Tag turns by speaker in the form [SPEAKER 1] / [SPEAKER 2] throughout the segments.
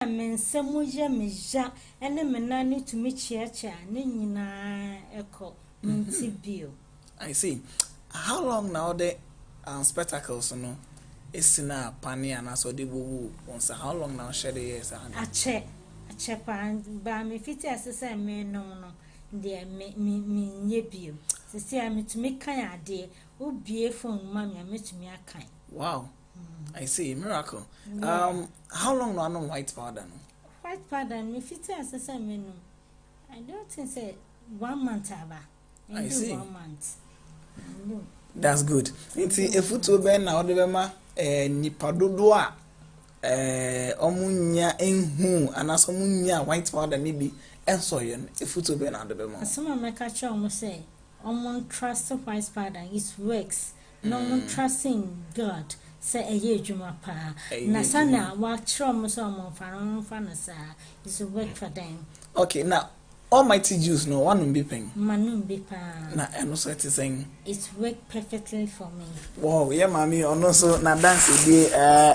[SPEAKER 1] me nsa mu yɛ me ya ne me nan no tumi kyeakyea ne nyinaa kɔ. Mente bio.
[SPEAKER 2] I see. How long na wode um, spectacles no esi na pane anaasɛ ɔde wowu wo nsa? How long na wohyɛ de yɛɛ saa?
[SPEAKER 1] Akyɛ, akyɛ paa. Baa me fiti ase sɛ menom no deɛ me me menyɛ bio. Sisi a metumi kan adeɛ. Wobie phone ma me a metumi akan.
[SPEAKER 2] Wow. I see. Miracle. Yeah. How long na anom white powder no?
[SPEAKER 1] White powder no mefiti ase sɛ menom. I don't think sɛ one month aba.
[SPEAKER 2] I see. One month. That's good. Nti efutuo bɛn na wɔde bɛma eh, nipa dodoɔ a eh, wɔn nya nhu anaasɛ wɔn nya white powder ne bi nsɔyɛ no efutuo bɛn na wɔde bɛma wɔn?
[SPEAKER 1] Asɛm a mɛka kyerɛ wɔn sɛ wɔn trust white powder it works na wɔn trust in God sɛ ɛyɛ adwuma paa na sɛnea wakyerɛ wɔn sɛ wɔn mfa no wɔn mfa no saa it will work for them.
[SPEAKER 2] Okay na Almighty juice no wanom bi pɛn?
[SPEAKER 1] Manom bi paa.
[SPEAKER 2] Na ɛno nso ɛte sɛn?
[SPEAKER 1] It work perfectly for me.
[SPEAKER 2] Wow, yɛ maame ɔno nso n'adansedie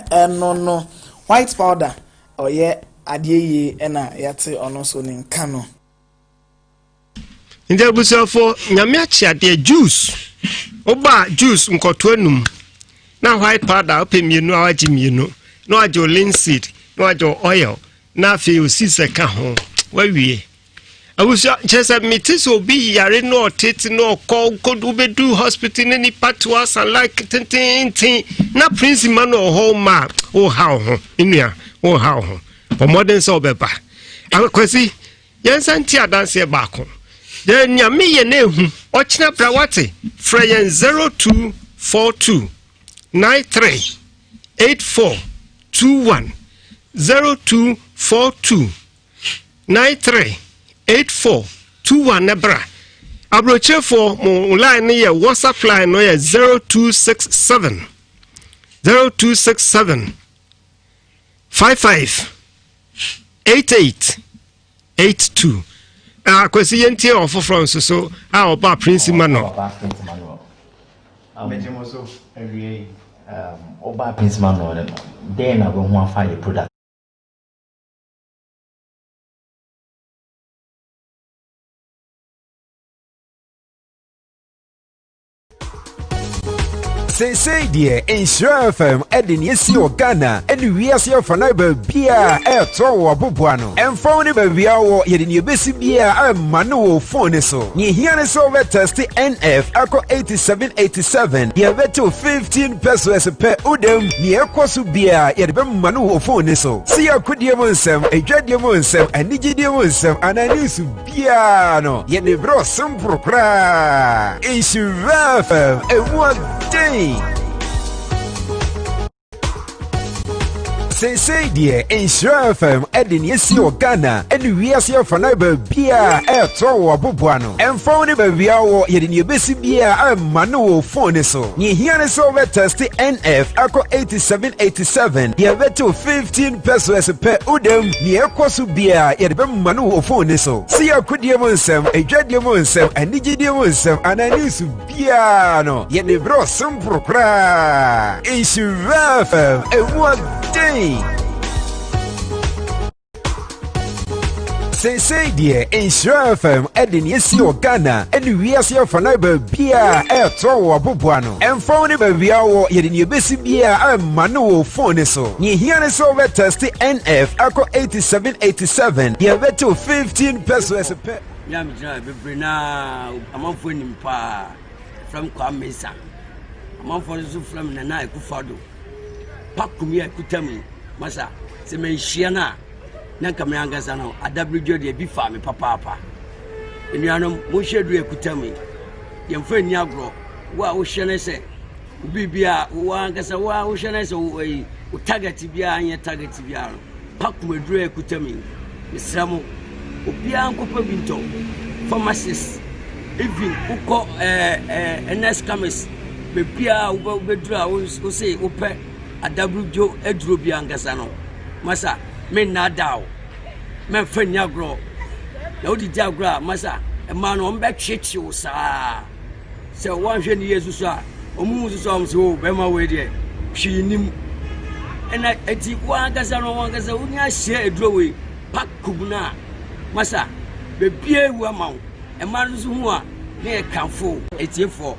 [SPEAKER 2] ɛno no white powder ɔyɛ adeɛ yie ɛna yɛate ɔno nso ne nka no.
[SPEAKER 3] Nti abusuafo nyame akye adeɛ juice woba juice nkɔto anum na white powder wopɛ mmienu a wagye mmienu na wagye linseed na wagye oil na afei osi sɛ ka ho wawie abusua kyerɛ sɛ mete sɛ obi yare na ɔtete na ɔkɔ wobɛdu hospital ne nipa to asa like tententen na prince ma no ɔhɔ ma a woha wo ho nnua woha wo ho bɔ mmɔden sɛ wobɛba akwasi Yɛnsan ntie adanseɛ baako. Yɛ nea meyɛ na ehu. Ɔkyena bra wate. Frɛ yɛn 0242 93 84 21 0242 93 84 21 na bra. Aburokyerefoɔ mo line no yɛ WhatsApp line no yɛ 0267 0267 55 88 82 akwasi yɛntie ɔfoforɔ nso so a ɔba Prince Emmanuel.
[SPEAKER 4] Megye mo so awie yi ɔba Prince Emmanuel no dɛn na wobɛho afa yɛ product.
[SPEAKER 5] Seesei deɛ Nhyira FM de nea esi wɔ Ghana ne wiase afanan baabiara ɛretɔ wɔ aboboa no. Ɛmfa wo ne baabiara wɔ, yɛde nea ebesi biara ɛrema no wɔ fon ne so. Nea ehia ne sɛ wobɛtɛste NF akɔ 8787, yɛbɛtew 15 pesos pɛ wodam. Nea ɛkɔ so biara yɛde bɛma no wɔ fon ne so. Sɛ yɛ akodie mu nsɛm, adwadie mu nsɛm, anigyedie mu nsɛm anaa news biara no yɛde brɛ ɔsemporo koraa. Nhyira FM, emu ɔden. Seesei deɛ Nhyira FM de nea esi wɔ Ghana ne wiase afanan baabiara ɛretɔ wɔ aboboa no. Ɛmfa wo ne baabiara wɔ, yɛde nea ebesi biara ɛrema no wɔ fon ne so. Nea ehia ne sɛ wobɛtɛste NF akɔ 8787, yɛbɛtew 15 pesos pɛ wodam. Nea ɛkɔ so biara yɛde bɛma no wɔ fon ne so. Sɛ yɛ akodie mu nsɛm, adwadie mu nsɛm, anigyedie mu nsɛm anaa news biara no, yɛde brɛ ɔsemporo koraa. Nhyira FM, emu ɔden. Seesei deɛ Nhyira FM de nea esi wɔ Ghana ne wiase afanan baabiara ɛretɔ wɔ aboboa no. Ɛmfa wo ne baabiara wɔ, yɛde nea ebesi biara ɛrema no wɔ fon ne so. Nea ehia ne sɛ wobɛtɛste NF akɔ 8787, yɛbɛtew 15 pesos pɛ.
[SPEAKER 6] Me a megyina bebree naa amanfoɔ anim paa frɛ me Kwame Mensah amanfoɔ nso frɛ me Nana Akufo-Addo pakum yi a ɛkuta mu masa sɛ manhyia no a na nka me ankasa no adabiridwo deɛ bi faa me papaapa nnuanom monhwɛ duro ɛkuta mu yi yɛmfa nni agorɔ wo a wohyɛ no sɛ wo biribia wo ankasa wo a wohyɛ no sɛ wo wo target biara nyɛ target biara no pa kumaduro a ɛkuta mu yi mesrɛ mo obiara nkɔpɛ bi ntɔ pharmacist even wokɔ ɛɛ ɛɛ ns chemist baabiara wobɛduru a wose wopɛ Adabridwo aduro bi ankasa no, masa mennaadaa wo, mɛmfa nni agorɔ. Na wode di agorɔ a, masa mmaa no wɔbɛkyekye wo saa. Sɛ woanhwɛ ne yie soso a, wɔn hu soso a wɔn sɛ o oh, bɛrima wei deɛ hwee nim. Ɛna eti wo ankasa no wo ankasa wonya ahyɛ aduro wei pa kum no a masa bebie ewu ama wo. Ɛma no nso hu a ne yɛ kamfo etiefoɔ.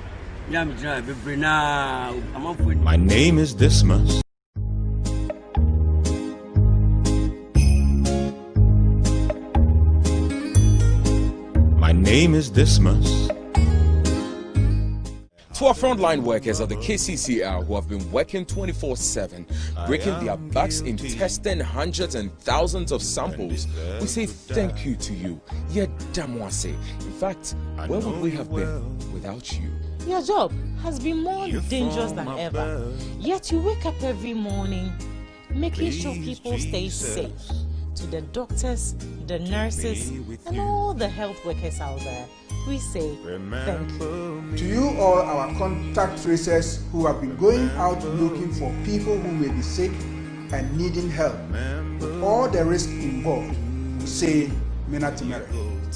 [SPEAKER 7] My name is Dismas. My name is Dismas.
[SPEAKER 8] To our frontline workers at the KCCR who have been working 24 7, breaking their backs in testing hundreds and thousands of samples, we say thank you to you. Yedamwase. In fact, where would we have been without you?
[SPEAKER 9] Your job has been more dangerous than ever. Yet you wake up every morning making sure people stay safe. To the doctors, the nurses, and all the health workers out there, we say thank you.
[SPEAKER 10] To you all our contact tracers who have been going out looking for people who may be sick and needing help, with all the risk involved, we say Minatimere.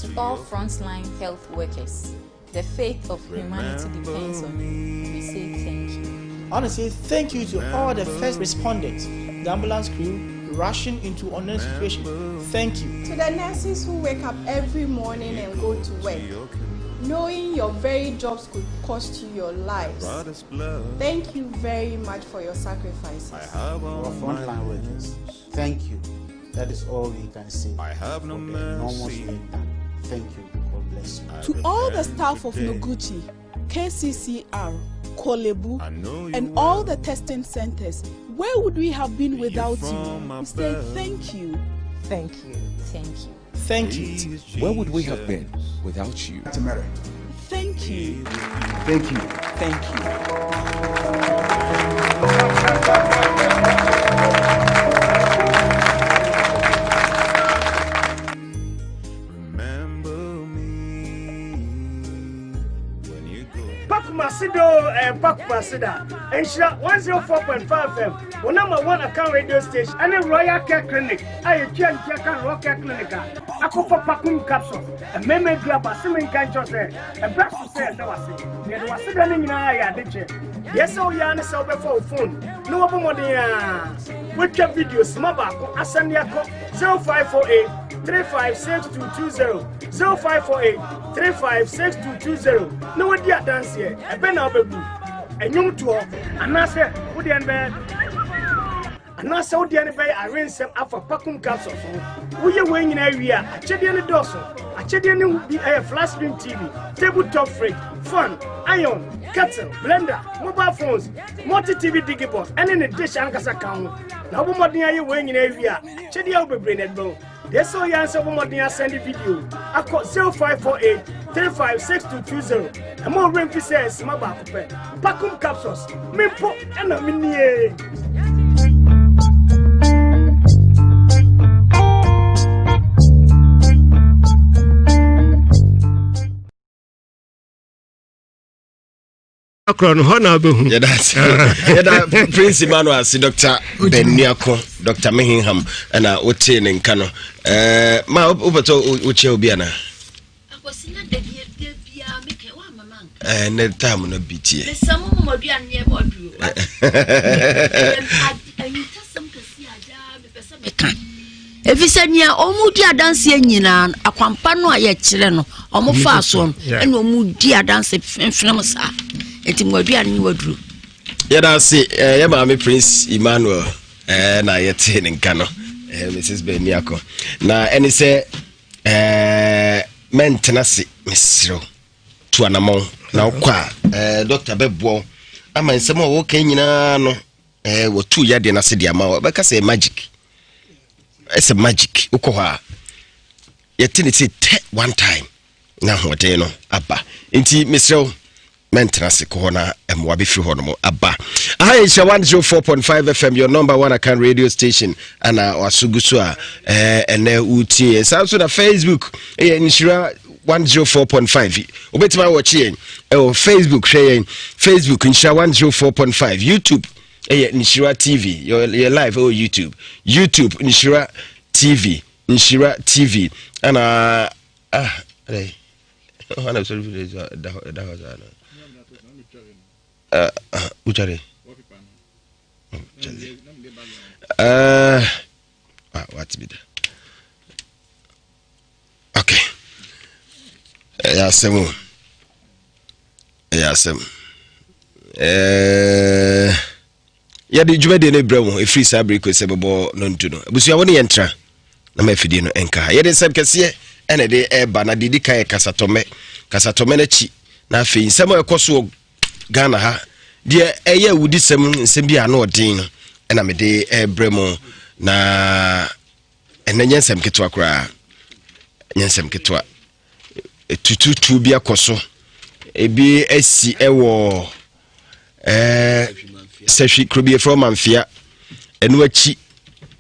[SPEAKER 11] To all frontline health workers, the faith of humanity depends on you. We say thank you.
[SPEAKER 12] I want to say thank you to all the first responders, the ambulance crew, rushing into unknown situation. Thank you.
[SPEAKER 13] To the nurses who wake up every morning and go to work, knowing your very jobs could cost you your lives. Thank you very much for your sacrifices.
[SPEAKER 14] Our frontline workers, thank you. That is all we can say. I have no for the enormous work done. Thank you. God bless you.
[SPEAKER 15] To all the staff of Noguchi, KCCR, Korle Bu, and all the testing centers, where would we have been without you? We say thank you.
[SPEAKER 9] Thank you.
[SPEAKER 11] Thank you.
[SPEAKER 12] Thank you.
[SPEAKER 8] Where would we have been without you?
[SPEAKER 15] Thank you.
[SPEAKER 10] Thank you.
[SPEAKER 2] Thank you.
[SPEAKER 16] Pakumasi do eh, Pakumasi da. Nhyira 104.5 FM, wo number one account radio station, ɛne Royal Care Clinic a yɛtua ntua ka Royal Care Clinic a akɔfa Pakum capsules, mmarima duru aba se menka nkyɛw sɛ ɛberɛ so sɛ ɛda wase. Na yɛde wase da no nyinaa yɛ ade kyɛ. Deɛ sɛ woyɛ ara ne sɛ wobɛfa wo phone na wɔbɔ mmɔden a woatwa video sima baako asɛnde akɔ 0548 356220 0548 356220 na wadi adanseɛ ɛbɛ na wobɛbu ɛnwomtoɔ anaasɛ wodeɛ no bɛyɛ anaasɛ wodeɛ no bɛyɛ awensɛm afa pakum capsules ho woyɛ wei nyinaa wie a akyɛdeɛ no dɔɔso akyɛdeɛ no bi ɛyɛ flat screen tv table top fridge fan iron kettle blender mobile phones multi tv digibox ɛne ne dish ankasa ka ho na wobɔ mmɔden ayɛ wei nyinaa wie a akyɛdeɛ a wo bebree na ɛdɔn Deɛ sɛ ɔyɛ ansɛ bɔ mmɔden asɛnde video akɔ 0548 356220. Ɛma ɔwerɛ mfi sɛ sima baako pɛ. Pakum capsules, me mpo ɛna menie.
[SPEAKER 3] Korɔ no hɔ na wobɛhu.
[SPEAKER 17] Yɛda ase. Yɛda Prince Emmanuel ase, Dr. Beniako, Dr. Mehinham, ɛna wotee ne nka no. Eh, ma wopɛ sɛ wokyia obi anaa? Eh, ne time no bi tie.
[SPEAKER 18] Efisɛ nea wɔdi adanseɛ nyinaa no, akwampa no a yɛkyerɛ no, wɔfaa soɔ no, ɛna wɔdi adanse femfenem saa. Enti mo aduane ne waduro.
[SPEAKER 17] Yɛda ase eh, yɛ maame Prince Emmanuel eh, na yɛte ne nka no eh, Mrs. Beniako na ɛne sɛ eh, mɛntena se mesrɛ tu anamɔn na wokɔ a eh, dɔkta bɛboa wo ama nsɛm a wɔka nyinaa no Eh, wɔtu yadeɛ no ase de ama wo bɛka sɛ magic ɛsɛ magic wokɔ hɔ a yɛte ne sɛ tɛ one time na ahoɔden no aba nti mesrɛ wo mɛntena ase kɔ hɔ na mmoa bɛfiri hɔ nom aba aha yɛ nhyira 104.5 fm your number one akan radio station ana waso gu so a ɛnɛ wotie yɛn saa nso na facebook ɛyɛ nhyira 104.5 wobɛtumi awɔkye yɛn ɛwɔ facebook hwɛ yɛn facebook nhyira 104.5 youtube ɛyɛ nhyira tv yɛ live ɛwɔ youtube youtube nhyira tv nhyira tv ɛna ah ɛdɛ hɔ na sɔrɔ fi da hɔ da hɔ saa no ah wotware. Uh, ah, wate bi da. Okay. Ɛyɛ asɛm o. Ɛyɛ asɛm. Ɛɛ yɛde dwumadie no brɛ mu ɛfiri saa bere kɔ sɛ bɛbɔ no ntu no abusua wo ne yɛntra na ma afidie no nka ha yɛde nsɛm kɛseɛ ɛna ɛde ɛreba na deɛ ɛdi kan yɛ kasatɔmɛ kasatɔmɛ no akyi na afei nsɛm a ɛkɔ so wɔ ghana ha deɛ ɛyɛ awudisɛm nsɛm bi a ano ɔden no ɛna mede ɛrebrɛ mu na ɛnɛ nyɛ nsɛm ketewa koraa nyɛ nsɛm ketewa tututuo bi akɔ so ebi asi ɛwɔ ɛɛ sɛhwi kuro bi efrɛ ɔmanfia ɛno akyi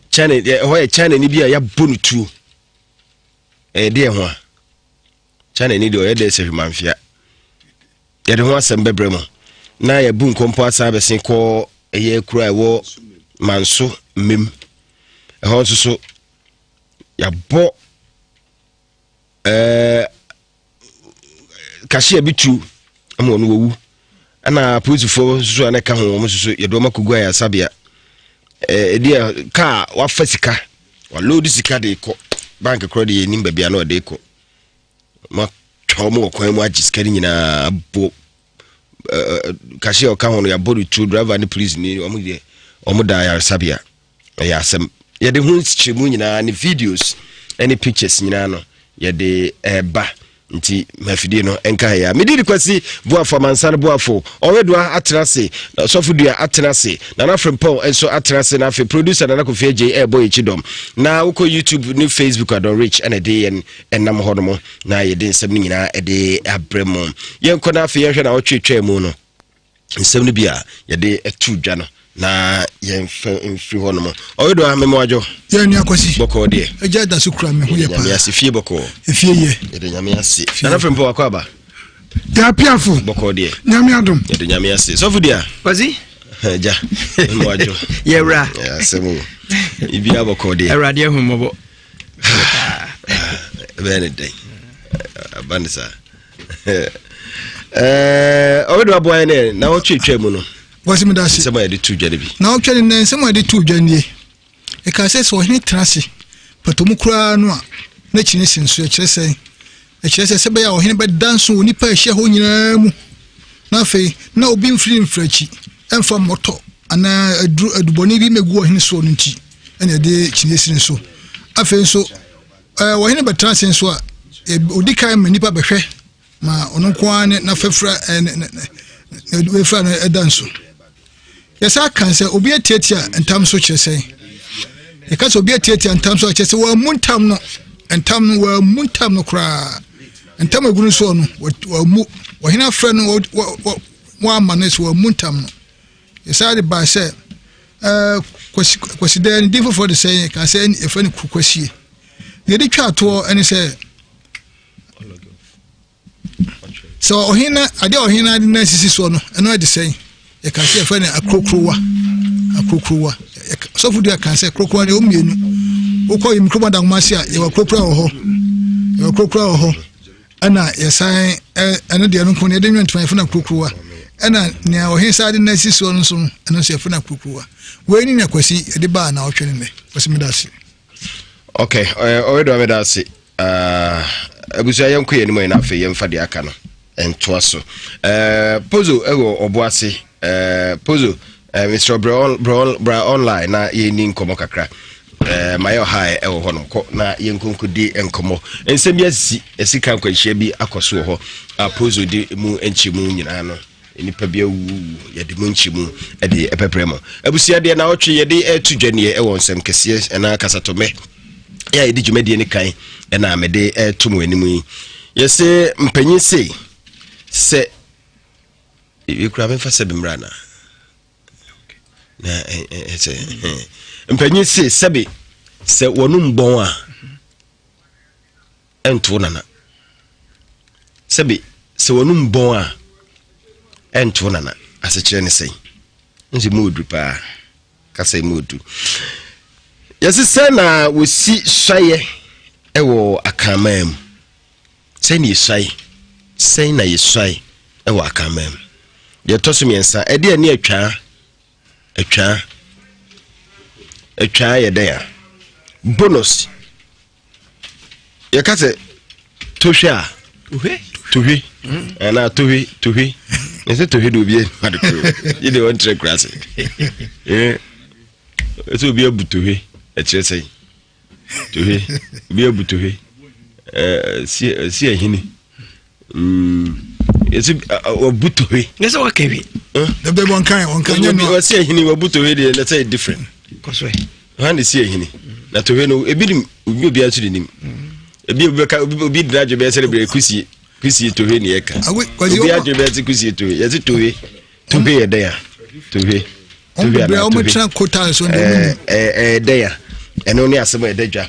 [SPEAKER 17] china ɛhɔ yɛ china ni bi a yɛabɔ no tuo ɛyɛ deɛ ho a china ni deɛ ɔyɛ dɛ sɛhwi manfia yɛde ho asɛm bɛbrɛ mu na yɛbu nkɔmpɔ asan abɛsen kɔ ɛyɛ kuro a ɛwɔ manso mmem ɛhɔ nso so yɛabɔ ɛɛ kahyia bi tu ama wɔn wɔwu ɛna apolisifoɔ nso so a na ɛka ho wɔn nso so yɛde wɔn akɔgu ayaresabea ɛɛ ɛdi a kaa wafa sika waloodi sika de kɔ bank korɔ de yɛnim baabi a na ɔde kɔ matwa wɔn wɔ kwan mu agye sika no nyinaa abɔ ɛɛ kahyia ɔka ho no yɛabɔ no tuo driver ne police ni wɔn deɛ wɔn da ayaresabea. Ɛyɛ asɛm. Yɛde ho nkyerɛmu nyinaa ne videos ne pictures nyinaa no yɛde ɛreba nti mafidie no nka ha ya medi de kwasi boafo amansa no boafo ɔwedoa atena ase sɔfo dua atena ase nana frempɔn nso atena ase na afei producer nana kofi agye ɛrebɔ yɛkyi dɔm na wokɔ youtube ne facebook adon rich ɛna ɛde yɛn ɛnam hɔ nom na yɛde nsɛm no nyinaa ɛde abrɛ mu yɛnkɔ no afei yɛhwɛ na wɔtwetwaa mu no nsɛm no bi a yɛde to dwa no na yɛmfa mfiri hɔ nom ɔwedo a mema wadwo
[SPEAKER 10] yɛ nua kwasi
[SPEAKER 17] bɔkɔɔ deɛ
[SPEAKER 10] agya da so kura me ho yɛ paa
[SPEAKER 17] nyame ase fie bɔkɔɔ
[SPEAKER 10] efie yɛ
[SPEAKER 17] yɛde nyame ase nana firi mpo wakɔ aba
[SPEAKER 10] yɛapiafo
[SPEAKER 17] bɔkɔɔ deɛ
[SPEAKER 10] nyame adom
[SPEAKER 17] yɛde nyame ase sɔfo deɛ
[SPEAKER 19] kwasi
[SPEAKER 17] agya mema wadwo
[SPEAKER 19] yɛwura
[SPEAKER 17] asɛm o biribiara bɔkɔɔ deɛ
[SPEAKER 19] awurade ahu mmɔbɔ
[SPEAKER 17] ɛbɛyɛ ne dɛn aba ne saa ɔbɛde waboa yɛ nɛ na wɔtwetwa mu no
[SPEAKER 10] wɔsi mi da ase
[SPEAKER 17] nsɛm a yɛde to dwa no bi
[SPEAKER 10] na wɔtwa ne nɛ nsɛm a yɛde to dwa nie ɛka sɛ sɛ ɔhene tena ase pɛtɔmu koraa no a n'akyi ne si nso ɛkyerɛ sɛ ɛkyerɛ sɛ sɛ bɛyɛ a ɔhene bɛda nso wɔ nipa a ɛhyia hɔ nyinaa mu na afei na obi mfiri mfiri akyi ɛmfa mmɔtɔ anaa aduru adubɔne bi mɛgu ɔhene soɔ no nti ɛna ɛde kyiniiɛ si ne so afei nso Ɛɛ, ɔhene bɛtena ase nso a, odi kan ma nnipa bɛhwɛ ma ɔno nko ara ne n'afɛfra ne ne ne efra no ɛda nso. Yɛsan kan sɛ obi atiatia ntam so kyerɛ sɛn? Yɛka sɛ obi atiatia ntam so kyerɛ sɛ wɔammu ntam no, ntam no wɔammu ntam no koraa. Ntam egu no soɔ no wɔammu. Ɔhene afrɛ no wɔama no sɛ wɔammu ntam no. Yɛsan de baa sɛ ɛɛ kwasi kwasidaa ne din foforɔ de sɛ yɛka sɛ yɛfrɛ no kukwasie. Deɛ yɛde twa toɔ ne sɛ sɛ ɔhene na adeɛ a ɔhene na de nan sisi soɔ no ɛno ɛde sɛn yɛka sɛ yɛfrɛ no akurokorowa akurokorowa sɔfo dua kan sɛ kurokorowa deɛ ɔmmienu wokɔ yɛ mikurom adangoma ase a yɛwɔ kurokorowa wɔ hɔ yɛwɔ kurokorowa wɔ hɔ ɛna yɛsan ɛno deɛ no nko no yɛde nwene ntoma yɛfrɛ no akurokurowa ɛna nea ɔhene saa de no asi soɔ no nso no ɛno nso yɛfrɛ no akurokurowa wei ne nea kwasi yɛde baa na ɔtwe no nnɛ kwasi meda ase
[SPEAKER 17] ok ɔyɛ meda ase abusua yɛnkɔ yɛn anim na afei yɛmfa deɛ aka no ntoa so pozo ɛwɔ ɔbo ase pozo mesrɛ bra online na yɛnni nkɔmmɔ kakra Eh, mayɛ ɔhae ɛwɔ hɔ nom kɔ na yɛnkonkodi nkɔmmɔ nsɛm bi asisi asika nkwanhyia bi akɔ so wɔ hɔ apozo de mu nkyɛmu nyinaa no nnipa bi awuwu yɛde mu nkyɛmu de ɛpɛprɛ mu abusua deɛ na ɔtwe yɛde ɛto dwaneɛ ɛwɔ nsɛm kɛseɛ ɛna kasatɔmɛ yɛ a yɛde dwumadie no kan ɛna mede ɛto mu anim yi yɛse mpanyin se sɛ yɛkura memfa sɛ bemmra na na ɛsɛ mpanyin se sɛbe sɛ wɔnom bɔn a ɛnto nana sɛbe sɛ wɔnom bɔn a ɛnto nana asekyerɛ ne sɛn nso mu odu paa kasa mu odu yɛse sɛ na wɔsi suaeɛ ɛwɔ akanman mu Sɛn na yɛsuae? Sɛn na yɛsuae wɔ Akanman mu? Deɛ ɛtɔ so mmiɛnsa, ɛdeɛ ne atwaa? Atwaa. Atwaa yɛ dɛn a? Bonus. Yɛka sɛ tohwɛ a. Tohwe. Anaa tohwe, tohwe. Ne sɛ tohwe de obi ade koro. Yi de wɔntrɛ kura ase. Sɛ obi abu tohwe, ɛkyerɛ sɛn? Tohwe, obi abu tohwe. Si si ahini. Yɛsɛ wabu tohwe.
[SPEAKER 16] Ne sɛ waka wi.
[SPEAKER 10] Dɛbɛ wɔn kan wɔn kan nyɛ no.
[SPEAKER 17] Wɔsi ahini wabu tohwe deɛ na sɛ yɛ different.
[SPEAKER 16] Kɔsɔ yɛ.
[SPEAKER 17] Hɔn na si ahini. Na tohwe no ebi nim obi obi nso de nim. Ebi obi bɛka obi obi dina adwo bɛyɛ sɛ de kusie kusie tohwe ne yɛ ka. Obi adwo bɛyɛ sɛ kusie tohwe yɛsɛ tohwe tohwe yɛ dɛn a tohwe.
[SPEAKER 10] Wɔn bebree a wɔtena kota nso deɛ wɔn nim.
[SPEAKER 17] Ɛɛ dɛn a ɛno ne asɛm a ɛda dwa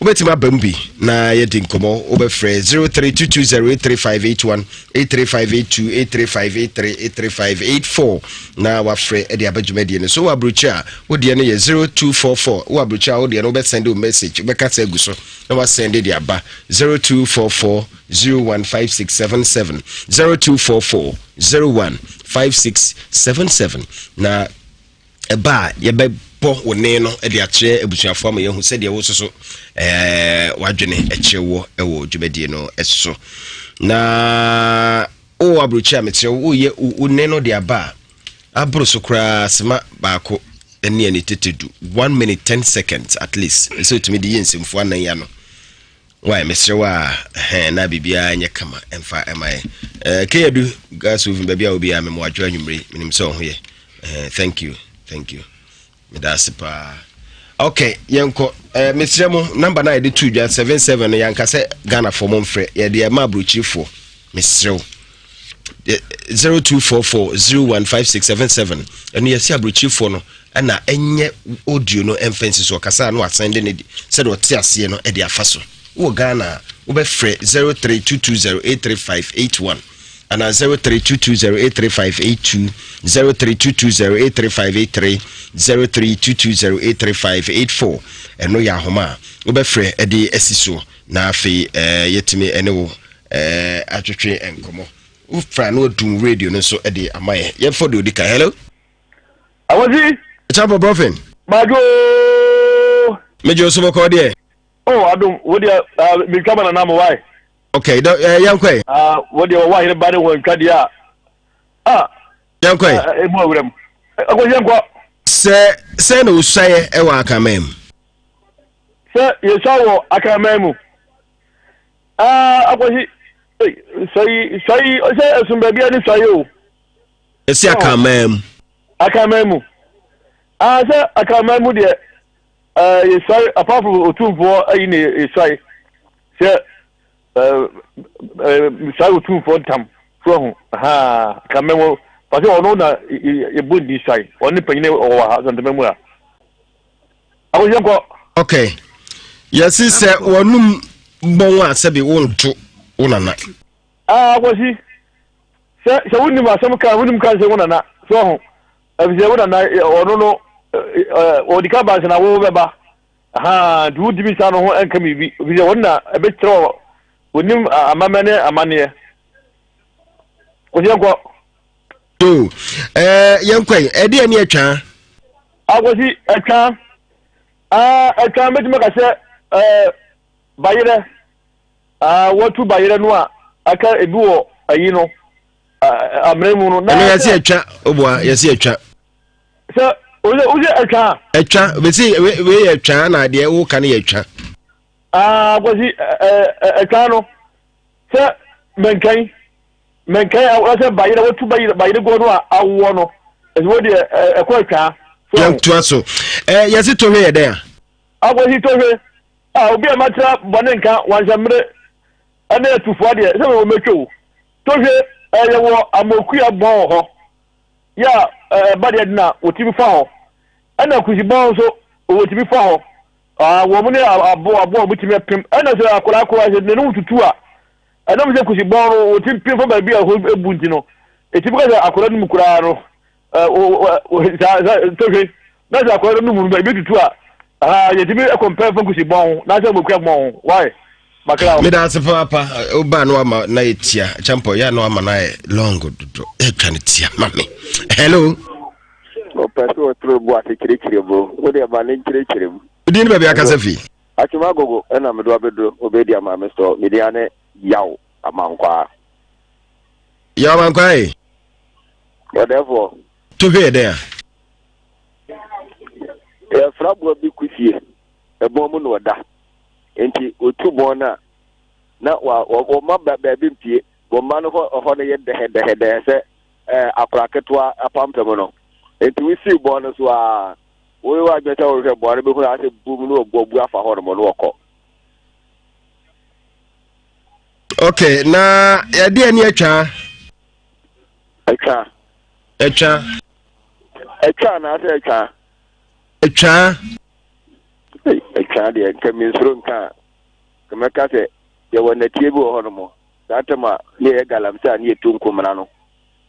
[SPEAKER 17] wobɛtumi aba mu bi na yɛdi nkɔmmɔ wobɛfrɛ 0322083581 83582 83583 83584 na wafrɛ de aba dwumadie no so wɔ aburokyire a wodeɛ no yɛ 0244 wɔ aburokyire a wodeɛ no wobɛsɛnde wo message wobɛka sɛ agu so na wasɛnde de aba 0244 015677 0244 015677 na ɛba a yɛbɛbɔ wo ne no de akyerɛ abusuafoɔ ama yɛahu sɛdeɛ wo soso ɛɛ wadwene ɛkyerɛ wɔ ɛwɔ dwumadie no so na wowɔ aburokyi a mekyerɛ woyɛ wo ne no de aba a aboro so koraa sema baako ne ani tete du one minute ten seconds at least ɛsɛ otumi de yɛ nsɛmfua anan ya no Wai mesrɛ wo a ɛhɛn na biribiara nyɛ kama ɛmfa ɛma yɛ ɛɛ keyadu gas oven baabi a obiara mema wadwo anwummere menim sɛ ɔho yɛ ɛhɛn thank you thank you meda ase paa okay yɛnkɔ ɛɛ mesrɛ mo namba no a yɛde tu dwa 77 no yɛanka sɛ ghanafoɔ mo mfrɛ yɛde ɛma aburokyirifoɔ mesrɛ wo 0244 015677 ɛno yɛsi aburokyirifoɔ no ɛna ɛnyɛ audio no ɛmfa nsi so ɔkasa no asan de ne sɛdeɛ ɔte aseɛ no ɛde afa so wɔ Ghana a wobɛfrɛ 0322083581 anaa 0322083582 0322083583 0322083584 ɛno yɛ ahoma a wobɛfrɛ ɛde asi so na afei ɛɛ yɛtumi ɛne wo ɛɛ atwetwe nkɔmɔ wofra no adum radio no nso ɛde ama yɛ yɛmfa deɛ ɔdi ka hello
[SPEAKER 19] Awɔsi.
[SPEAKER 17] Champo Brɔfin.
[SPEAKER 19] Madwo.
[SPEAKER 17] Medwo so bɔkɔ deɛ.
[SPEAKER 19] Oh adum wo deɛ uh, metwa ma nana mo wae.
[SPEAKER 17] Okay, dɔ eh, yɛn kɔɛ.
[SPEAKER 19] Ah, wo deɛ wɔwɔ ahene ba ne wɔn ntwa deɛ a. Ah.
[SPEAKER 17] Yɛn kɔɛ.
[SPEAKER 19] Emu awura mu. Ɛkɔ yɛn kɔ.
[SPEAKER 17] Sɛ sɛ na osuayɛ ɛwɔ akraman mu.
[SPEAKER 19] Sɛ yɛsua wɔ akraman mu. Ah, akɔsi. Sɔyi sɔyi sɛ ɛsum baabi a ne suayɛ o.
[SPEAKER 17] Ɛsi akanman mu.
[SPEAKER 19] Akanman mu. Ah, sɛ akanman mu deɛ, ɛɛ yɛsuare apart from otumfoɔ ayi na yɛsuare sɛ ɛɛ ɛɛ suare otumfoɔ ntam so ho ha akanman mu pàṣẹ ɔno na yɛbɔ ndi suare ɔno ne panyin wɔ ha santama mu a akɔhyɛ nkɔ.
[SPEAKER 17] Okay yɛsi sɛ wɔnum bɔn a sɛbi wonto wo nana.
[SPEAKER 19] Ah, Kwasi, sɛ sɛ wonim asɛm ka wonim ka nsɛm wo nana so ɔho efisɛ wo nana ɔno no ɔdi ka ba nsa na wo bɛba ha nti wontumi nsa no ho nka biribi efisɛ wɔn na ɛbɛkyerɛ wɔ wonim amammerɛ ne amanneɛ Kwasi yɛnkɔ.
[SPEAKER 17] Yo, ɛɛ yɛnkɔ yi ɛde ɛne atwa.
[SPEAKER 19] Akwasi atwa aa atwa mɛtumi aka sɛ ɛɛ bayerɛ. Ah, wɔatu bayerɛ no a aka ebi wɔ ayi no amena mu no.
[SPEAKER 17] Ɛno yɛsi atwa oboa yɛsi atwa.
[SPEAKER 19] Sɛ wosɛ wosɛ atwa.
[SPEAKER 17] Atwa bɛsi wei yɛ atwa na deɛ woka no yɛ atwa.
[SPEAKER 19] Ah, kwasi ɛɛ atwa no sɛ mɛnkan mɛnkan sɛ bayerɛ wɔtu bayerɛ bayerɛ guo no a awoɔ no ɛsɛ wɔ deɛ ɛkɔ atwa.
[SPEAKER 17] Yɛntoa so ɛɛ yɛsi tohwe yɛ dɛn a.
[SPEAKER 19] Akwasi tohwe. Ah, obi a matra bɔne nka wansɛmmere ne atufoɔ deɛ sɛ mewɔ mɛtwa o. Tohwe eh, yɛwɔ amokua bɔn wɔ hɔ yɛ a eh, ɛba deɛ na wɔtumi fa hɔ ɛna kusibɔn nso wɔtumi fa hɔ ah, wɔn ne abo abo a wɔtumi apem ɛna sɛ akwadaa koraa sɛ n'anum tutu a ɛnam sɛ kusibɔn no wɔtumi pem fa baabi a ɛhɔ ebu nti no ɛtumi ka sɛ akwadaa no mu koraa no tohwe na sɛ akwadaa no num no ebi tutu a yɛtumi kɔmpɛ fa kusi bɔn ho na sɛ mokua bɔn ho why makra
[SPEAKER 17] meda ase paapa woba no ama na yɛtia kyampɔ yɛ no ama no ayɛ long dodo ɛtwa no tia ma me hello.
[SPEAKER 20] Ɔpɛ sɛ ɔtoro bo ase kyerɛkyerɛ mu. Wo deɛ ma no nkyerɛkyerɛ mu.
[SPEAKER 17] Wo din ne baabi akasa fi?
[SPEAKER 20] Atwem Agogo ɛna mede abɛduro Obedi Amaame store. Me din ane Yaw Amankwaa.
[SPEAKER 17] Yaw Amankwaa e.
[SPEAKER 20] Ɔdɛɛfoɔ.
[SPEAKER 17] To hwɛ yɛ dɛn a?
[SPEAKER 20] Yɛfrɛ aboa bi kusie. Ɛbɔn mu na ɔda. Nti otu bɔn no a, na wɔma baabi mpie. Wɔma no hɔ hɔ no yɛ dɛhɛdɛhɛdɛhɛ sɛ ɛɛ akora ketewa apampam no. Nti wosiw bɔn no so a, woyɛ w'adwene sɛ wohwɛ bɔn no bɛhunu asɛ bum no wɔbu afa hɔ nom no wɔkɔ.
[SPEAKER 17] Okay, na yɛde ani atwa.
[SPEAKER 20] Atwa.
[SPEAKER 17] Atwa.
[SPEAKER 20] Atwa anaasɛ atwa?
[SPEAKER 17] Atwa.
[SPEAKER 20] Atwa deɛ nka mensuro nka a, nka mɛka sɛ yɛwɔ nɛteɛ bi wɔ hɔ nom. Saa tam a ne yɛyɛ galamsey a ne yɛtu nkomena no,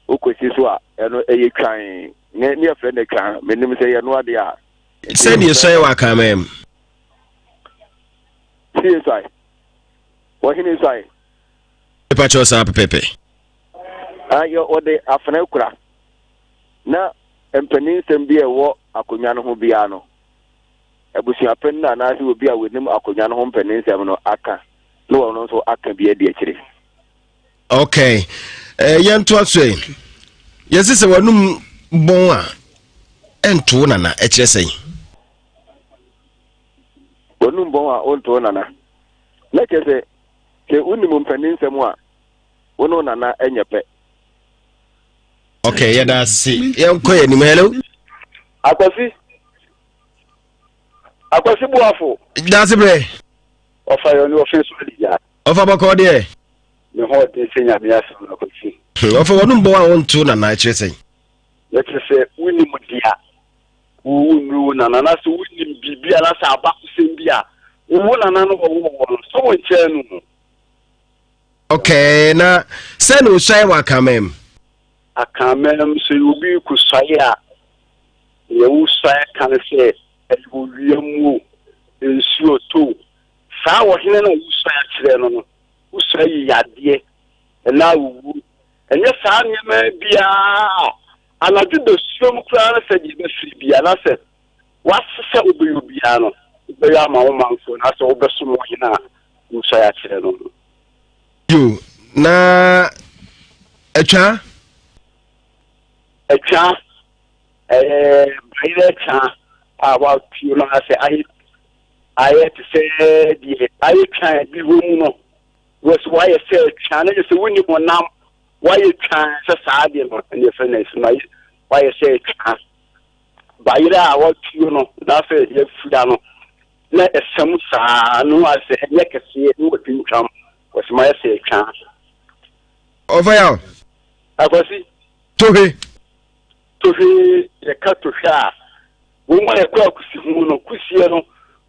[SPEAKER 20] wokɔsi so a, ɛno ɛyɛ twan. Ne ne yɛfrɛ no atwa. Menim sɛ yɛnoa deɛ a.
[SPEAKER 17] Sɛdeɛ suae wɔ akanman mu.
[SPEAKER 20] Sie suae. Ɔhene suae.
[SPEAKER 17] Mepa kyɛw saa pɛpɛpɛ.
[SPEAKER 20] Ayɛ wɔde afena kura na mpanin nsɛm bi a ɛwɔ akonnwa no ho biara no, abusuapanin no anaasɛ obi a wɔnim akonnwa no ho mpanin nsɛm no aka na wɔn nso aka bi adi akyire.
[SPEAKER 17] Okay. Eh, yɛntoa so ɛ. Yɛse sɛ w'anum bɔn a ɛnto nana ɛkyerɛ sɛn?
[SPEAKER 20] W'anum bɔn a wonto nana. Na kyerɛ sɛ sɛ wonim mpanin nsɛm a wo ne wo nana nyɛ pɛ.
[SPEAKER 17] Ok, yɛda ase. Yɛnkɔ yɛn anim. Hello.
[SPEAKER 21] Akwasi. Akwasi Boafo.
[SPEAKER 17] Daase brɛ.
[SPEAKER 21] Ɔfa yɛ ɔne ɔfɛ so adi gya.
[SPEAKER 17] Ɔfa bɔkɔ deɛ.
[SPEAKER 21] Me ho ɔden sɛ nyame asɛm no akwasi.
[SPEAKER 17] Ɔfa wɔnom bɔ a wonto nana kyerɛ sɛn?
[SPEAKER 21] Yɛkyerɛ sɛ wonim dea wonnuru wo nana na sɛ wonim biribi anaasɛ abakɔsɛm bi a wo nana no wɔwɔ wɔ no sɛ wonkyɛn no mu.
[SPEAKER 17] Okay, na sɛ na osuae wɔ akanman mu?
[SPEAKER 21] Akanman mu sɛ obi kɔsuae a, nea wosuae ka ne sɛ ɛyɛ owia mu o, nsuo tɔ o, saa ɔhene no a wosuae akyerɛ no no, wosuae yi yadeɛ anaa owuo. Ɛnyɛ saa nneɛma biara a anadwo dasuom koraa no sɛ deɛ ɛbɛfiri bi anaasɛ W'ase sɛ wobɛyɛ obiara no, wobɛyɛ ama wo manfoɔ na sɛ wobɛsom ɔhene a wosuae akyerɛ no no.
[SPEAKER 17] Yo, na atwa?
[SPEAKER 21] Atwa, ɛyɛ bayerɛ atwa a watuo no asɛ ayɛ ayɛ te sɛ deɛ ayɛ twan bi wɔ mu no. Wɔsi wayɛ sɛ atwa na yɛ sɛ wonni honam wayɛ twan sɛ saa deɛ no ɛne ɛfɛ na ɛsi no wayɛ sɛ atwa. Bayerɛ a wɔatuo no na afei yɛafira no na ɛsa mu saa no ayɛ sɛ ɛnyɛ kɛseɛ na wɔatwintwam wɔsɛ ma ayɛ sɛ atwa.
[SPEAKER 17] Ɔfa yaw.
[SPEAKER 21] Akwasi.
[SPEAKER 17] Tohwe.
[SPEAKER 21] Tohwe yɛka tohwe a wɔn a yɛkɔ akusi ho no kusie no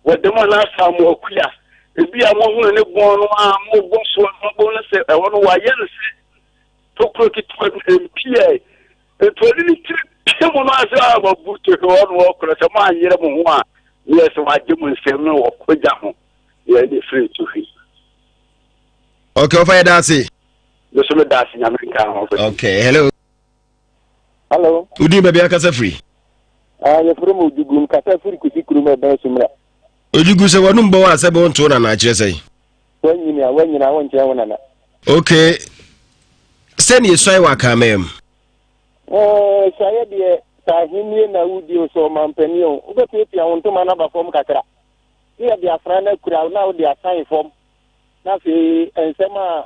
[SPEAKER 21] wɔde mo anaasa mo akuya ebi a moahunu ne bɔn no a mobɔ so a mobɔ no sɛ ɛhɔ no wɔayɛ no sɛ tokuro ketewa bi mpia Nti ɔde ne tiri pem no ase a wabu to hwɛ ɔno ɔkorɔ sɛ moanyere mo ho a ne yɛ sɛ wagye mo nsɛm no wɔkɔgya ho yɛ ne firi to hwi.
[SPEAKER 17] Okay, ɔfa yɛ daase.
[SPEAKER 21] Me so me daase nyame nka ho.
[SPEAKER 17] Okay, hello.
[SPEAKER 22] Hello.
[SPEAKER 17] Wodin baabi akasa firi?
[SPEAKER 22] Ah, yɛfrɛ mu Ojugu, nkasa firi Kusi kurom ɛbɛn Sumra.
[SPEAKER 17] Ojugu sɛ wɔnom bɔ wɔ asɛ bɛ wonto nana akyerɛ sɛn?
[SPEAKER 22] Wanyini a, wanyini a wonkyɛn wo nana.
[SPEAKER 17] Okay. Sɛnea esuae wɔ akanman mu.
[SPEAKER 22] Ɛɛ, suaeɛ deɛ, sɛ ahennie na wodi o, sɛ ɔmampanin o, wobɛpiapia wo ntoma no aba fam kakra, ne yɛde afra no akura wo na wode asan fam, na afei nsɛm a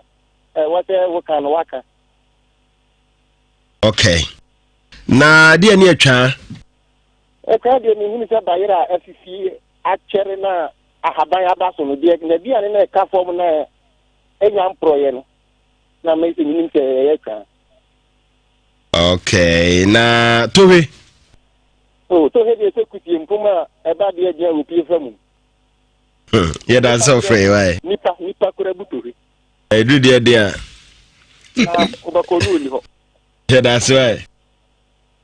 [SPEAKER 22] ɛwɔ sɛ woka no woaka.
[SPEAKER 17] Okay. Na deɛ ne atwaa?
[SPEAKER 22] Atwaa deɛ mehunu sɛ bayerɛ a afifi akyɛre na ahaban aba so no, deɛ n'aduane no ɛka fam na ɛnya mporɔeɛ no. na me sɛ menim sɛ ɛyɛ twaa.
[SPEAKER 17] Okay, na tohwe.
[SPEAKER 22] Oh, tohwe deɛ sɛ kusie mpom a ɛba deɛ gyina wɔ fa mu.
[SPEAKER 17] Yɛda sɛ ɔfrɛ yi wae.
[SPEAKER 22] Nipa nipa kora bu tohwe.
[SPEAKER 17] Ɛduru deɛ deɛ a.
[SPEAKER 22] Na wobɛkɔ no ɔni hɔ.
[SPEAKER 17] Yɛda ase wae.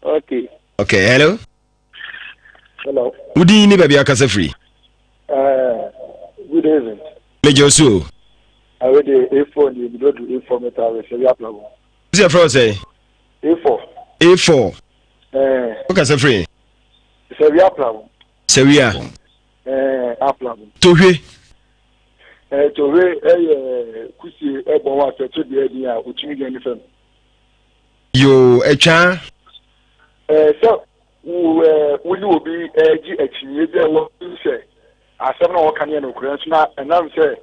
[SPEAKER 22] Okay.
[SPEAKER 17] Okay, hello.
[SPEAKER 22] Hello.
[SPEAKER 17] Wodin ne baabi akasa firi?
[SPEAKER 22] Uh, good evening.
[SPEAKER 17] Megye wo so o.
[SPEAKER 22] Awe de A4 ni ebi do A4 meta awe sɛ wi abrabɔ.
[SPEAKER 17] Sɛ frɛ wo sɛ?
[SPEAKER 22] A4.
[SPEAKER 17] A4.
[SPEAKER 22] Eh.
[SPEAKER 17] Wokasa firi?
[SPEAKER 1] Sɛwia Aplabo.
[SPEAKER 17] Sɛwia.
[SPEAKER 1] Ɛɛ Aplabo.
[SPEAKER 17] Tohwe.
[SPEAKER 1] Ɛɛ Tohwe ɛyɛ kusie ɛbɔ hɔ a sɛ to deɛ ɛdin a otumi dwan ne fam.
[SPEAKER 17] Yoo ɛtwaa.
[SPEAKER 1] Ɛɛ sɛ wo ɛɛ wo ne obi ɛɛgye akyinnye bi a wɔ sɛ asɛm na wɔka no yɛ nokorɛ nso na ɛnam sɛ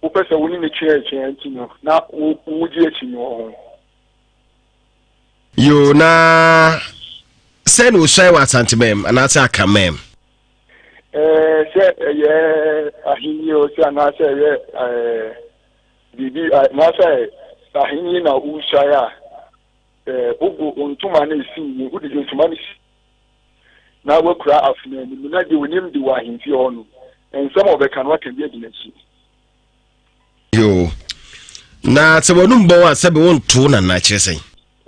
[SPEAKER 1] wopɛ sɛ wo ne no twe atua nti no na wo wogye akyinnye wɔ ho.
[SPEAKER 17] Yoo na sɛ na osuae wɔ Asantemam anaasɛ Akanmam?
[SPEAKER 1] Ɛɛ sɛ ɛyɛ ahenni o sɛ anaasɛ ɛyɛ ɛɛ biribi anaasɛ ahenni na wosuae a ɛɛ wogu ntoma no esi mu wode ntoma no si na wakura afena no mu na deɛ onim de wɔ ahemfie hɔ no nsɛm a ɔbɛka no waka bi adi n'akyi.
[SPEAKER 17] Yoo. Na sɛ w'anum bɔn a sɛbe wonto nana kyerɛ sɛn?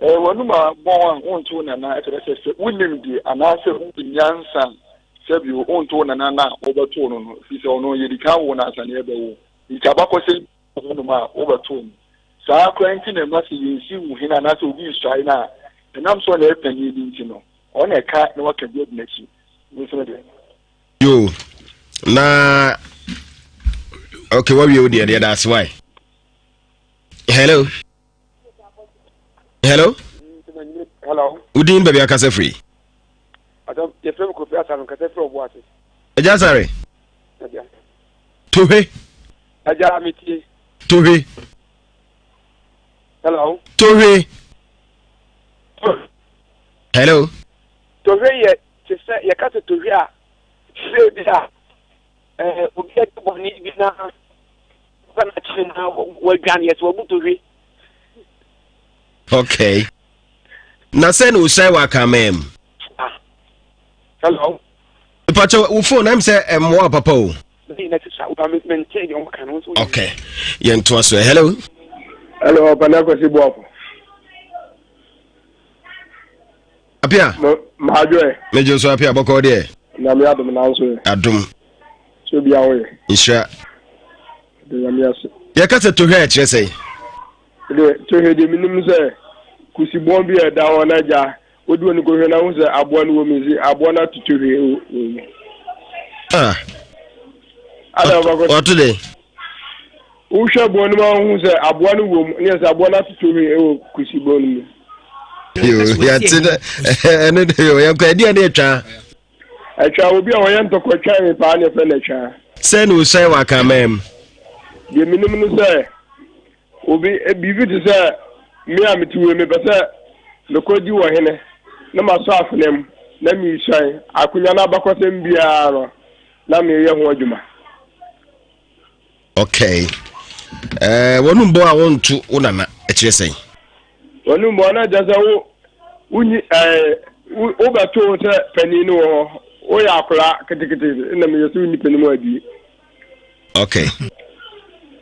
[SPEAKER 1] Eh, w'anum a bɔn a wonto nana kyerɛ sɛ sɛ wonim deɛ anaasɛ wowɔ nyansa a sɛbi wonto nana no a wobɛtoo no no firi sɛ ɔno yɛdi kan wo no ansa na yɛbɛwo nti abakɔsɛm bi wɔ hɔnom a wobɛtoo no saa koraa nti na ɛma sɛ yɛnsi wo hene anaasɛ obi nsuae no a ɛnam sɛ ɔna ɛyɛ panin no nti no ɔna ɛka na waka bi adi n'akyi nso no deɛ
[SPEAKER 17] Yo, na okay, wawie wo deɛ deɛ da ase wae. Hello. Hello.
[SPEAKER 1] Hello.
[SPEAKER 17] Wodin baabi akasa firi?
[SPEAKER 1] Adam, yɛfrɛ me Kofi Asare, nkasa firi ɔbo ase.
[SPEAKER 17] Agya Asare.
[SPEAKER 1] Agya.
[SPEAKER 17] Tohwe.
[SPEAKER 1] Agya, metie.
[SPEAKER 17] Tohwe.
[SPEAKER 1] Hello.
[SPEAKER 17] Tohwe. Hello.
[SPEAKER 1] Tohwe yɛ te sɛ yɛka sɛ tohwi a, sɛ ebi a ɛɛ obi adi bɔne bi na wɔpɛ no akyere na wadwane yɛ sɛ wabu tohwi.
[SPEAKER 17] Okay. Na sɛ na osuae wɔ akanman mu.
[SPEAKER 1] Ah. Hello.
[SPEAKER 17] Mepakyɛ wo phone ɛm sɛ ɛmmoa papa o. Okay. Yɛntoa so. Hello.
[SPEAKER 1] Hello, Ɔpani Akwasi Boafo.
[SPEAKER 17] Apia.
[SPEAKER 1] Maadwo ɛ.
[SPEAKER 17] Megye so Apia bɔkɔɔ deɛ.
[SPEAKER 1] Nyame adom nanso ɛ.
[SPEAKER 17] Adom.
[SPEAKER 1] So obi aho yɛ.
[SPEAKER 17] Nhyira.
[SPEAKER 1] De nyame ase.
[SPEAKER 17] Yɛka sɛ tohwɛ a ɛkyerɛ sɛn?
[SPEAKER 1] De tohwɛ deɛ menim sɛ kusibɔn bi a ɛda hɔ na agya wode w'ani kɔhwɛ na wohu sɛ aboa no wɔ mu nti aboa no ato tohwɛ wɔ mu.
[SPEAKER 17] Ah. Wato dɛn?
[SPEAKER 1] Wohwɛ bɔn no mu a wohu sɛ aboa no wɔ mu ne sɛ aboa no atotɔ hwi wɔ kusi bɔn no mu.
[SPEAKER 17] Yɛte dɛ ɛno de yɛnkɔ ɛdeɛ ne atwa.
[SPEAKER 1] Atwa obi a ɔyɛ ntɔkwa twan paa ne ɛfɛ no atwa.
[SPEAKER 17] Sɛ na osuan wɔ akanman mu.
[SPEAKER 1] Deɛ menim no sɛ obi eh, biribi te sɛ me a mete wei mepɛ sɛ mekɔdi wɔ hene na masɔ afena mu na meresuan akonnwa no abakɔsɛm biara no na meyɛ ho adwuma.
[SPEAKER 17] Okay. Eh, wɔnum bɔ a wɔnto wo nana ɛkyerɛ sɛn?
[SPEAKER 1] Wɔnum bɔ na kyerɛ sɛ wo wonyi ɛɛ eh, wobɛto sɛ panin no wɔ hɔ woyɛ akora ketekete na meyɛ sɛ wonni panin mu adie.
[SPEAKER 17] Okay.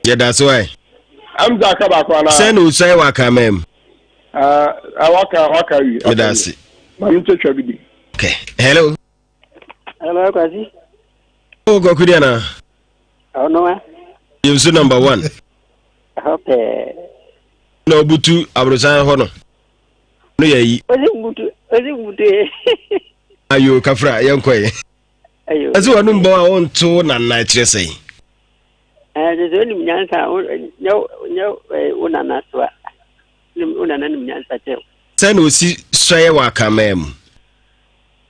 [SPEAKER 17] Yɛda so ɛ.
[SPEAKER 1] Ɛm sɛ aka baako anaa?
[SPEAKER 17] Sɛ na osuae wɔ akanman mu.
[SPEAKER 1] Ah, waka waka wie.
[SPEAKER 17] Meda ase.
[SPEAKER 1] Maame twatwa bi di.
[SPEAKER 17] Okay. Hello.
[SPEAKER 4] Hello, Kwasi.
[SPEAKER 17] Oh, Kwaku deɛ na.
[SPEAKER 4] Ɔno a.
[SPEAKER 17] Yɛn nso number one.
[SPEAKER 4] Ɛhɔ pɛɛ.
[SPEAKER 17] Na obutu aborosan hɔ no. No yɛ yi.
[SPEAKER 4] Osi mbutu osi mbutu ye.
[SPEAKER 17] Ayo kafra yɛn kɔ yi.
[SPEAKER 4] Ayo.
[SPEAKER 17] Ɛsɛ wɔn anum bɔ a wɔnto nana kyerɛ sɛn.
[SPEAKER 4] Ɛɛ sɛ sɛ onim nyansa nyɛ nyɛ wo nana so a wo nana nim nyansa kyerɛ.
[SPEAKER 17] Sɛ na osi sɔɛ wɔ akanman mu.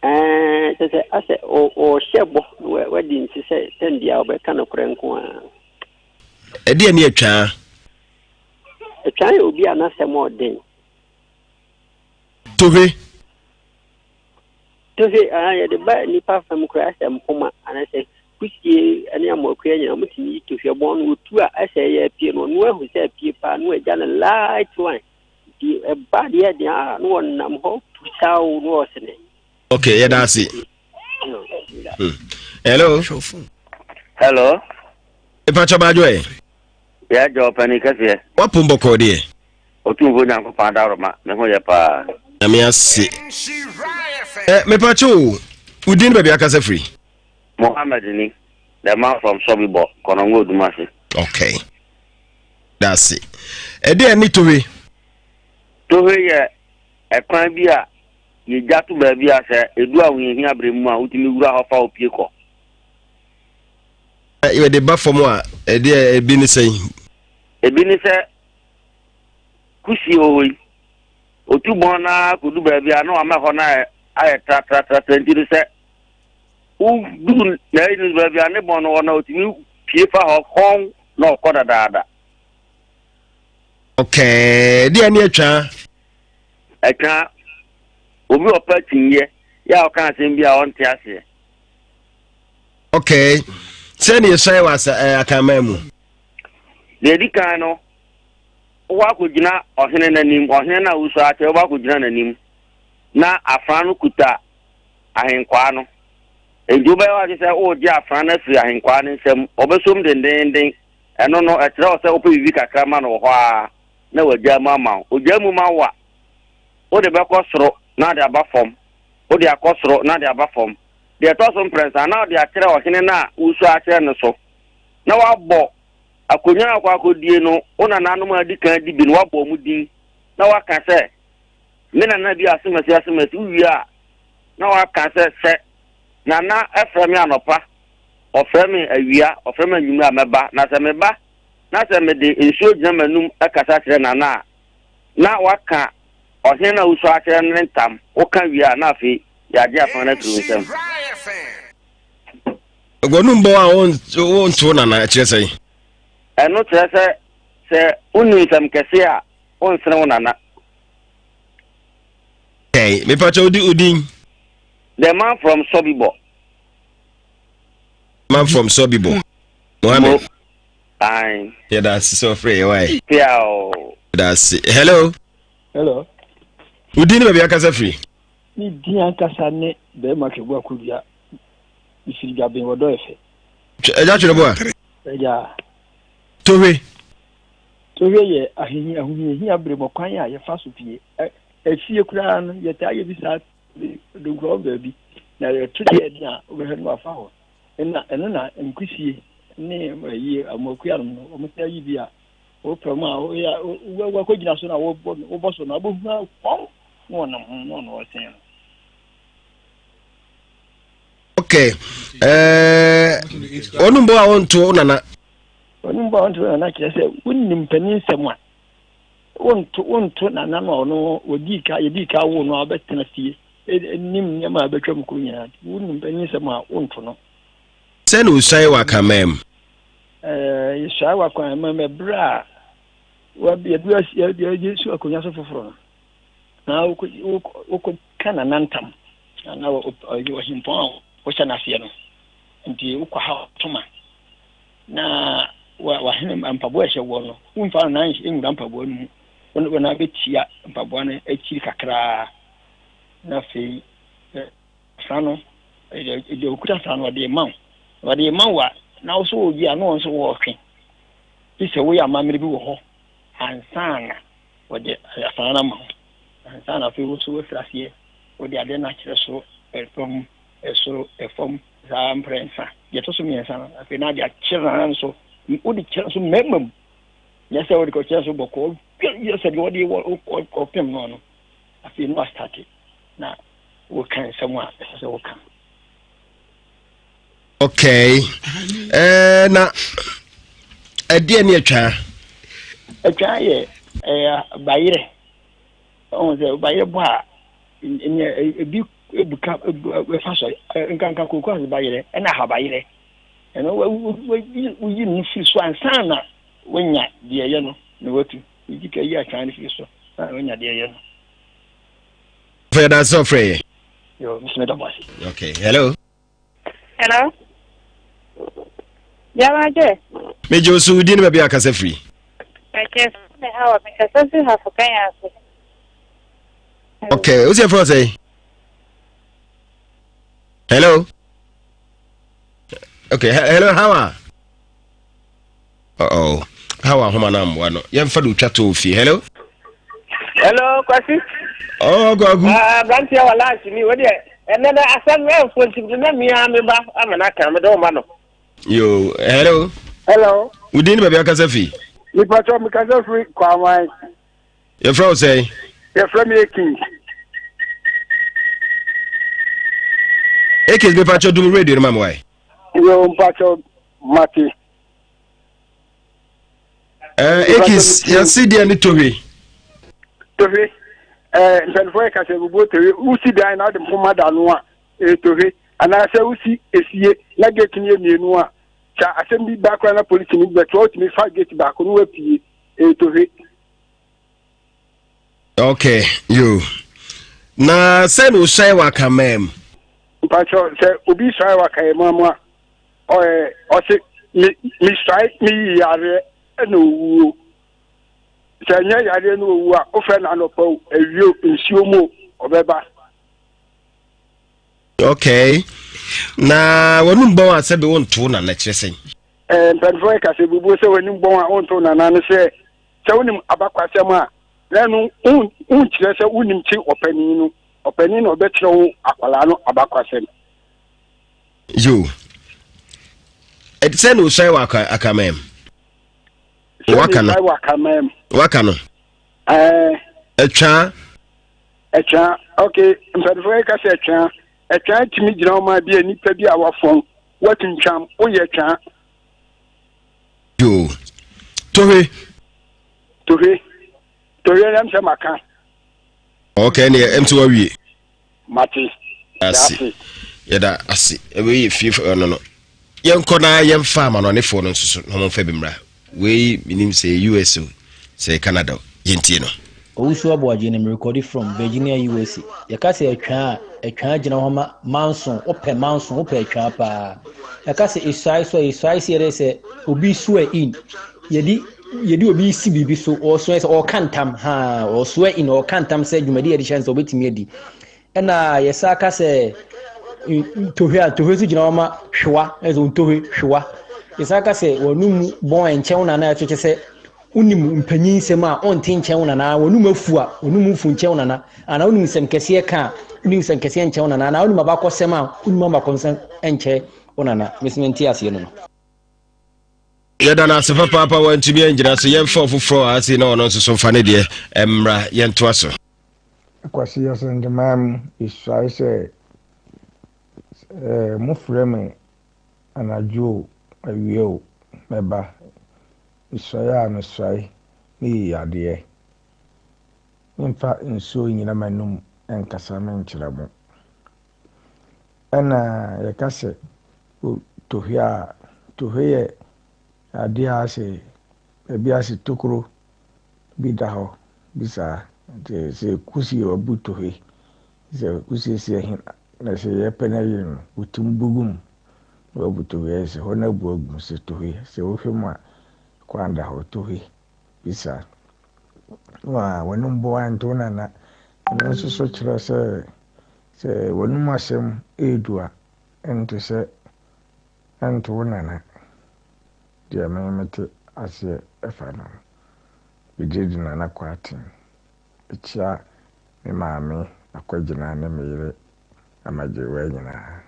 [SPEAKER 4] Ɛɛ, kyerɛ sɛ asɛ ɔrehyɛ bɔ na wadi nse sɛ tɛm biara ɔbɛka nokorɛ nko ara.
[SPEAKER 17] Ɛdeɛ ne atwaa?
[SPEAKER 4] Atwaa yɛ obi a n'asɛm ɔden.
[SPEAKER 17] Tohwe.
[SPEAKER 4] Tohwe, ah, yɛde ba nnipa fam koraa sɛ mpoma anaasɛ kusie ne amoakua nyinaa wɔtumi yi tohwe bɔn no wɔtu a ɛsɛ ɛyɛ apue no ɔno ahu sɛ apue paa na wɔagya no light one. Nti ɛba deɛ deɛ a na wɔnam hɔ pusaw na wɔsene.
[SPEAKER 17] Ok, yɛda ase. Hello.
[SPEAKER 23] Hello.
[SPEAKER 17] Ìpàkyɛ baadwo ɛ.
[SPEAKER 23] Yɛ jɔ ɔpɛni kɛseɛ.
[SPEAKER 17] Wapom bɔkɔɔ deɛ.
[SPEAKER 23] Otumfo Nyankopɔn adaworoma, me ho yɛ paa.
[SPEAKER 17] Nyame ase. Ɛ mepakyɛ o, wo din ne baabi akasa firi?
[SPEAKER 23] Mohammed ni, the man from Sobibor, Konongo Odumase.
[SPEAKER 17] Okay. Dase. Ɛdeɛn ne tohwe?
[SPEAKER 23] Tohwe yɛ ɛkwan bi a yɛgya to baabi a sɛ ɛdu ahohiahia berɛ mu a wotumi wura hɔ fa wo pie kɔ.
[SPEAKER 17] Yɛde ba fam a, ɛdeɛ ebi ne sɛn?
[SPEAKER 23] Ebi ne sɛ kusie wɔ hɔ yi, otu bɔn no ara kɔdu baabi a na wama hɔ no ayɛ tratratratra nti no sɛ wodu n'ayi no baabi a ne bɔn no wɔ no otumi pie fa hɔ kɔn na ɔkɔ dadaada.
[SPEAKER 17] Okay, deɛ ne atwa?
[SPEAKER 23] Atwa, obi ɔpɛ akyinnyeɛ yɛ a ɔka asɛm bi a ɔnte aseɛ.
[SPEAKER 17] Okay, sɛ ne yɛsuae wɔ asa eh, akanman mu.
[SPEAKER 23] Deɛ ɛdi kan no, wowɔ akɔgyina ɔhene no anim, ɔhene no a wosua akyɛ, wobɛ akɔgyina n'anim, na afra no kuta ahenkwaa no. Enti wobɛyɛ w'adwene sɛ woregye afra no afiri ahenkwaa no nsam, ɔbɛsom dendeenden. Ɛno no, ɛkyerɛ wo sɛ wopɛ biribi kakra ma no wɔ hɔ ara na wagyaa mu ama wo. Ogyaa mu ma wo a, wode bɛkɔ soro na ade aba fam, wode akɔ soro na ade aba fam. Deɛ ɛtɔ so mprɛnsa, na wode akyerɛ ɔhene no a wosua akyerɛ no so, na woabɔ akonnwa a wokɔ akɔdie no, wo nananom a adi kan adi bi no, woabɔ wɔn din, na woaka sɛ, Me nana bi asemasi asemasi, wowie a, na woaka sɛ, sɛ nana frɛ me anɔpa, ɔfrɛ me awia, ɔfrɛ me anwummerɛ a, mɛba, na sɛ meba na sɛ mede nsuo gyina m'anum kasa kyerɛ nana a, na woaka ɔhene no a wosua akyerɛ no ne ntam, woka wie a, na afei yɛagye afã no afiri wo nsam.
[SPEAKER 17] W'anum bɔ a wonto nana kyerɛ sɛn?
[SPEAKER 23] Ɛno kyerɛ sɛ sɛ wonni nsɛm kɛse a, wonsene wo nana.
[SPEAKER 17] Okay, mepakyɛ wodi odin.
[SPEAKER 23] The man from Sobibor.
[SPEAKER 17] Man from Sobibor. Mohammed.
[SPEAKER 23] Aye.
[SPEAKER 17] Yɛda ase sɛ ɔfrɛ yɛ wae.
[SPEAKER 23] Pia o.
[SPEAKER 17] Yɛda ase. Hello.
[SPEAKER 5] Hello.
[SPEAKER 17] Wodin ne baabi akasa firi?
[SPEAKER 5] Me din ankasa ne Bɛrima Twɛbu Akodua. Mefiri Dwaben wɔ Dɔ Ɛfɛ.
[SPEAKER 17] Agya Twɛbu
[SPEAKER 5] a. Agya.
[SPEAKER 17] Tohwe.
[SPEAKER 5] Tohwe yɛ ahohiahia bere mu kwan a yɛfa so pie. Efie koraa no yɛtaa yɛ bi saa donkorɔ baabi na yɛto deɛ ɛden a wobɛhwɛ no wafa hɔ. Ɛna ɛno na nkusie ne ayi amoakua nom no wɔn taa yi bi a wopɛ mu a woyɛ wakɔgyina so na wobɔ wobɔ so na wobɛhu akɔm na wɔnam ho na ɔno ɔsɛn no.
[SPEAKER 17] Okay. Eh, wɔn mbɔ a wɔnto nana.
[SPEAKER 5] Wɔn mbɔ a wɔnto nana kyerɛ sɛ wonim panin nsɛm a wonto wonto nana no a ɔno wɔdii ka yɛdii ka wo no a wobɛtena fie nim nneɛma a ɛbɛtwa mu kuro nyinaa wonim panin nsɛm a wonto no.
[SPEAKER 17] Sɛ na osuae wɔ akanman mu.
[SPEAKER 5] Yɛsuae wɔ akanman mu ɛberɛ a yɛde yɛde si akonnwa so foforɔ no na wokɔka nana ntam na ɔhempɔn a wohyɛ n'aseɛ no nti wokɔ ha toma na wahene mpaboa ɛhyɛ woɔ no womfa no nan nwura mpaboa no mu wɔn abɛtia mpaboa no akyiri kakraa na afei Saa no, deɛ ɔkuta saa no ɔde rema wo. Na ɔde rema wo a, na wo nso wogye a, na wɔn nso wɔretwe. Gye sɛ woyɛ amammerɛ bi wɔ hɔ ansa na wɔde asaa no ama wo. Ansa na afei wo nso woafiri aseɛ, wode adeɛ no akyerɛ soro, fam, soro, fam, saa mprɛnsa. Deɛ ɛtɔ so mmiɛnsa no, afei na ade akyerɛ no nso. Wode kyerɛ nso mmarima mu. Nyɛ sɛ wode kɔkyerɛ nso bɔkɔɔ, yɛ sɛ deɛ wɔde ɔpem no no. Afei na wastate na woka nsɛm a ɛsɛ sɛ woka.
[SPEAKER 17] Okay. Eh, na ɛdeɛ ne atwaa?
[SPEAKER 5] Atwaa yɛ ɛyɛ bayerɛ. Ɔhu sɛ bayerɛ bɔ a ebi ebuka ɛfa so nkanka koko ase bayerɛ ɛna aha bayerɛ. Ɛno woyi no firi so ansa na wonya deɛ ɛyɛ no na watu. Wogye ka yi atwaa no firi so na wonya deɛ ɛyɛ no.
[SPEAKER 17] Fɛ da sɛ ɔfrɛ yɛ.
[SPEAKER 5] Yo, mesɛ meda mo ase.
[SPEAKER 17] Okay, hello.
[SPEAKER 6] Hello. Yamagye.
[SPEAKER 17] Megye wo so wodi ne baabi akasa firi.
[SPEAKER 6] Megye me ha wa mekasa firi ha fo kanya ase.
[SPEAKER 17] Okay, wo sɛ frɛ sɛ? Hello. Okay, hello, how are? Uh-oh. How ahoma no ammoa no. Yɛmfa de otwa to ofie. Hello.
[SPEAKER 7] Hello, Kwasi.
[SPEAKER 17] Oh, Kwaku.
[SPEAKER 7] Ah, aberanteɛ wɔ lunch ni. Wo deɛ, ɛnɛ na asɛm ɛmfo nti na mia me ba ama no aka mede wo ma no.
[SPEAKER 17] Yo, hello.
[SPEAKER 7] Hello.
[SPEAKER 17] Wo din ne baabi akasa fi?
[SPEAKER 7] Mipatɔ mekasa firi Kwaman.
[SPEAKER 17] Yɛfrɛ wo sɛn?
[SPEAKER 7] Yɛfrɛ me Akin.
[SPEAKER 17] Akis mepakyɛ dum radio no ma me wae.
[SPEAKER 9] Yo mpakyɛ mate.
[SPEAKER 17] Eh, Akis yɛse deɛ ne tohwe.
[SPEAKER 9] Tohwe eh, mpanimfoɔ yɛ kasa bubuo tohwe wosi dan na wode mpoma da no a ɛyɛ tohwe anaasɛ wosi esie na gate no yɛ mmienu a sɛ asɛm bi ba koraa na polisi no bɛtoa wotumi fa gate baako no wapue ɛyɛ tohwe.
[SPEAKER 17] Okay, yo. Na sɛ na osuae wɔ akanman mu.
[SPEAKER 9] Mpatsɔ sɛ obi suae wɔ akanman mu a, ɔyɛ ɔse me mesuae meyi yareɛ ɛna owuo. Sɛ ɛnyɛ yareɛ no owu a, wofrɛ no anɔpa o, awia o, nsuo mu o, ɔbɛba.
[SPEAKER 17] Okay. Na wɔnum bɔn a sɛbi wonto na na kyerɛ sɛn?
[SPEAKER 9] Ɛɛ mpanyinfoɔ yɛ kasa bubuo sɛ wɔnum bɔn a wonto nana no sɛ sɛ wonim abakwasɛm a na ɛno wonkyerɛ sɛ wonim kye ɔpanin no ɔpanin na ɔbɛkyerɛ wo akwadaa no abakwasɛm.
[SPEAKER 17] Yo. Ɛte sɛ na osuae wɔ akamam.
[SPEAKER 9] Waka no. Wɔ akamam.
[SPEAKER 17] Waka no.
[SPEAKER 9] Ɛɛ.
[SPEAKER 17] Ɛtwaa.
[SPEAKER 9] Ɛtwaa ok mpanimfoɔ yɛ ka sɛ ɛtwaa ɛtwaa tumi gyina ɔman bi a nipa bi a wafɔn watwintwam woyɛ ɛtwaa.
[SPEAKER 17] Yoo. Tohwe.
[SPEAKER 9] Tohwe. Tohwe ɛm sɛ maka.
[SPEAKER 17] Ok ɛneɛ ɛm sɛ wawie.
[SPEAKER 9] Mate.
[SPEAKER 17] Ase. Yɛda ase. Wei yɛ fie ɔno no. Yɛnkɔ na yɛmfa amanɔnefoɔ no nso so na wɔmfa bi mmra. Wei menim sɛ yɛ US o, sɛ yɛ Canada o. Yɛntie no.
[SPEAKER 12] Owusu Aboagye na merekɔdi from Virginia USA. Yɛka sɛ atwaa a, atwaa gyina hɔ ma manso, wopɛ manso, wopɛ atwaa paa. Yɛka sɛ esuae so a, esuae sɛ yɛde sɛ obi swear in, yɛde yɛde obi si biribi so, ɔswear sɛ ɔka ntam, haa, ɔswear in, ɔka ntam sɛ dwumadi yɛde hyɛ no sɛ ɔbɛtumi adi. Ɛna yɛsa ka sɛ ntohwe a, ntohwe nso gyina hɔ ma hwewa, ɛsɛ ntohwe, hwewa. Yɛsa ka sɛ wɔn mu bɔn nkyɛn na na ɛto kyɛ sɛ Wonim mpanyin nsɛm a, ɔnte nkyɛn wo nana. W'anum afu a, w'anum mfu nkyɛn wo nana. Anaa wonim nsɛm kɛseɛ ka a, wonim nsɛm kɛseɛ nkyɛn wo nana. Anaa wonim abakɔsɛm a, wonim abakɔsɛm nkyɛn wo nana. Mesi mente aseɛ no no.
[SPEAKER 17] Yɛda no ase papaapa wantumi angyina so. Yɛmfa ɔfoforɔ wɔ ha sei na ɔno nso so mfa ne deɛ mmra. Yɛntoa so.
[SPEAKER 13] Kwasi Asanteman mu esuae sɛ, sɛ mofrɛ me anadwo o, awia o, mɛba. Mesuae a mesuae, meyi yadeɛ. Memfa nsuo nnyina m'anum nkasa menkyerɛ mo. Ɛna yɛka sɛ tohwe a, tohwe yɛ adeɛ a asɛ baabi a asɛ tokuro bi da hɔ bi saa. Nti sɛ kusie wabu tohwe, sɛ kusie si ahi na sɛ yɛpɛ no ayi no, wotumi bu gu mu. Na wabu tohwe ayɛ sɛ hɔ no abu agu mu sɛ tohwe. Sɛ wohwɛ mu a, kwan da hɔ, tohwe bi saa. Wa w'anum bo anto nana. Ɛno nso so kyerɛ sɛ sɛ w'anum asɛm redu a, ɛnto sɛ ɛnto wo nana. Deɛ me mete aseɛ ɛfa no. Megye di Nana Kwarteng. Mekyia me maame Akwagyina ne me yere Amagyewaa nyinaa.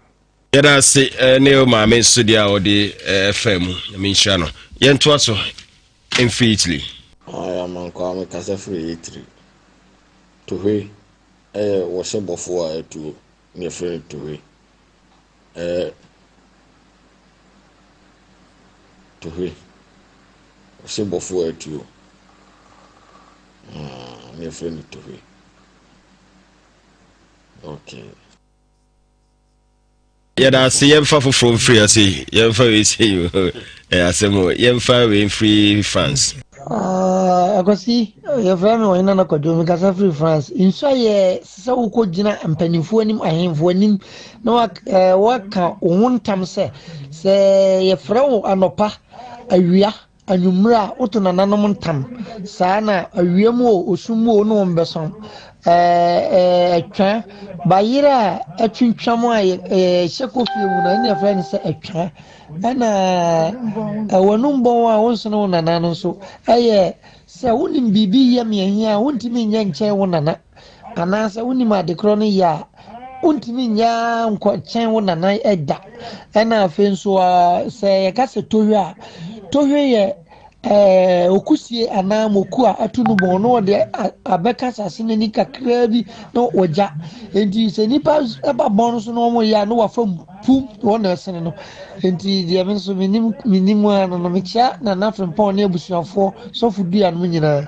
[SPEAKER 17] Yɛda ase eh, ne wo maame nso deɛ a ɔde eh, faa mu. Nyame nhyira no. Yɛntoa so mfiri Italy.
[SPEAKER 14] Ae Amankwaa me kasa firi Italy. Tohwe ɛyɛ wɔhyɛ bɔfoɔ a ɛtuo na yɛfrɛ no tohwe. Ɛyɛ tohwe wɔhyɛ bɔfoɔ a ɛtuo na yɛfrɛ no tohwe. Okay.
[SPEAKER 17] Yɛda ase yɛmfa foforɔ mfiri ase yɛmfa wei sei ɛyɛ asɛm o yɛmfa wei mfiri France.
[SPEAKER 24] Ah, Akwasi, yɛfrɛ me Ɔhene Nana Kwadwo, mekasa firi France. Nsua yɛ sɛ wokɔgyina mpanimfoɔ anim, ahemfo anim, na waka wo ho ntam sɛ, sɛ yɛfrɛ wo anɔpa, awia, Anwummere a, woto nananom ntam. Saa na awia mu o, osum mu o, wo ne wɔn bɛsɔn. Ɛɛ ɛtwa, bayerɛ a atwintwam a yɛhyɛ kɔ fie mu no, ɛne yɛfrɛ no sɛ ɛtwa. Ɛna w'anum bɔn a wonsene wo nana no nso, ɛyɛ sɛ wonim biribi yɛ mmiɛnhia a wontumi nyɛ nkyɛn wo nana. Anaasɛ wonim adekorɔ no yɛ a, wontumi nyɛ ara nkɔkyɛn wo nana da. Ɛna afei nso sɛ yɛka sɛ tohwe a, tohwe yɛ Ɛɛ, okusie anaa moku a atu no bɔn na wɔde abɛka asase no ani kakraa bi na wɔgya. Enti sɛ nnipa ba bɔn no so na wɔyɛ a na wɔafa mu pum wɔn na ɛsene no. Enti deɛ me nso menim menim ara no no mekyia Nana Frimpong ne abusuafoɔ sɔfo dua nom nyinaa.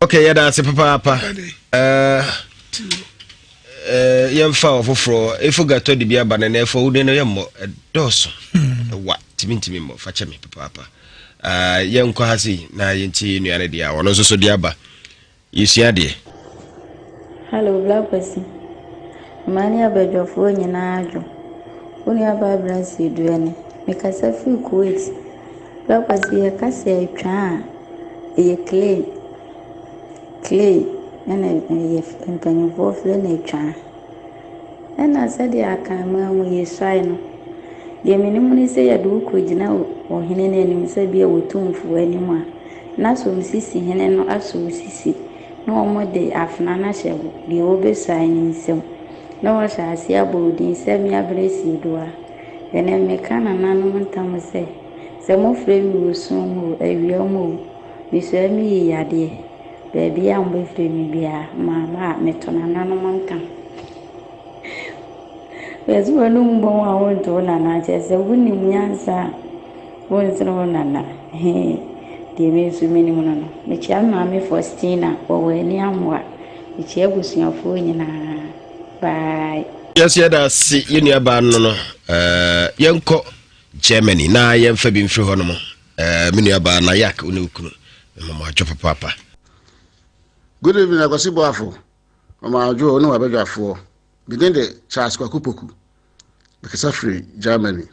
[SPEAKER 17] Ok, yɛda ase papaapa. Uh, uh, yɛmfa ɔfoforɔ ɛfo gatɔ de bi aba no na ɛfo wode no yɛmmɔ ɛdɔɔso hmm. ɛwa tumi ntumi mmɔ fa kyɛ me papaapa uh, yɛnkɔ ha sei na yɛntie nnua no deɛ a ɔno nso so de aba yɛsua deɛ
[SPEAKER 2] Hello, Black Kwasi. Mmaa ne abadwafoɔ nyinaa adwo. Wo nua baa Brancy Dua ni. Mekasa firi Kuwait. Black Kwasi yɛka sɛ atwa a, ɛyɛ clay. Clay ɛna ɛyɛ mpanimfoɔ frɛ no atwa. Ɛna sɛdeɛ Akanman mu yɛsuae no, deɛ menim ne sɛ yɛde wo kɔgyina ɔhene no anim sɛ bi a Otumfoɔ anim a, na sɛ osisi hene no asɔ wo sisi na wɔde afena no ahyɛ deɛ wɔbɛsuae no nsam na wɔahyɛ aseɛ abɔ wo din sɛ Meabrɛ Sieduaa. Ɛnnɛ meka nananom ntam sɛ, sɛ mofrɛ me wɔ sum mu o, awia mu o, mesua me yi yadeɛ. Baabiara a mobɛfrɛ me biara, maba a, meto nananom ntam. Yɛse w'anum bɔn a wonto wo nana, kyerɛ sɛ wonim nyansa a wonsene wo nana. Hee, deɛ me nso menim no no. Mekyia me maame Faustina, wɔwɔ ani amoa. Mekyia abusuafoɔ nyinaa. Bye.
[SPEAKER 17] Yɛnso yɛda ase yɛn nuabaa no no eh, yɛnkɔ Germany na yɛmfa bi mfiri hɔ nom eh, me nuabaa Nayak wo ne wo kunu mema mo adwo papaapa.
[SPEAKER 8] Good evening Akwasi Boafo, mama adwo wo ne w'abadwafoɔ. Me din de Charles Kwaku Poku. Mekasa firi Germany.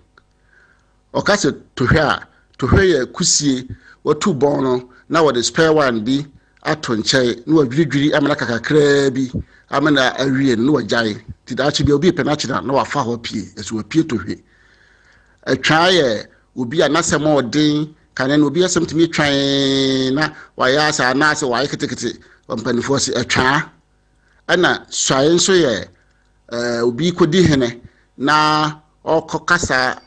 [SPEAKER 8] Ɔka sɛ tohwɛ a, tohwɛ yɛ kusie, wɔatu bɔn no na wɔde spare one bi ato nkyɛn na wɔadwiridwiri ama no aka kakraa bi ama no awie no na wɔagyae. Nti daakye bi obi repɛ no akye no a na wafa hɔ apue, ɛsɛ wapue tohwe. Atwaa yɛ obi a n'asɛm ɔden, kane no obi asɛm tumi twan na wayɛ asɛ anaasɛ wayɛ ketekete, mpanimfoɔ se atwaa. Ɛna suae nso yɛ eh, obi kɔdi hene na ɔrekɔkasa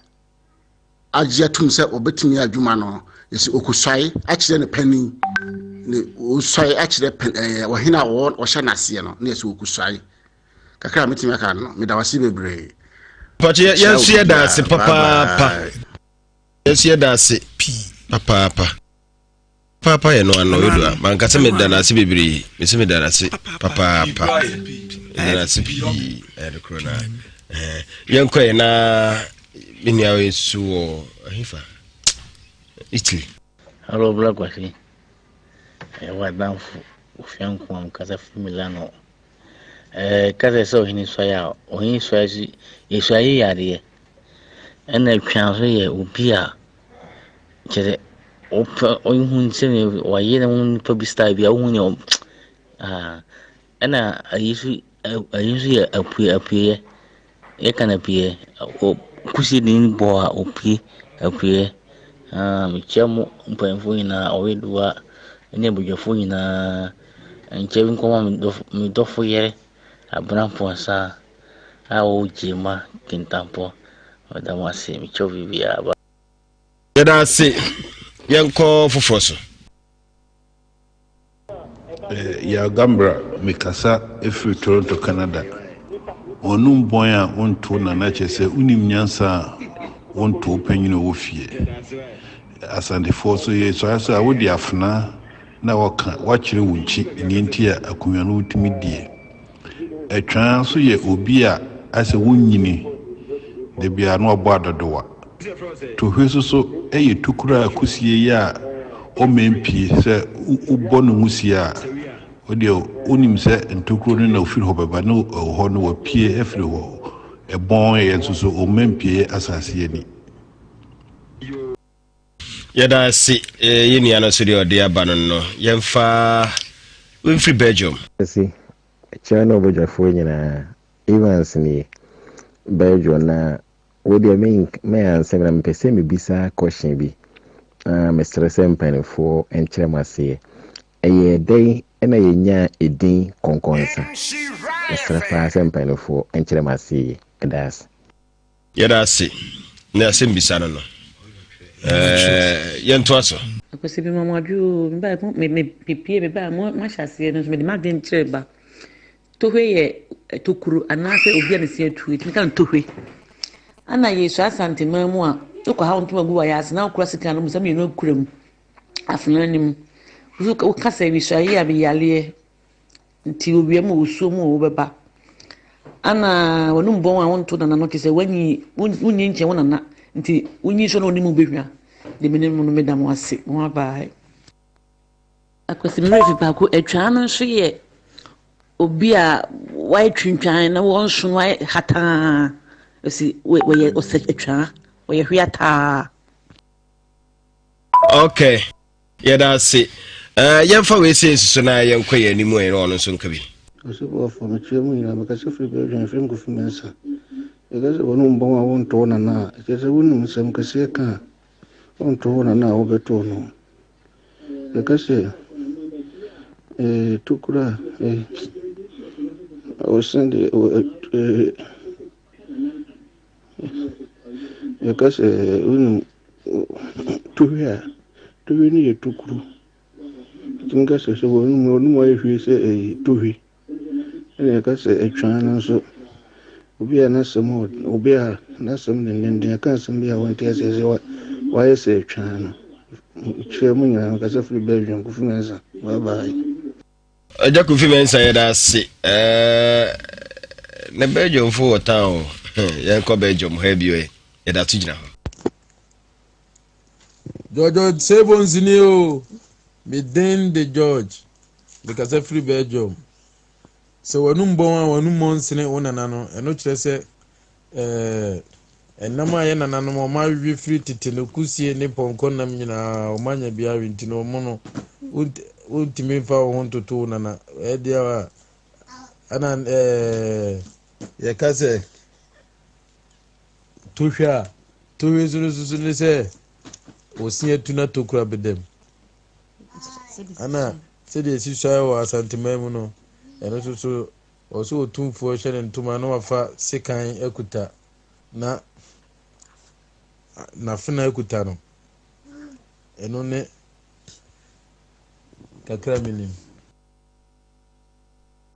[SPEAKER 8] agye atum sɛ ɔbɛtumi adwuma no, yɛsɛ ɔkɔsuae akyerɛ ne panin, ne ɔsuae akyerɛ pɛn ɛɛ ɔhene a ɔwɔ ɔhyɛ n'aseɛ no, na yɛsɛ ɔkɔsuae. Kakra a mɛtumi aka no, meda wase bebree.
[SPEAKER 17] Pàtó yɛn nso yɛ da ase papaapa. Yɛn nso yɛ da ase papaapa. Paapa yɛ no ano edu a manka sɛ meda no ase bebree mese meda no ase papaapa meda no ase pii ɛyɛ no korɔ na yɛnkɔ yɛ na me nua wei nso wɔ ahefa Italy.
[SPEAKER 11] Hello, Black Kwasi. Ɛyɛ w'adamfo Ofia Nkoa mkasa firi Milano. Ɛɛ kasa sɛ ɔhene suae a ɔhene suae so yɛsuae yɛ adeɛ. Ɛna twea nso yɛ obi a Kyerɛ sɛ wopɛ wohu sɛdeɛ wayɛ ne ho nipa bi style bi a wohu nea ah ɛna ayi nso ayi nso yɛ apue apueɛ yɛka no apueɛ kusie de ne bɔ a opue apueɛ ah mekyia mo mpanyinfoɔ nyinaa ɔwedoa ne abadwafoɔ nyinaa nkyɛ bi nkɔma me dɔfo me dɔfo yere Abena Mponsa a ɔwɔ Gyema Kintampo meda mo ase mekyia obibiara.
[SPEAKER 17] Yɛda ase. Yɛnkɔ foforɔ so.
[SPEAKER 15] Eh, Yaw Gambra, mekasa firi Toronto, Canada. Wɔnum bɔn a wonto nana kyerɛ sɛ wonim nyansa a wonto wo panyin a ɔwɔ fie. Asantefoɔ so yɛsuae so a wode afena na wɔka woakyerɛ wo nkyi nea nti a akonnwa no wotumi die. Ɛtwaa nso yɛ obi a ayɛ sɛ wonyini da biara na wabɔ adɔdowa. Tohwe nso so yɛ tokuro a kusie yɛ a ɔmmɛn pie sɛ wobɔ no nwusie a wodeɛ wonim sɛ ntokuro no na ofiri hɔ bɛba ne ɛwɔ hɔ no wapue afiri hɔ. Ɛbɔn yɛ nso so ɔmmɛn pie asase ani.
[SPEAKER 17] Yɛda ase yɛ nua no nso deɛ ɔde aba no no yɛmfa mfiri Belgium.
[SPEAKER 25] Kwasi, kyerɛ ne ɔbadwafoɔ nyinaa, Evans nie, Belgium na wo deɛ me me answer me na mepɛ sɛ mebisa question bi na mesrɛ sɛ mpanimfoɔ nkyerɛ mo aseɛ. Ɛyɛɛ dɛn na yɛnyaa edin kɔnkɔnsa? Mesrɛ paa sɛ mpanimfoɔ nkyerɛ mo aseɛ yie. Meda ase.
[SPEAKER 17] Yɛda ase ne asɛm bisa no no. Yɛntoa so.
[SPEAKER 3] Akwasi me ma mo adwo oo, me bae mo me me pie me bae mo mo ahyɛ aseɛ no nso mede m'adwene kyerɛ ba. Tohwe yɛ tokuro anaasɛ obi a ne se atu yɛtumi ka no tohwe. Ana yɛsua Asanteman mu a wokɔ ha wo ntoma gu wayɛ ase na wokura sika no mu sɛ mmienu akura mu afena no mu. Woka sɛ mesua yie a meyaleɛ Nti owia mu o, osuo mu o, wobɛba. Ana w'anum bɔn a wonto nana no kyerɛ sɛ woanyi wonnyi nkyɛn wo nana nti wonyi nso na ɔne mu bɛhwa. Deɛ menim no meda mo ase. Mo abae. Akwasi me werɛ fi baako, atwaa no nso yɛ obi a wayɛ twintwan na wɔnso no ayɛ hataa. Ɔsi wɔyɛ ɔsɛ atwaa, wɔyɛ hweataa.
[SPEAKER 17] Okay. Yɛda ase. Eh, yɛmfa wei sei nsuso na yɛnkɔ yɛn anim ɛ na ɔno nso nka bi.
[SPEAKER 8] Ɔsebɔfoɔ, mekyia mo nyinaa, mekasa firi Belgium, yɛfrɛ me Kofi Mensah. Yɛka sɛ wɔnom bɔn a wontɔ wo nana a, ɛkyerɛ sɛ wonim nsɛm kɛseɛ ka a, wontɔ wo nana a wobɛtoo no. Yɛka sɛ eh, tokuro a eh, ɔsɛn deɛ eh, Yɛka sɛ wonim tohwe a, tohwe no yɛ tokuro. Wotumi ka sɛ sɛ wɔnom wɔnom ayɛ hwie sɛ ɛyɛ tohwe. Ɛna yɛka sɛ atwaa no nso, obi a n'asɛm obi a n'asɛm dendenden ɛka asɛm bi a wɔnte aseɛ sɛ wayɛ sɛ atwaa no. Kyerɛ mu nyinaa mekasa firi Belgium, Kofi Mensah. Bye bye.
[SPEAKER 17] Agya Kofi Mensah yɛda ase ɛɛ na Belgium fo wɔ town o yɛnkɔ Belgium ha bio ɛ yɛda so gyina hɔ.
[SPEAKER 10] George Sebons ni o me din de George mekasa firi Belgium sɛ w'anum bɔn a w'anum mmɔ nsene wo nana no ɛno kyerɛ sɛ Ɛɛ, ɛnam a yɛn nananom wɔn awe firi tete no, kusie ne pɔnkɔ nam nyinaa wɔn anya bi awe nti no wɔn no wontumi mfa wo ho ntoto wo nana. Ɛdeɛ a ɛna ɛɛ yɛka sɛ tohwɛ a tohwɛ nso no soso ne sɛ osi atu na tokura bedam. Ɛna sɛdeɛ esi suae wɔ Asanteman mu no ɛno nso so Ɔwɔ sɛ otumfoɔ hyɛ ne ntoma na wafa sekan akuta na n'afena akuta no. Ɛno ne kakra menim.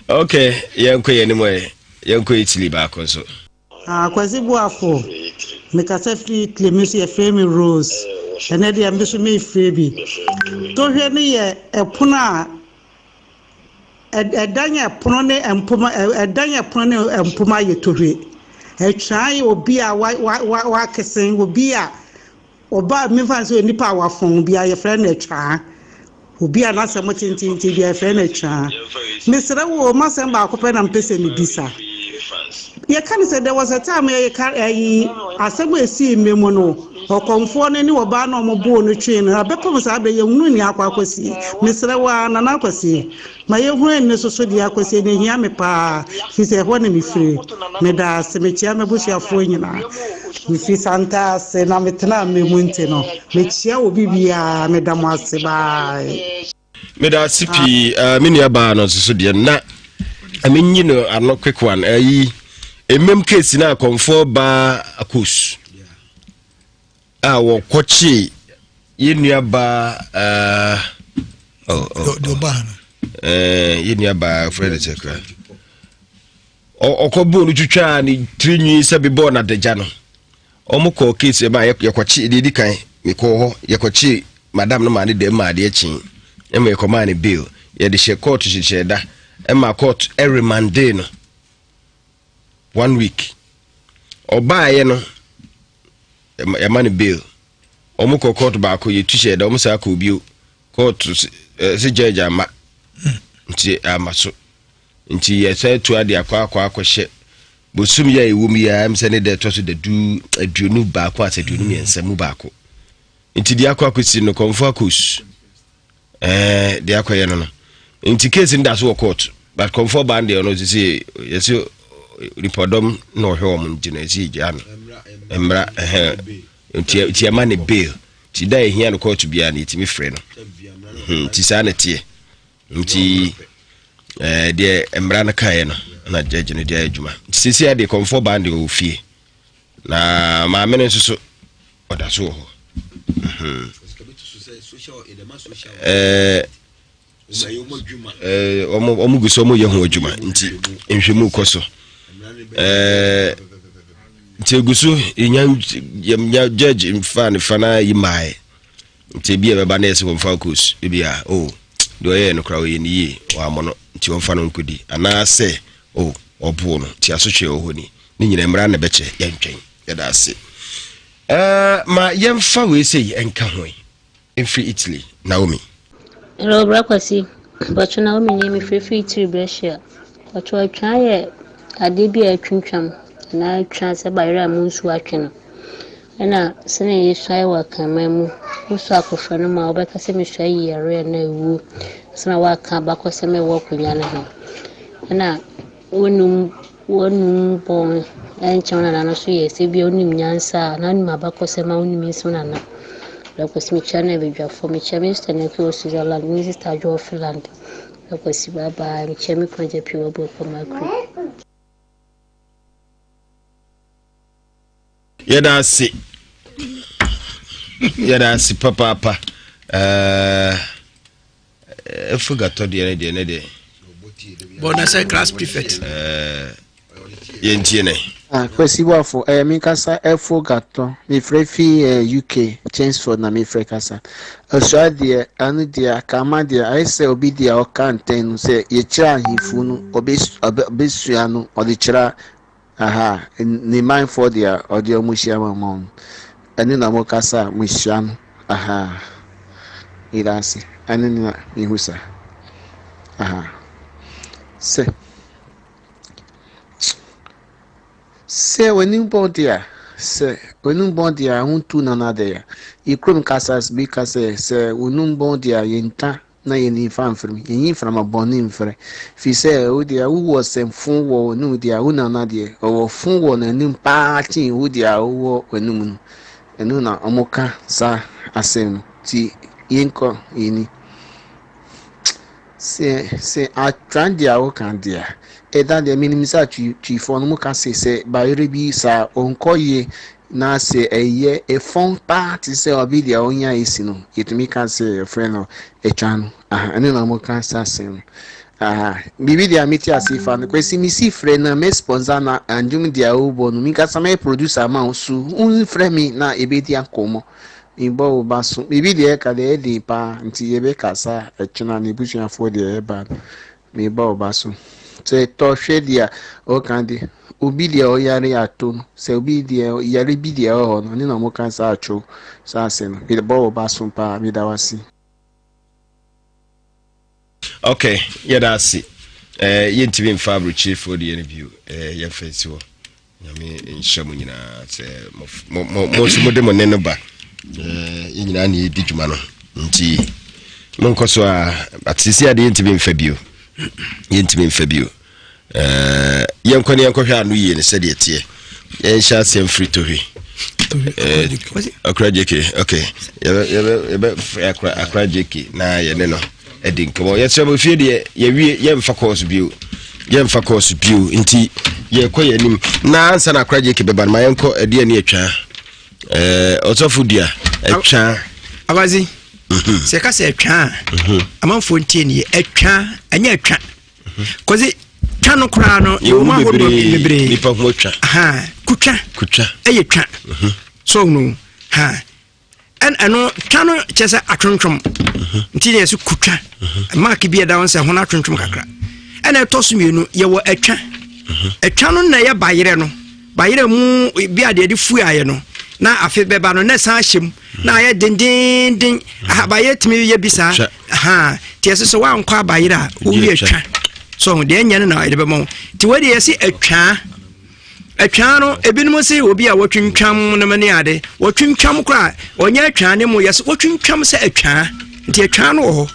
[SPEAKER 17] Ok, yɛnkɔ yɛn anim ɛ, yɛnkɔ Italy baako nso.
[SPEAKER 16] Ah, Kwasi Boafo, mekasa firi Italy, me nso yɛfrɛ me Rose. Ɛnɛ deɛ me nso mefrɛ bi. Tohwɛ no yɛ ɛpono a Ɛdan ɛpono ne mpoma ɛdan ɛpono ne mpoma yɛ tohwe. Ɛtwaa yɛ obi a wa wa wa wakesen obi a ɔba mefa sɛ onipa a wafɔn bi a yɛfrɛ no ɛtwaa. Obi a n'asɛm tententen bi a yɛfrɛ no ɛtwaa. Mesrɛ wo m'asɛm baako pɛ na mpɛ sɛ mebisa. Yɛka no sɛ there was a time yɛka ɛyi asɛm a esii mmɛ mu no. Ɔkɔmfoɔ no ne ɔbaa no a wɔboo no twee no, abɛpem saa berɛ yi, yɛnhunu nea akɔ akɔsie. Mesrɛ wo ara, Nana Akwasi, ma yɛnhunu ɛnne so so deɛ akɔsie no, ɛhia me pa ara, firi sɛ ɛhɔ na mefire. Meda ase, mekyea m'abusuafoɔ nyinaa. Mefiri Santase na metenaa Mmemu nti no, mekyea obi biara, meda mo ase, bye.
[SPEAKER 17] Meda ase pii uh, me nua baa no nso so deɛ na menyi no ano quick one ayi uh, mmam case na akɔmfoɔ baa akos a wɔkɔkyee yɛ nua baa uh, oh, oh, oh. Uh, yɛ nua baa frɛ no sɛ kora ɔkɔbɔɔ no twitwaa ne tiri nwi sɛ bebɔɔ no adagya no Wɔn kɔɔ case ɛma yɛkɔkye deɛ edi kan mekɔɔ hɔ yɛkɔkye madam no maa ne dɛm maa adeɛ kyee ɛma yɛkɔmaa ne bail yɛde hyɛ court hyehyɛ da ɛma court ɛremande no one week ɔbaayɛ no yɛma no bail wɔn kɔ court baako yɛtu hyɛ da wɔn saa kɔ bio court sɛ judge ama nti ama so Nti yɛsan atu ade akɔ akɔ akɔhyɛ bosom yi a ɛwɔ mu yi ara sɛ ne da ɛtɔ so dadu 21 asɛ 23 mu baako. Nti deɛ akɔ akɔsi no kɔmfo akɔs ɛɛ deɛ akɔyɛ no no. Nti case no da so wɔ court but kɔmfo ɔbaa no deɛ ɔno sisi yɛsɛ nipadɔm na ɔhwɛ wɔn nti no yɛsɛ yɛgyaa no mmra ɛhɛn nti nti ɛma ne bail nti da ɛhia no court biara no yɛtumi frɛ no nti saa na ɛteɛ. Nti eh, deɛ mmara no kaeɛ no na judge no de ayɛ adwuma. Nti sɛsi a deɛ kɔmfoɔ baa no deɛ ɔwɔ fie na maame no nso so ɔda so wɔ hɔ. Mhm. Ɛɛ wɔn wɔn gu so wɔn yɛ ho adwuma nti nhwɛmu kɔ so ɛɛ nti egu so yɛnya yɛnya judge nfa ne fa na yi maae nti ebi a ɛbɛba na yɛ sɛ wɔn fa kos ebi a o oh, deɛ ɔyɛ no koraa ɔyɛ ne yie wɔn amɔ no nti wɔn fa no nkodi anaasɛ o oh, ɔboo no nti asotwe wɔ hɔ ni ne nyinaa mmara na ɛbɛkyɛ yɛntwɛn yɛda ase ɛɛ ma yɛmfa wei sɛ yi ɛnka ho yi. Mfiri Italy, Naomi.
[SPEAKER 18] Hello bra Kwasi, mpakyɛw Naomi nie mefiri firi Italy Brescia. Mpakyɛw atwa yɛ adeɛ bi a atwintwam anaa atwa sɛ bayerɛ a mu nsuo atwe no. Ɛna sɛnea yɛsuae wɔ akraman mu, wosɔ akɔfra no mu a wobɛka sɛ mesua yi yareɛ anaa awuo ansa na woaka abakɔsɛm a ɛwɔ akonnwa no ho. Ɛna Wonum wonum bɔn nkyɛn wo nana no so yɛ sɛ bia wonim nyansa a anaa wonim abakɔsɛm a wonim nsi wo nana. Brɛ Kwasi mekyia no abadwafoɔ mekyia me sister Naki wɔ Switzerland me sister Adwo wɔ Finland. Brɛ Kwasi bye bye mekyia me kunu Agya Pii wɔ Abuakwa Makri.
[SPEAKER 17] Yɛda ase yɛda ase papaapa ɛɛ. Efu gatɔ deɛ ne deɛ ne deɛ.
[SPEAKER 19] Bɔ na sɛ class prefect.
[SPEAKER 17] Ɛɛ yɛntie ne.
[SPEAKER 20] Ah, Kwesi Boafo, ɛyɛ eh, me kasa ɛfo gatɔ. Mefrɛ fi eh, UK, Chelmsford na mefrɛ kasa. Asua deɛ, ɛno deɛ, akama deɛ, ayɛ sɛ obi deɛ ɔka ntɛn no sɛ yɛkyerɛ ahemfo no, ɔbɛsua no, ɔde kyerɛ Aha, ne manfoɔ deɛ ɔde ɔmo hyia ma mo no, ɛno na mo kasa a mo hyia no, aha, meda ase, ɛno na mehu sa, aha, sɛ, sɛ w'ani bɔ deɛ, sɛ w'ani bɔ deɛ a, ho tu nana deɛ, yɛ kurom kasa bi ka sɛ, sɛ w'ani bɔ deɛ a, yɛnta na yɛnyi mfa mfrɛ mu, yɛnyi mframa bɔne mfrɛ, firi sɛ wo deɛ wowɔ sɛ fo wɔ w'anum deɛ wo nana deɛ ɔwɔ fo wɔ n'anum paa kyen wo deɛ a wowɔ w'anum no, ɛno na wɔka saa asɛm no, nti yɛnkɔ yɛni. Sɛ sɛ atwan deɛ a woka deɛ ɛda deɛ menim sɛ twifoɔ no moka se sɛ bayerɛ bi saa ɔnkɔ yie Na sɛ ɛyɛ efɔn paa te sɛ ɔbi deɛ ɔnya esi no, yɛtumi ka sɛ yɛfrɛ no ɛtwa no. Aha, ɛno na wɔka saa asɛm no. Aha, biribi deɛ mete ase fa no, Kwasi mesi frɛ na me sponsor na andwom deɛ wobɔ no, menkasa mɛyɛ producer ama wo, so womfrɛ me na yɛbɛdi akɔmmɔ. Mebɔ wo ba so. Biribi deɛ ɛka deɛ ɛyɛ den paa, nti yɛbɛkasa ɛkyena na abusuafoɔ deɛ ɛba no. Meba wo ba so. Sɛ tɔ hwɛ deɛ ɔka de, obi deɛ ɔyare ato no, sɛ obi deɛ yare bi deɛ ɛwɔ hɔ no, ne na ɔmo ka saa atwo saa ase no. Mebɔ wo ba so paa, meda wo ase.
[SPEAKER 17] Ok, yɛda ase. Eh, yɛntumi mfa aburokyirefoɔ deɛ no bio. Eh, yɛmfa nsi hɔ. Nyame nhyira mo nyinaa sɛ mo nso mode mo nne no ba. Yɛn nyinaa na yɛdi dwuma no nti monkɔ so a atesisi adeɛ yɛntumi mfa bio yɛntumi mfa bio yɛnkɔ ne yɛnkɔhwɛ ano yie no sɛdeɛ teɛ yɛnhyɛ aseɛ mfiri tohwe akora jk ok yɛbɛfrɛ akora jk na yɛne no ɛdi nkɔmɔ yɛsrɛ mo fie deɛ yɛwie yɛmfa kɔɔso bio yɛmfa kɔɔso bio nti yɛkɔ yɛn anim na ansa na akora gyeke bɛba no ma yɛnkɔ ɛdeɛ ne atwa ɛɛ ɔsɔfo dua atwa
[SPEAKER 19] abazi mhm. sɛ ɛka sɛ atwa a mhm. amanfoɔ ntie ne yɛ atwa ɛnyɛ atwa mhm. kɔsi twa no koraa no yɛwɔ mu ahodoɔ bebree
[SPEAKER 17] nipa ho atwa
[SPEAKER 19] kutwa
[SPEAKER 17] kutwa
[SPEAKER 19] ɛyɛ twa so no ha ɛn ɛno twa no kyerɛ sɛ atwontwom nti yɛ sɛ kutwa mark bi ɛda ho sɛ ho no atwontwom kakra ɛna ɛtɔ so mmienu yɛwɔ atwa atwa no na ɛyɛ bayerɛ no bayerɛ mu bi a deɛ de fu ayɛ no na afe bɛba no na ɛsan ahyɛ mu na ayɛ dendenden abayerɛ tumi yɛ bi saa ha nti ɛsɛ sɛ woankɔ abayerɛ a wowie atwa so deɛ ɛnyɛ no na ɛde bɛma wo nti wei deɛ yɛse atwaa Atwaa no, ebinom se obi a wɔtwintwam no ne ade. Wɔtwintwam koraa, ɔnyɛ atwaa ne mu yɛ sɛ wɔtwintwam sɛ atwaa. Nti atwaa no wɔ hɔ.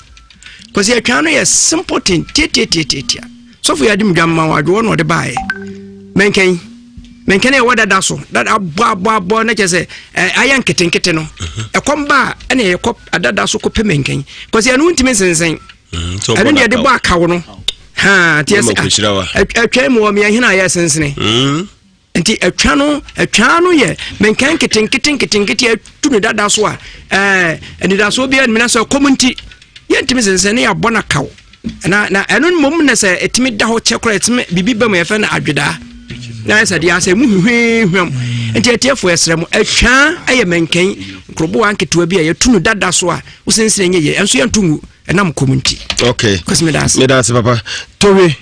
[SPEAKER 19] Kɔsi atwaa no yɛ simple thing, tiatiatiatia. Sɔfo yɛ adim dwam ma wadwoɔ na ɔde baeɛ. Mɛnkɛn, mɛnkɛn a ɛwɔ dada so, dada abɔ abɔ abɔ na kyerɛ sɛ ayɛ nketenkete no. Mhm. Ɛkɔm ba a ɛna yɛkɔ dada so kɔpɛ mɛnkɛn. Kɔsi ɛno ntumi nsensɛn. Mm, ɛno deɛ ɛde bɔ akaw no. Ha, nti ɛsɛ atwa mu wɔ mmiɛnhene a yɛ sensene. Mm. Nti atwa no atwa no yɛ menkan nketenkete nketenkete atu ne dada so a ɛɛ anidasoɔ biara nim na sɛ kɔm nti yɛntumi sensɛn ne yɛabɔ no kaw na na ɛno mmom na sɛ ɛtumi da hɔ kyɛ koraa ɛtumi biribi ba mu yɛfɛ no adwedaa na ayɛ sɛ deɛ asɛ mu hwehwɛm nti atiefoɔ ɛsrɛ mo atwa ɛyɛ mɛnkɛn nkoroboa nketewa bi a yɛtu no dada so a wosensene nyɛ yɛ ɛnso yɛnto ngu ɛnam kɔm nti.
[SPEAKER 17] Okay.
[SPEAKER 19] Kwasi medase.
[SPEAKER 17] Medase papa. Towe.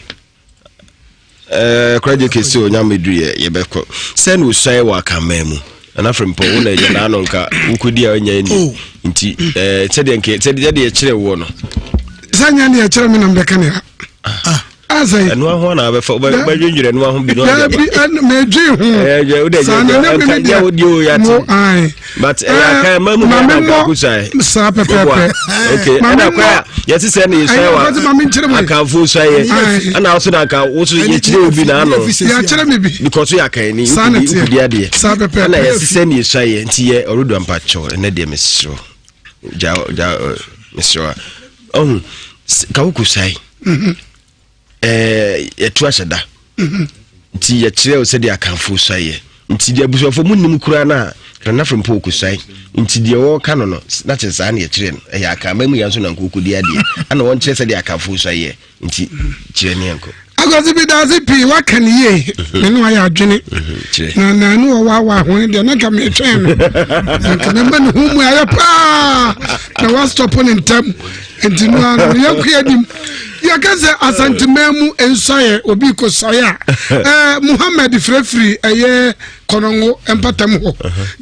[SPEAKER 17] Eh, kora gye kɛsi o nyame duru yɛ yɛbɛkɔ sɛ na osuae wɔ akanman mu nana frempɔ wo na agya naano nka wokɔdi a ɔnya ni oh. nti eh, sɛdeɛ nkɛ sɛdeɛ yɛkyerɛ woɔ no
[SPEAKER 1] sɛ nyɛ deɛ ɛkyerɛ me na mbɛka ne ha
[SPEAKER 17] ah. asɛe ɛnoa ho na wobɛfa wobɛdwendwene ɛnoa ho bi no
[SPEAKER 1] dabi medwen ho saa na nyɛ me deɛ mo ae
[SPEAKER 17] but ɛyɛ eh, aka ma mu na nka kusae
[SPEAKER 1] saa pɛpɛpɛ
[SPEAKER 17] okay ɛna kɔ a yɛte sɛ ne yɛsuae wa akanfo suaeɛ ɛna wo so na anka wo so yɛkyerɛ obi na ano
[SPEAKER 1] yɛakyerɛ me bi
[SPEAKER 17] because woyɛ akanni wokodi adeɛ ɛna yɛte sɛ ne yɛsuaeɛ nti yɛ ɔredu ampa kyɛw ɛnɛ deɛ mesrɛ gya gya mesrɛ a ɔhu ka wokɔsuae mhm. ɛɛ yɛtu ahyɛ da mhm. nti yɛkyerɛ wo sɛdeɛ akanfoɔ suaeɛ nti deɛ abusuafoɔ mu nim koraa no a nana mpo ɔkɔsuae nti deɛ wɔka no no na kyerɛ saa ne yɛkyerɛ no ɛyɛ akanma mu yɛ nso na nkɔkɔdi adeɛ ana wɔnkyerɛ sɛdeɛ akanfoɔ suaeɛ nti kyerɛ ne yɛnkɔ
[SPEAKER 1] akwasi bi daase pii waka ne yie mhm. me ne wayɛ adwene mhm, na na ne wɔwaawa ho no deɛ na nka metwɛn no nka mɛma ne ho mu ayɛ paa na wastɔpo ne ntam nti no ara no yɛnkɔ anim yɛka sɛ asanteman mu nsuaeɛ obi kɔsuaeɛ a eh, muhammad firafiri ɛyɛ kɔnɔngo mpatam hɔ